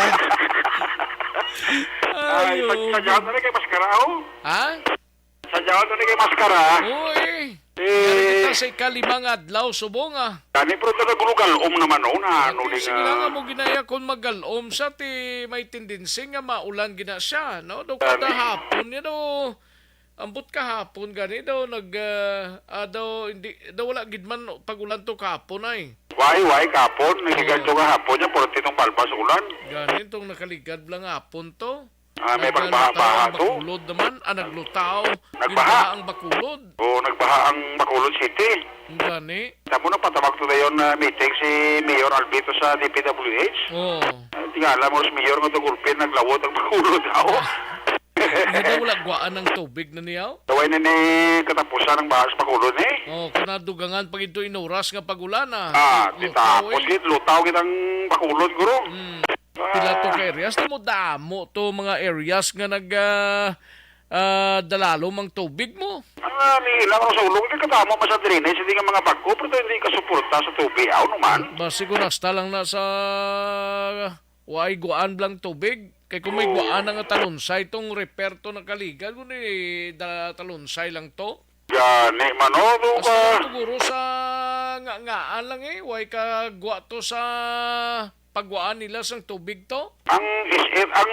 Ay, Ay, pag, oh. Sa jaw na rin kay maskara, oh. Ha? Sa jaw na rin kay maskara. Oo, eh. Eh. Yari kita sa ikalimang adlaw, subong, ah. Kani, pero taga-gulugal-om naman, oh, na ano Sige, ni sige nga. Lang, amo ginaya kung magal-om siya, ti may tendency nga maulan gina siya, no? Do kada Kani? Hapon niya, do. Ambot kahapon gani daw nag, ah, ah, daw hindi, daw wala gid man pag-ulan to kahapon ay. Why, why kahapon? Nagligad Oo. To kahapon niya, puro tinong balbas ulan. Gani tong nakaligad lang hapon to. Ah, may Nagbaha-baha ang to. Bacolod naman, ah, naglutaw. Nagbaha? Ginbaha ang Bacolod. Oo, nagbaha ang Bacolod City. Gani. Tamo na patawag to dayon na meeting si Mayor Alvito sa D P W H. Oo. Ay, tingala mo si Mayor nga to gulpin, naglawot ang Bacolod daw. Hindi daw wala gwaan ang tubig na niyaw? Taway na ni katapusan ang bahas Bacolod, eh. Oh, kung nadugangan pa gid to in oras nga pag-ulan, ah. Ah, Lu-, di lutaw, tapos eh. Gid, lutaw gid ang Bacolod, guro. Hmm. Ah. Pila to ka areas? Tamo damo to mga areas nga nag, ah, ah, dalalom ang tubig mo. Ang, ah, may ilang sa ulog, di katamo man sa drainage, hindi nga mga bag-o, pero hindi ka suporta sa tubig, aw naman. Basi kung hasta lang na sa Way guan lang tubig. Kay kung may Oo. Guan na nga talunsay tong reperto nakaligad, kundi da talunsay lang to. Gani man, oh, do Basta ka. Lang siguro sa nga-, ngaan lang eh. Way ka gwa to sa pagwaan nila sang tubig to. Ang is-, ang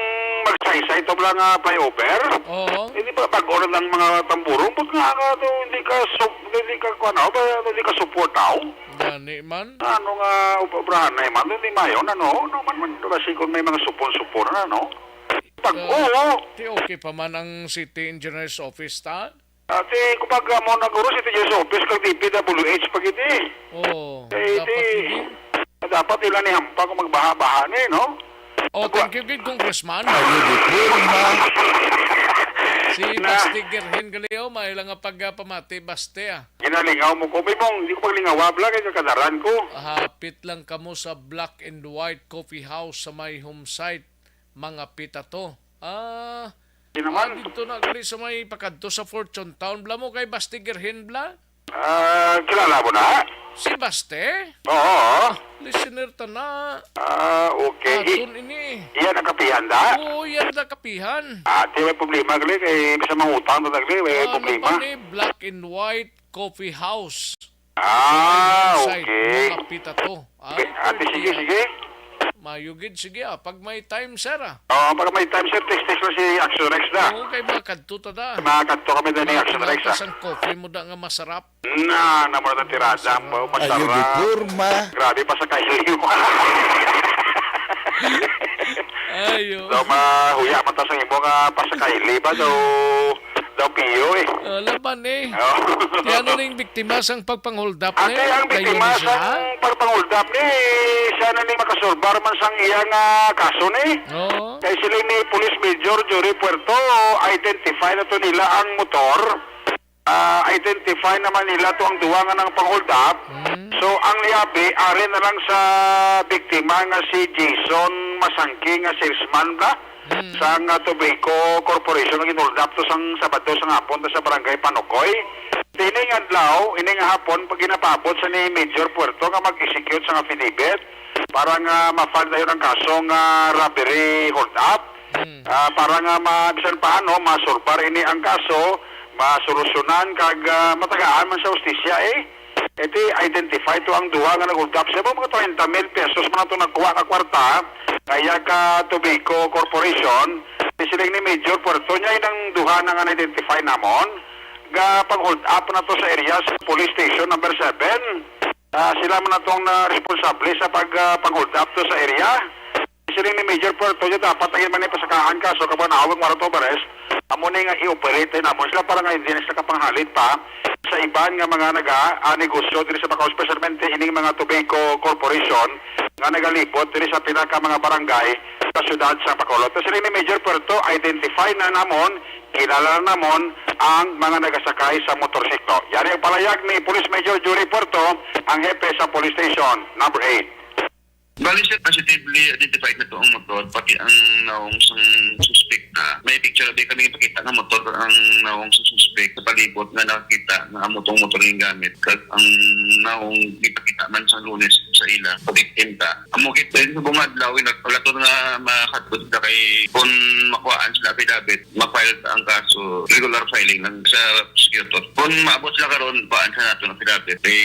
magsaysay to lang nga flyover. Oo. Hindi ba bag-o rin ang mga tamburong? Ba't nga ka to, hindi ka sup-, hindi ka kuwan, oh, ba, hindi ka support, oh? Gani man. Ano nga, ob-, obrahan na man, hindi mayon, ano? Ano man, man, kasi kung may mga supon-supon, ano? Pag, Ah, oo. Ti okay pa man ang city engineer's office, ta? Ati, kumbaga mo na guro, city engineer's office, kag D P W H pa gid, eh. Oo, Eh, dapat di, hindi. Dapat ila ni hampa kung magbaha-baha ni, no? Oh, Agwa. Thank you gid, Congressman. Ayun, di pirma. Si Na. Basti Gerhen Galeo, may lang nga pagpamati, Basti, ah. Ginalingaw mo ko. May mong, hindi ko paglingawa, bla, kay kakadaran ko. Hapit lang kamo sa Black and White Coffee House sa may home site, mga pita to. Ah, Di naman. Ah, dito na gali sa may pakadto sa Fortune Town. Bla mo kay Basti Gerhen, bla? Ah, kilala mo na? Si Baste? Oo. Listener ta na. Ah, okay. Aton ini. Iya nakapihan da? Oo, iya nakapihan. Ah, di may problema gali kay bisa mangutang to gali, may Ah, problema. Ano ba ni Black and White Coffee House? Ah, May site, okay. Mga pita to. Ay, Ate, sige, sige. Mayo gid, sige, ah. Pag may time, sir, ah. Oo, pag may time, sir, text-text lang si Action Rex na. Oo, kay makadto ta da. Makadto kami na ni Action Rex, ah. Sang coffee mo da nga masarap. Na, naman ang tirada mo, masarap. Ayo, di porma. Grabe pa sa kaili mo. Ayo. So, mahuya man ta sa imo nga pa sa kaili ba? So, daw piyo eh. Oh, laban eh. Oh. Di ano ning biktima sang pagpang-hold up ni? Ate, ang biktima sang pagpang-hold up ni, siya na ni makasulbar man sang iya nga kaso ni. Oo. Kay siling ni Police Major Jory Puerto, identify na to nila ang motor. Ah, identify naman nila to ang duwa nga nang pang-hold up. Mm. So, ang liabi, ari na lang sa biktima nga si Jason Masangki nga salesman ba? Mm. Sang, ah, Tobacco Corporation nga gin-hold up to sang Sabado sang hapon to sa Barangay Panukoy. Ining adlaw, ining hapon, pag ginapaabot sa ni Major Puerto nga mag-execute sang affidavit para nga ma-file dayon ang kaso nga robbery hold up. Mm. Ah, para nga ma-, bisan paano, masulbar ini ang kaso, masolusyonan kag, ah, matagaan man sa hustisya eh. Iti identify to ang duha nga nag-hold up. Siya ba mga treinta mil pesos man ato nagkuha nga kwarta, kaya ka Tobacco Corporation, di siling ni Major Puerto niya inang duha na nga na-identify namon. Ga pang-hold up na to sa area sa Police Station number seven. Ah, sila man atong na responsable sa pag, ah, pang-hold up to sa area. Siling ni Major Puerto, dapat ang man ipasakaan kaso kag panawag warrant of arrest. Amo ni nga i-operate namon sila para nga hindi na sila kapanghalit pa sa iban nga mga naga, ah, negosyo diri sa Bacolod, especialmente ining mga Tobacco Corporation nga nagalibot diri sa pila ka mga barangay sa siyudad sa Bacolod. Siling ni Major Puerto, identify na namon, kilala na namon ang mga nagasakay sa motorsiklo. Yari ang palayag ni Police Major Jory Puerto, ang hepe sa Police Station number eight. Bali, sir, positively identified na to ang motor, pati ang naong sang suspect na. May picture din kami ipakita nga motor ang naong sang suspect sa palibot nga nakakita nga amo tong motor yung gamit. Kag ang naong ipakita man sa Lunes sa ila, pa-victim ta. Amo gid, din sa bunga adlaw, ina-, wala to nga makadto sila kay kung makuhaan sila affidavit, ma-file ang kaso, regular filing lang sa prosecutor. Kung maabot sila karon, kuhaan sa nato ng affidavit. Kay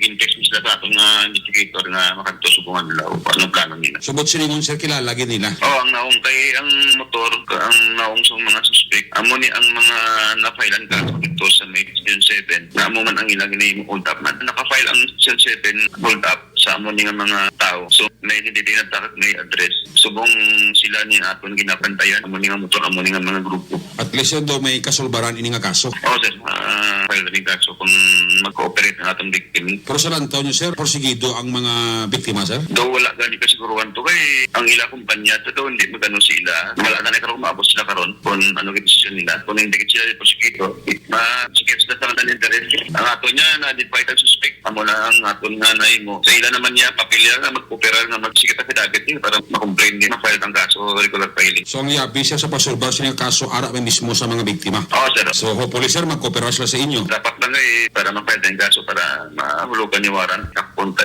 in-text mo sila sa aton nga investigator nga makadto subong adlaw. Kung anong plano nila? So, but silingon, sir, kilala gid nila? Oh, ang naong kay ang motor, ang naong sa mga suspect, amo ni ang mga na-file ang kaso dito sa may Section seven, na amo man ang ilang gini-hold up man. Naka-file ang Section seven hold up sa amo ni nga mga tao. So, may identity na tatak, may address. Subong sila ni aton ginapantayan, amo ni nga motor, amo ni nga mga grupo. At least, sir, daw may kasulbaran ini nga kaso. Oo, sir. Ah, file na rin kaso kung mag-cooperate ang atong victim. Pero sa lantaw nyo, sir, porsigido ang mga biktima, sir? Daw wala gani kasiguruhan to kay ang ila kumpanya to daw hindi magano sila. Wala na na karon, maabot sila karon kung ano yung desisyon nila. Kung hindi sila porsigido, ma-, sige sila sa mga interest. Ang ato niya, na-identify ang suspect. Amo na ang aton nga nahimo. Sa ila naman niya, papilya nga mag-opera nga magsikap sa dagat niya para ma-complain niya, ma-file ang kaso, regular filing. So, ang yabi, sir, sa pasulbar sa inyong kaso, ara man mismo sa mga biktima? Oo, sir. So, hopefully, sir, mag-opera sila sa inyo. Dapat lang eh, para ma-file ang kaso, para mahulugan yung warrant, kapunta.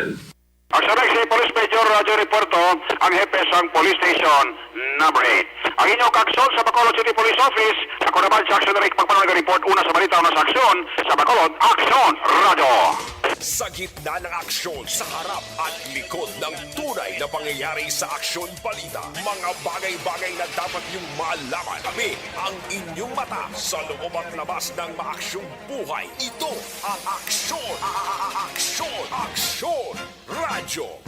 Ang saray si Police Major Roger Reporto, ang hepe sang Police Station number eight. Ang inyong kaksyon sa Bacolod City Police Office, ako naman si Action Rick, pagpanong nag-report, una sa balita, una sa aksyon, sa Bacolod, Aksyon Radyo. Sa gitna ng aksyon, sa harap at likod ng tunay na pangyayari sa aksyon balita, mga bagay-bagay na dapat niyong malaman. Kami ang inyong mata sa loob at labas ng maaksyong buhay. Ito ang Aksyon, a-, a-, a-, Aksyon, Aksyon Radyo.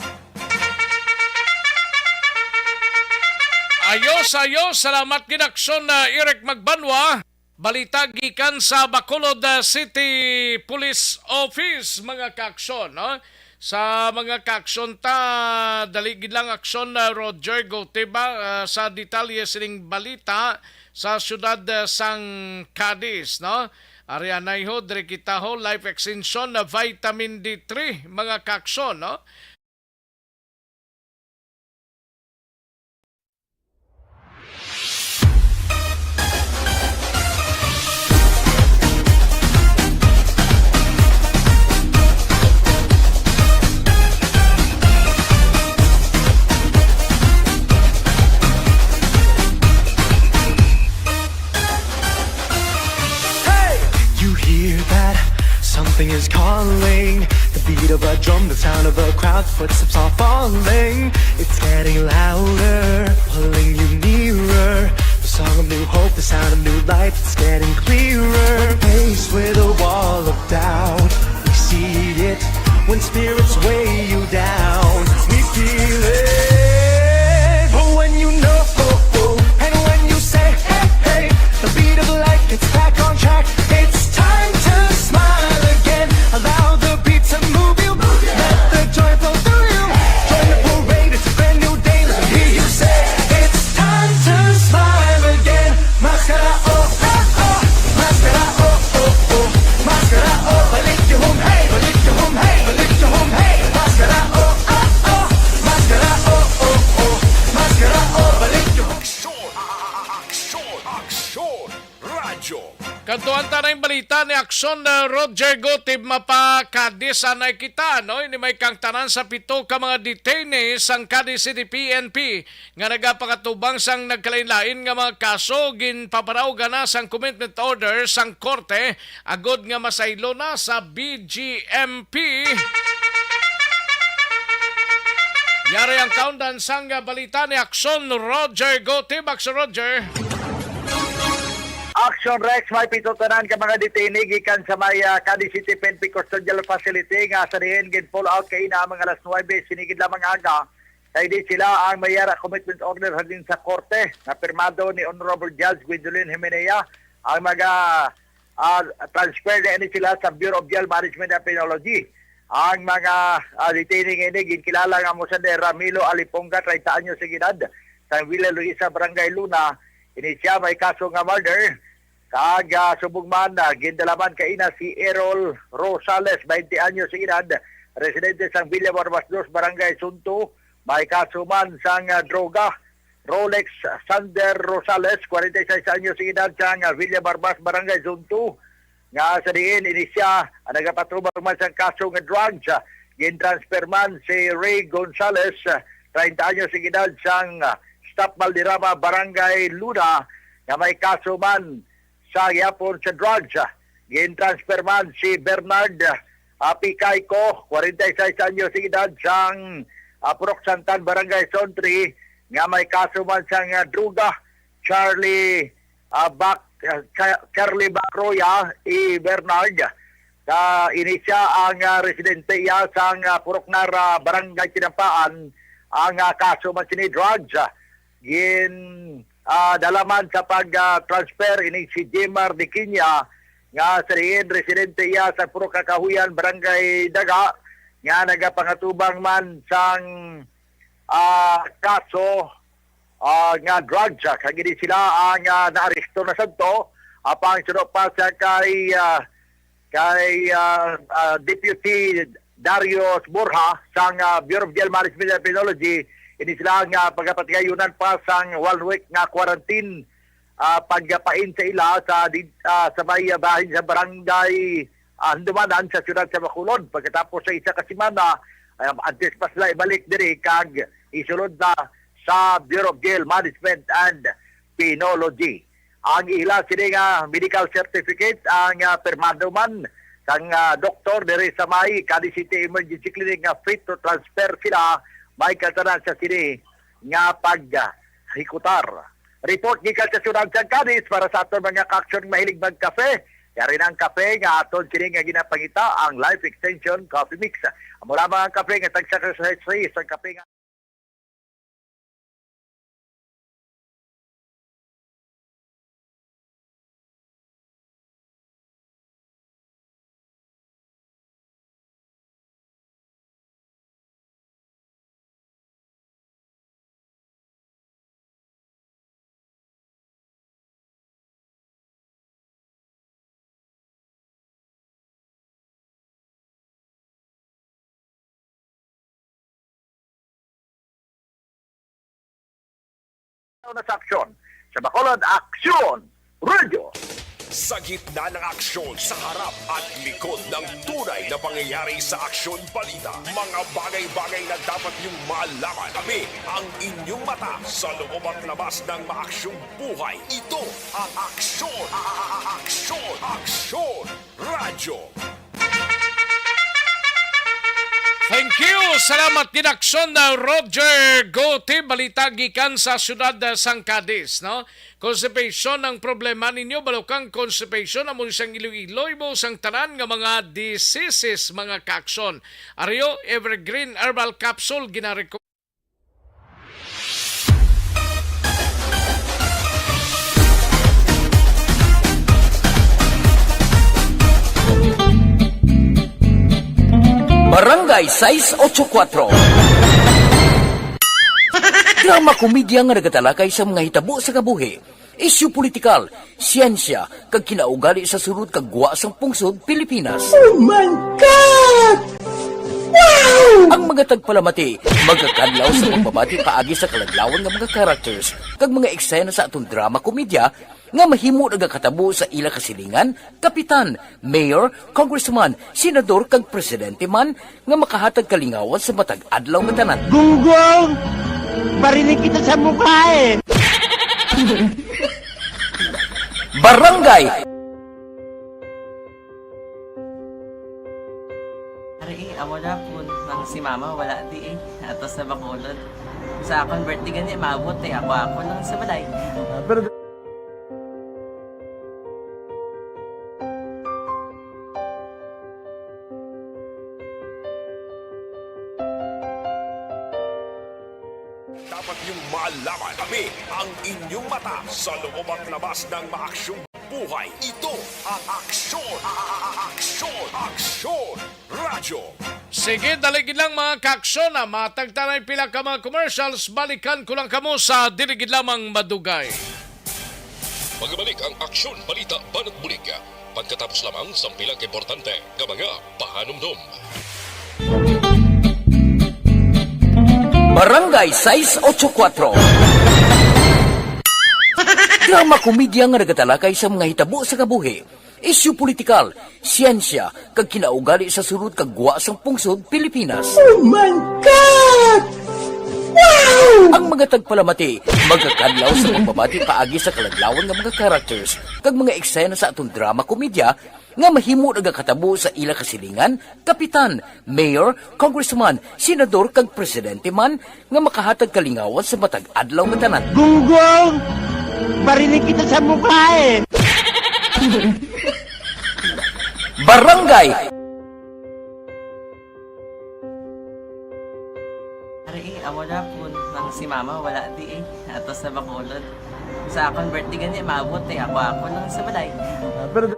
Ayos, ayos. Salamat gid, Aksyon na Eric Magbanwa. Balita gikan sa Bacolod, ah, City Police Office, mga kaaksyon, no? Sa mga kaaksyon ta, dali gid lang aksyon na Roger Gotiba, ah, sa detalye sining balita sa siyudad, ah, sang Cadiz, no? Ari anay ho, diri kita ho, life extension na vitamin D three, mga kaaksyon, no? Hey! Did you hear that? Something Is calling. The beat of a drum, the sound of a crowd, footsteps are falling. It's getting louder, pulling you nearer. The song of new hope, the sound of new life, it's getting clearer. Faced with a wall of doubt, we see it. When spirits weigh you down, we feel it. Oh, when you know, and when you say, hey, hey, the beat of life gets back on track. It's time to smile again. Allow the beat to move you. Let the joy flow through you. Join the parade, it's a brand new day. Let me hear you say, it's time to smile again. Maskara, oh, oh, oh. Maskara, oh, oh, oh. Maskara, oh, balik yung home, hey, balik yung home, hey, balik yung home, hey. Maskara, oh, oh, oh. Maskara, oh, oh, oh. Maskara, oh, balik yung home. Aksyon! Aksyon! Aksyon! Radyo. Kadtuan ta na yung balita ni Aksyon, uh, Roger Gotib, mapa Cadiz anay kita, no? Ini may kang tanan sa pito ka mga detainees sang Cadiz City P N P nga nagapangatubang sang nagkalain-lain nga mga kaso, ginpaparauga na sang commitment order sang korte agod nga masaylo na sa B G M P. Yari ang kaundan sang balita ni Aksyon, Roger Gotib. Aksyon, Roger. Action Rex, may pito tanan ka mga detainee gikan sa may, ah, Cadiz City P N P Custodial Facility nga sa diin gin-pull out kaina mga alas nuwebe sinigid lamang aga. Kay di sila ang may yara commitment order halin sa korte nga pirmado ni Honorable Judge Gwendolyn Jimenea ang maga, ah, transfer na ini sila sa Bureau of Jail Management and Penology. Ang mga, ah, detainee nga ini ginkilala nga mo sa ni Ramilo Aliponga, treinta anyos sa edad, sa Villa Luisa, Barangay Luna. Ini siya may kaso nga murder. Kag, ah, subong man, ah, gindala man kaina si Errol Rosales, baynte anyos sa edad, residente sang Villa Barbas Dos, Barangay Sunto. May kaso man sang, ah, droga. Rolex Sander Rosales, kwarenta y seis anyos sa edad, sang, ah, Villa Barbas, Barangay Sunto, nga sa diin ini siya ang nagapatubang man sang kaso nga drugs. Ah, gintransfer man si Ray Gonzales, ah, treinta anyos sa edad, sang, ah, Stop Valderrama, Barangay Luna, nga may kaso man sa gihapon sa drugs. Gin-transfer man si Bernard, ah, Picayco, kwarenta y seis anyos sa edad, sang, ah, Purok Santan, Barangay Zone three, nga may kaso man sang, ah, droga. Charlie, ah, Bac-, ah, Cha-, Charlie Bacroya, i Bernard. Ka, ini siya ang, ah, residente iya sang, ah, Purok Nara, Barangay Tinampaan. Ang, ah, kaso man sini drugs. Gin, ah, dala man sa pag, ah, transfer ini si Jemar de Quiña, nga sa diin residente iya sa Purok Kakahuyan, Barangay Daga, nga nagapangatubang man sang, ah, kaso, ah, nga drugs. Kag ini sila ang, ah, naaresto na sadto. Apang suno pa sa kay, ah, kay, ah, ah, Deputy Darius Borja sang, ah, Bureau of Jail Management and Penology, ini sila nga pagapatigayunan pa sang one week nga quarantine, ah, pagpain sa ila sa di-, ah, sa may, ah, bahin sa barangay, ah, Handumanan sa siyudad sa Bacolod. Pagkatapos sa isa ka semana, ah, antes pa sila ibalik diri kag isulod na sa Bureau of Jail Management and Penology. Ang ila sini nga medical certificate ang, ah, pirmado man sang, ah, doktor diri sa may Cadiz City Emergency Clinic nga fit to transfer sila, may katanan sa sini nga paghikutar. Report gikan sa siyudad sang Cadiz para sa aton mga ka-aksyon mahilig magkape. Yari na ang kape nga aton sini nga ginapangita, ang Life Extension Coffee Mix. Amo lamang ang kape nga tagsa ka sa sa kape nga na sa aksyon. Sa Bacolod, Aksyon Radio. Sa gitna ng aksyon, sa harap at likod ng tunay na pangyayari sa Aksyon Balita, mga bagay-bagay na dapat niyong malaman. Kami ang inyong mata sa loob at labas ng maaksyong buhay. Ito ang Aksyon, a-, a-, a-, Aksyon, Aksyon Radyo. Q, salamat, Dinaksyon na Roger Gote. Balita gikan sa siyudad sang Cadiz, no? Constipation ang problema ninyo, balukang constipation, amo sang Iloilo, imo sang tanan nga mga diseases, mga kaaksyon. Ario Evergreen Herbal Capsule, ginareko- Barangay sais ocho kuatro. Drama komedya nga nagatalakay sa mga hitabo sa kabuhi, isyu politikal, siyensya, kag kinaugali sa sulod kag gwa sang pungsod Pilipinas. Oh my God! Wow! Ang mga tagpalamati magakadlaw sa pagbabati paagi sa kaladlawan nga mga characters kag mga eksena sa aton drama komedya nga mahimo nagakatabo sa ila kasilingan, kapitan, mayor, congressman, senador, kag presidente man nga makahatag kalingawan sa matag adlaw nga tanan. Gunggong! Barinig kita sa mukha eh! Barangay! Ari eh, amo na po nang si mama wala di eh. Ato sa Bacolod. Sa akon birthday gani, maabot eh. Ako-ako lang sa balay. Ah, pero Dapat niyong malaman, kami ang inyong mata sa loob at labas ng maaksyong buhay. Ito ang Aksyon, a- a- a- Aksyon, Aksyon Radyo. Sige, dali gid lang mga kaaksyon, ah. Matag tanay pila ka mga commercials, balikan ko lang kamo sa dili gid lamang madugay. Magabalik ang Aksyon Balita Banat Bulig pagkatapos lamang sang pila ka importante nga mga pahanumdom. Barangay sais ocho kuatro. Drama komedya nga nagatalakay sa mga hitabo sa kabuhi, isyu politikal, siyensya, kag kinaugali sa sulod kag gwa sang pungsod Pilipinas. Oh my God! Wow! Ang mga tagpalamati magakadlaw sa pagbabati paagi sa kaladlawan nga mga characters kag mga eksena sa aton drama komedya nga mahimo nagakatabo sa ila kasilingan, kapitan, mayor, congressman, senador, kag presidente man nga makahatag kalingawan sa matag adlaw nga tanan. Gunggong! Barinig kita sa mukha eh! Barangay! Ari eh, amo na po nang si mama wala di eh. Ato sa Bacolod. Sa akon birthday gani, maabot eh. Ako-ako lang sa balay. Ah, pero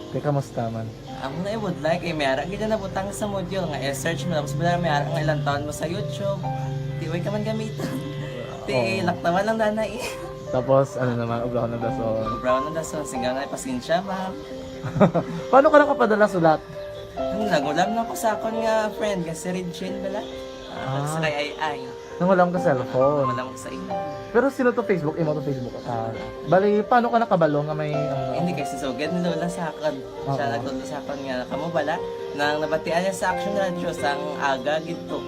Te, kamusta man? Amo na i-would like, eh, may ara gid na nabutang sa module nga i-search mo, tapos wala may ara nga ilang taon mo sa YouTube. Di way ka man gamiton. Ti, Oo. Laktawan lang dana eh. Tapos, ano naman, ubrahon ng dason. Ubrahon ng dason, sigaw na, pasensya, ma'am. Paano ka nakapadala sulat? Ano, nagulam na ko sa akon nga friend, nga si Regine bala. Ah, Ah. Sa kay Ay Ay. Nangulam ka cellphone. Wala mo sa imo. Pero sino to Facebook? Imo to Facebook account? Bali, paano ka nakabalo nga may ano? Hindi kay si Sugad ni Lola sa akon. Siya Oo. nagtudlo sa akon nga kamo bala nang nabatian niya sa Action Radio sang aga gid ko.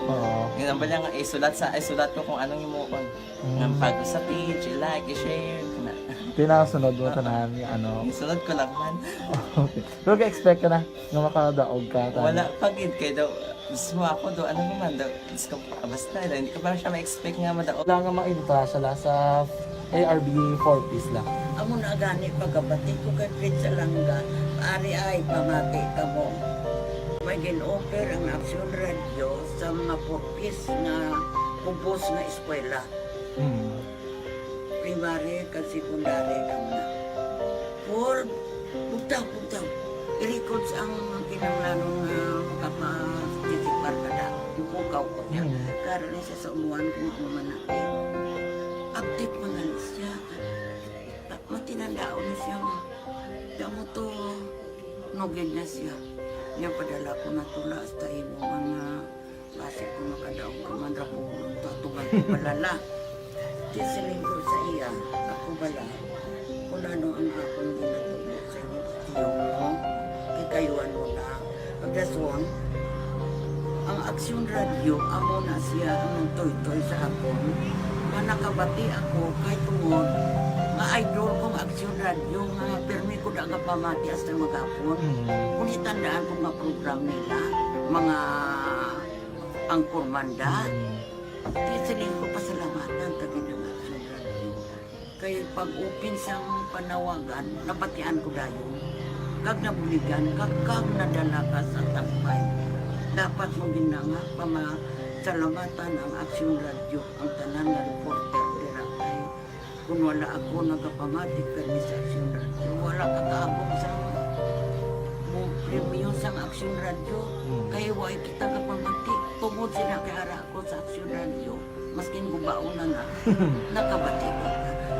Oo. Yun ang bala nga isulat sa isulat ko kung anong imuon. Mm. Nga pag sa page, i-like, i-share, kana. Tinasunod mo tanan nga ano. Isunod ko lang man. Okay. Pero ka-expect ka na nga makadaog ka. Wala pa gid kay daw Mismo ako do, ano naman daw, Diyos ko, basta daw, hindi ko pa siya ma-expect nga madaog. Wala nga mainta siya la sa A R B four Ps la. Amo na gani pagkabati ko kay Fritz Alanga, ari ay pamati kamo. May gin-offer ang Aksyon Radyo sa mga four Ps nga kubos nga eskwela. Hmm. Primary kag secondary kamo na. Four, bugtaw, bugtaw. I-records ang kinahanglanon nga makapatisipar ka na. Mukukaw ko niya. Hmm. Karon ni siya sa umuan kung ano man na. Active man gani siya. Matinandaon na siya, ma. Di mo to, nugid na siya. Niya padala ko na tula hasta imo mga basi ko makadaog ka man ra ko, to atugan ko balala. Di siling ko sa iya, ako bala, kung ano ang akong ginatubo sa inyo, tiyo mo, kikayuan mo na. Pagdason, ang Aksyon Radyo, amo na siya ang nagtuytoy sa akon. Nga nakabati ako kay tungod nga idol ko ang Aksyon Radyo, nga pirmi ko da nga pamati hasta maghapon. Mm. Kung itandaan ko nga program nila, mga angkor manda, Mm. di siling ko pasalamatan ta gid ang Aksyon Radyo. Kay pag-open sang panawagan, nabatian ko dayon. Kag nabuligan, kag, kag nadala ka sa tampay. Dapat mo gid na nga pamasalamatan ang Aksyon Radyo, ang tanan nga reporter dira. Kay kun wala ako nagapamati kani sa Aksyon Radyo, wala ka kaabot sa mo premyo sang Aksyon Radyo. Mm. Kay wa kita gapamati. Tungod sila kay ara ako sa Aksyon Radyo, maskin gubaon na na, nakabati ko.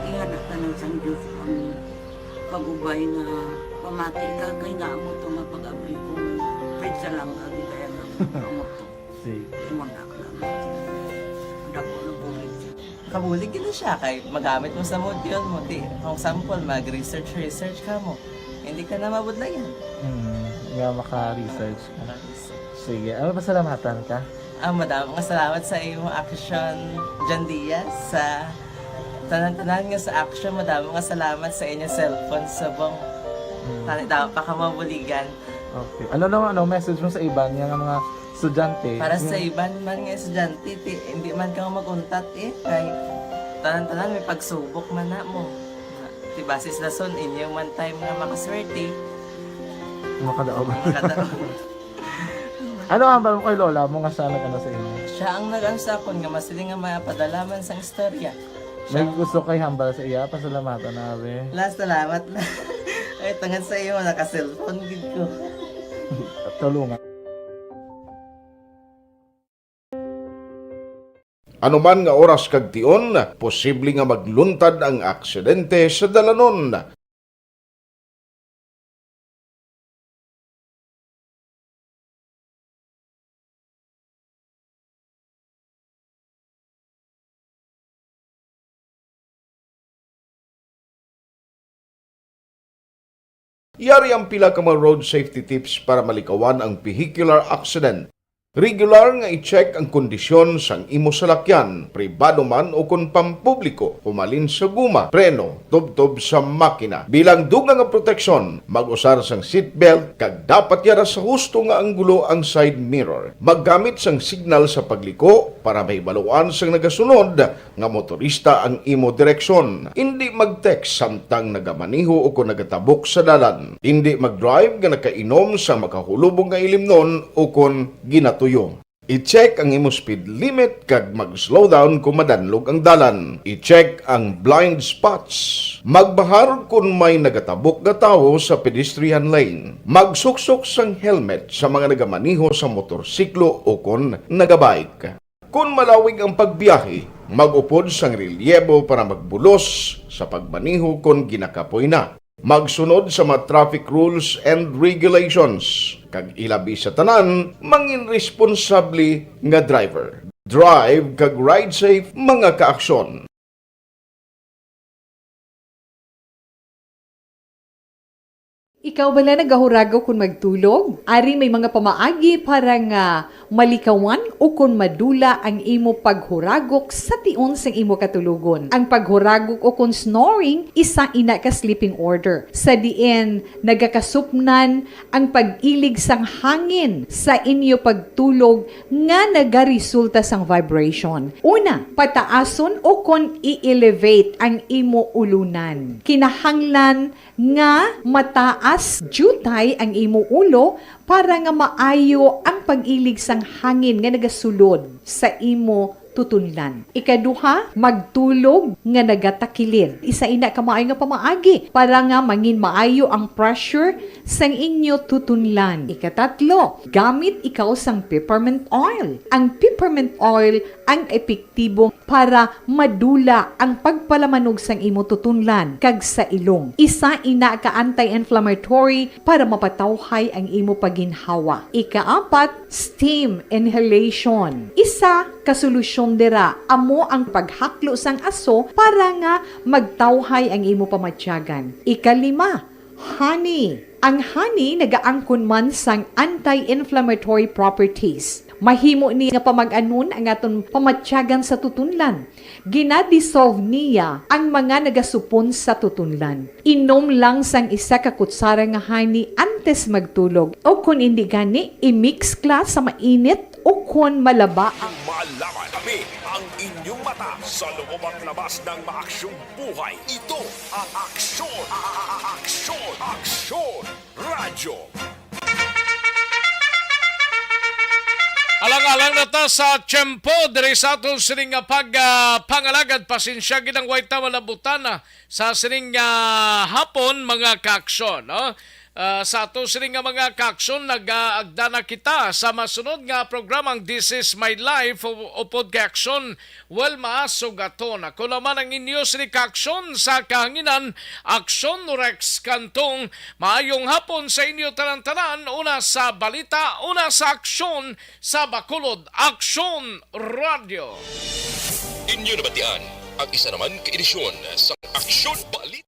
Ingana tanan sang Diyos ang pag-ubay nga pamati ka, kay nga amo to nga pag-abri ko, Fred Salanga, di kaya nga amo to. Sige. Imo na lang. Dako na bulig siya. Kabulig gid na siya kay magamit mo sa module mo. Di, for example, mag-research, research ka mo. Hindi ka na mabudlayan. Hmm, nga maka-research ka. Maka-research. Sige, ano, pasalamatan ka? Ah, madamo nga salamat sa imo Aksyon, John Diaz, sa tanan-tanan nga sa Aksyon. Madamo nga salamat sa inyo cellphone subong. Hmm. Tani, damo pa ka mabuligan. Okay. Ano naman, ano, message mo sa iban nga, nga mga estudyante? Para sa Yung iban man nga estudyante, ti, hindi man ka mag-untat eh. Kay tanan-tanan may pagsubok man na mo. Ti, basis lason, inyo man time nga makaswerte. Makadaog. Makadaog. Ano ang hambal mo kay lola mo nga siya nag-ano sa inyo? Siya ang nag-ano sa akon nga masiling nga mapadala man sang istorya. May Siya gusto kay hambal sa iya, pasalamatan na, be. La, salamat na. Ay, tungod sa iyo, naka-cellphone gid ko. Tulungan. Anuman nga oras kag tion, posible nga magluntad ang aksidente sa dalanon. Yari ang pila ka mga road safety tips para malikawan ang vehicular accident. Regular nga i-check ang kondisyon sang imo salakyan, pribado man o kon pampubliko, humalin sa guma, preno, tubtob sa makina. Bilang dugang nga proteksyon, mag-usar sang seatbelt kag dapat yara sa husto nga anggulo ang side mirror. Maggamit sang signal sa pagliko para mahibaluan sang nagasunod nga motorista ang imo direksyon. Indi mag-text samtang nagamaneho o kon nagatabok sa dalan. Indi mag-drive nga nakainom sa makahulubong nga ilimnon o kon ginatuyo. I-check ang imo speed limit kag mag-slow down kon madanlog ang dalan. I-check ang blind spots. Magbahar kon may nagatabok nga tawo sa pedestrian lane. Magsuksok sang helmet sa mga nagamaneho sa motorsiklo o kon nagabike. Kon malawig ang pagbiyahe, mag-upod sang relyebo para magbulos sa pagmaneho kon ginakapoy na. Magsunod sa mga traffic rules and regulations, kag ilabi sa tanan, mangin responsable nga driver. Drive kag ride safe, mga kaaksyon. Ikaw bala nagahuragok kon magtulog? Ari may mga pamaagi para nga malikawan o kon madula ang imo paghuragok sa tion sang imo katulogon. Ang paghuragok o kon snoring, isa ina ka sleeping order, sa diin nagakasupnan ang pag-ilig sang hangin sa inyo pagtulog nga nagaresulta sang vibration. Una, pataason o kon i-elevate ang imo ulunan. Kinahanglan nga mataas diutay ang imo ulo para nga maayo ang pag-ilig sang hangin nga nagasulod sa imo tutunlan. Ikaduha, magtulog nga nagatakilid. Isa ina ka maayo nga pamaagi para nga mangin maayo ang pressure sang inyo tutunlan. Ikatatlo, gamit ikaw sang peppermint oil. Ang peppermint oil ang epektibo para madula ang pagpalamanog sang imo tutunlan kag sa ilong. Isa ina ka anti-inflammatory para mapatawhay ang imo paginhawa. Ikaapat, steam inhalation. Isa ka solusyon dira amo ang paghaklo sang aso para nga magtawhay ang imo pamatyagan. Ikalima, honey. Ang honey nagaangkon man sang anti-inflammatory properties. Mahimo ni nga pamag-anon ang aton pamatyagan sa tutunlan. Ginadissolve niya ang mga nagasupon sa tutunlan. Inom lang sang isa ka kutsara nga honey antes magtulog, o kon indi gani, i-mix kla sa mainit o kon malaba ang Malaman kami ang inyong mata sa loob at labas ng maaksyong buhay. Ito ang Aksyon, Aksyon, Aksyon Radyo. Alang-alang na ta sa tiyempo diri sa aton sining nga pag ah, pangalagad. Pasensya gid ang way ta malabutan ah, sa sining nga hapon, mga kaaksyon, no? Ah, sa ato sining nga mga kaaksyon, nagaagda na kita sa masunod nga programang This Is My Life u- upod kay Aksyon Wilma Sugaton. Ako naman ang inyo sini kaaksyon sa kahanginan, Aksyon Rex Cantong. Maayong hapon sa inyo tanan-tanan, una sa balita, una sa aksyon sa Bacolod Aksyon Radyo. Inyo nabatian ang isa naman ka edisyon sa Aksyon Balita.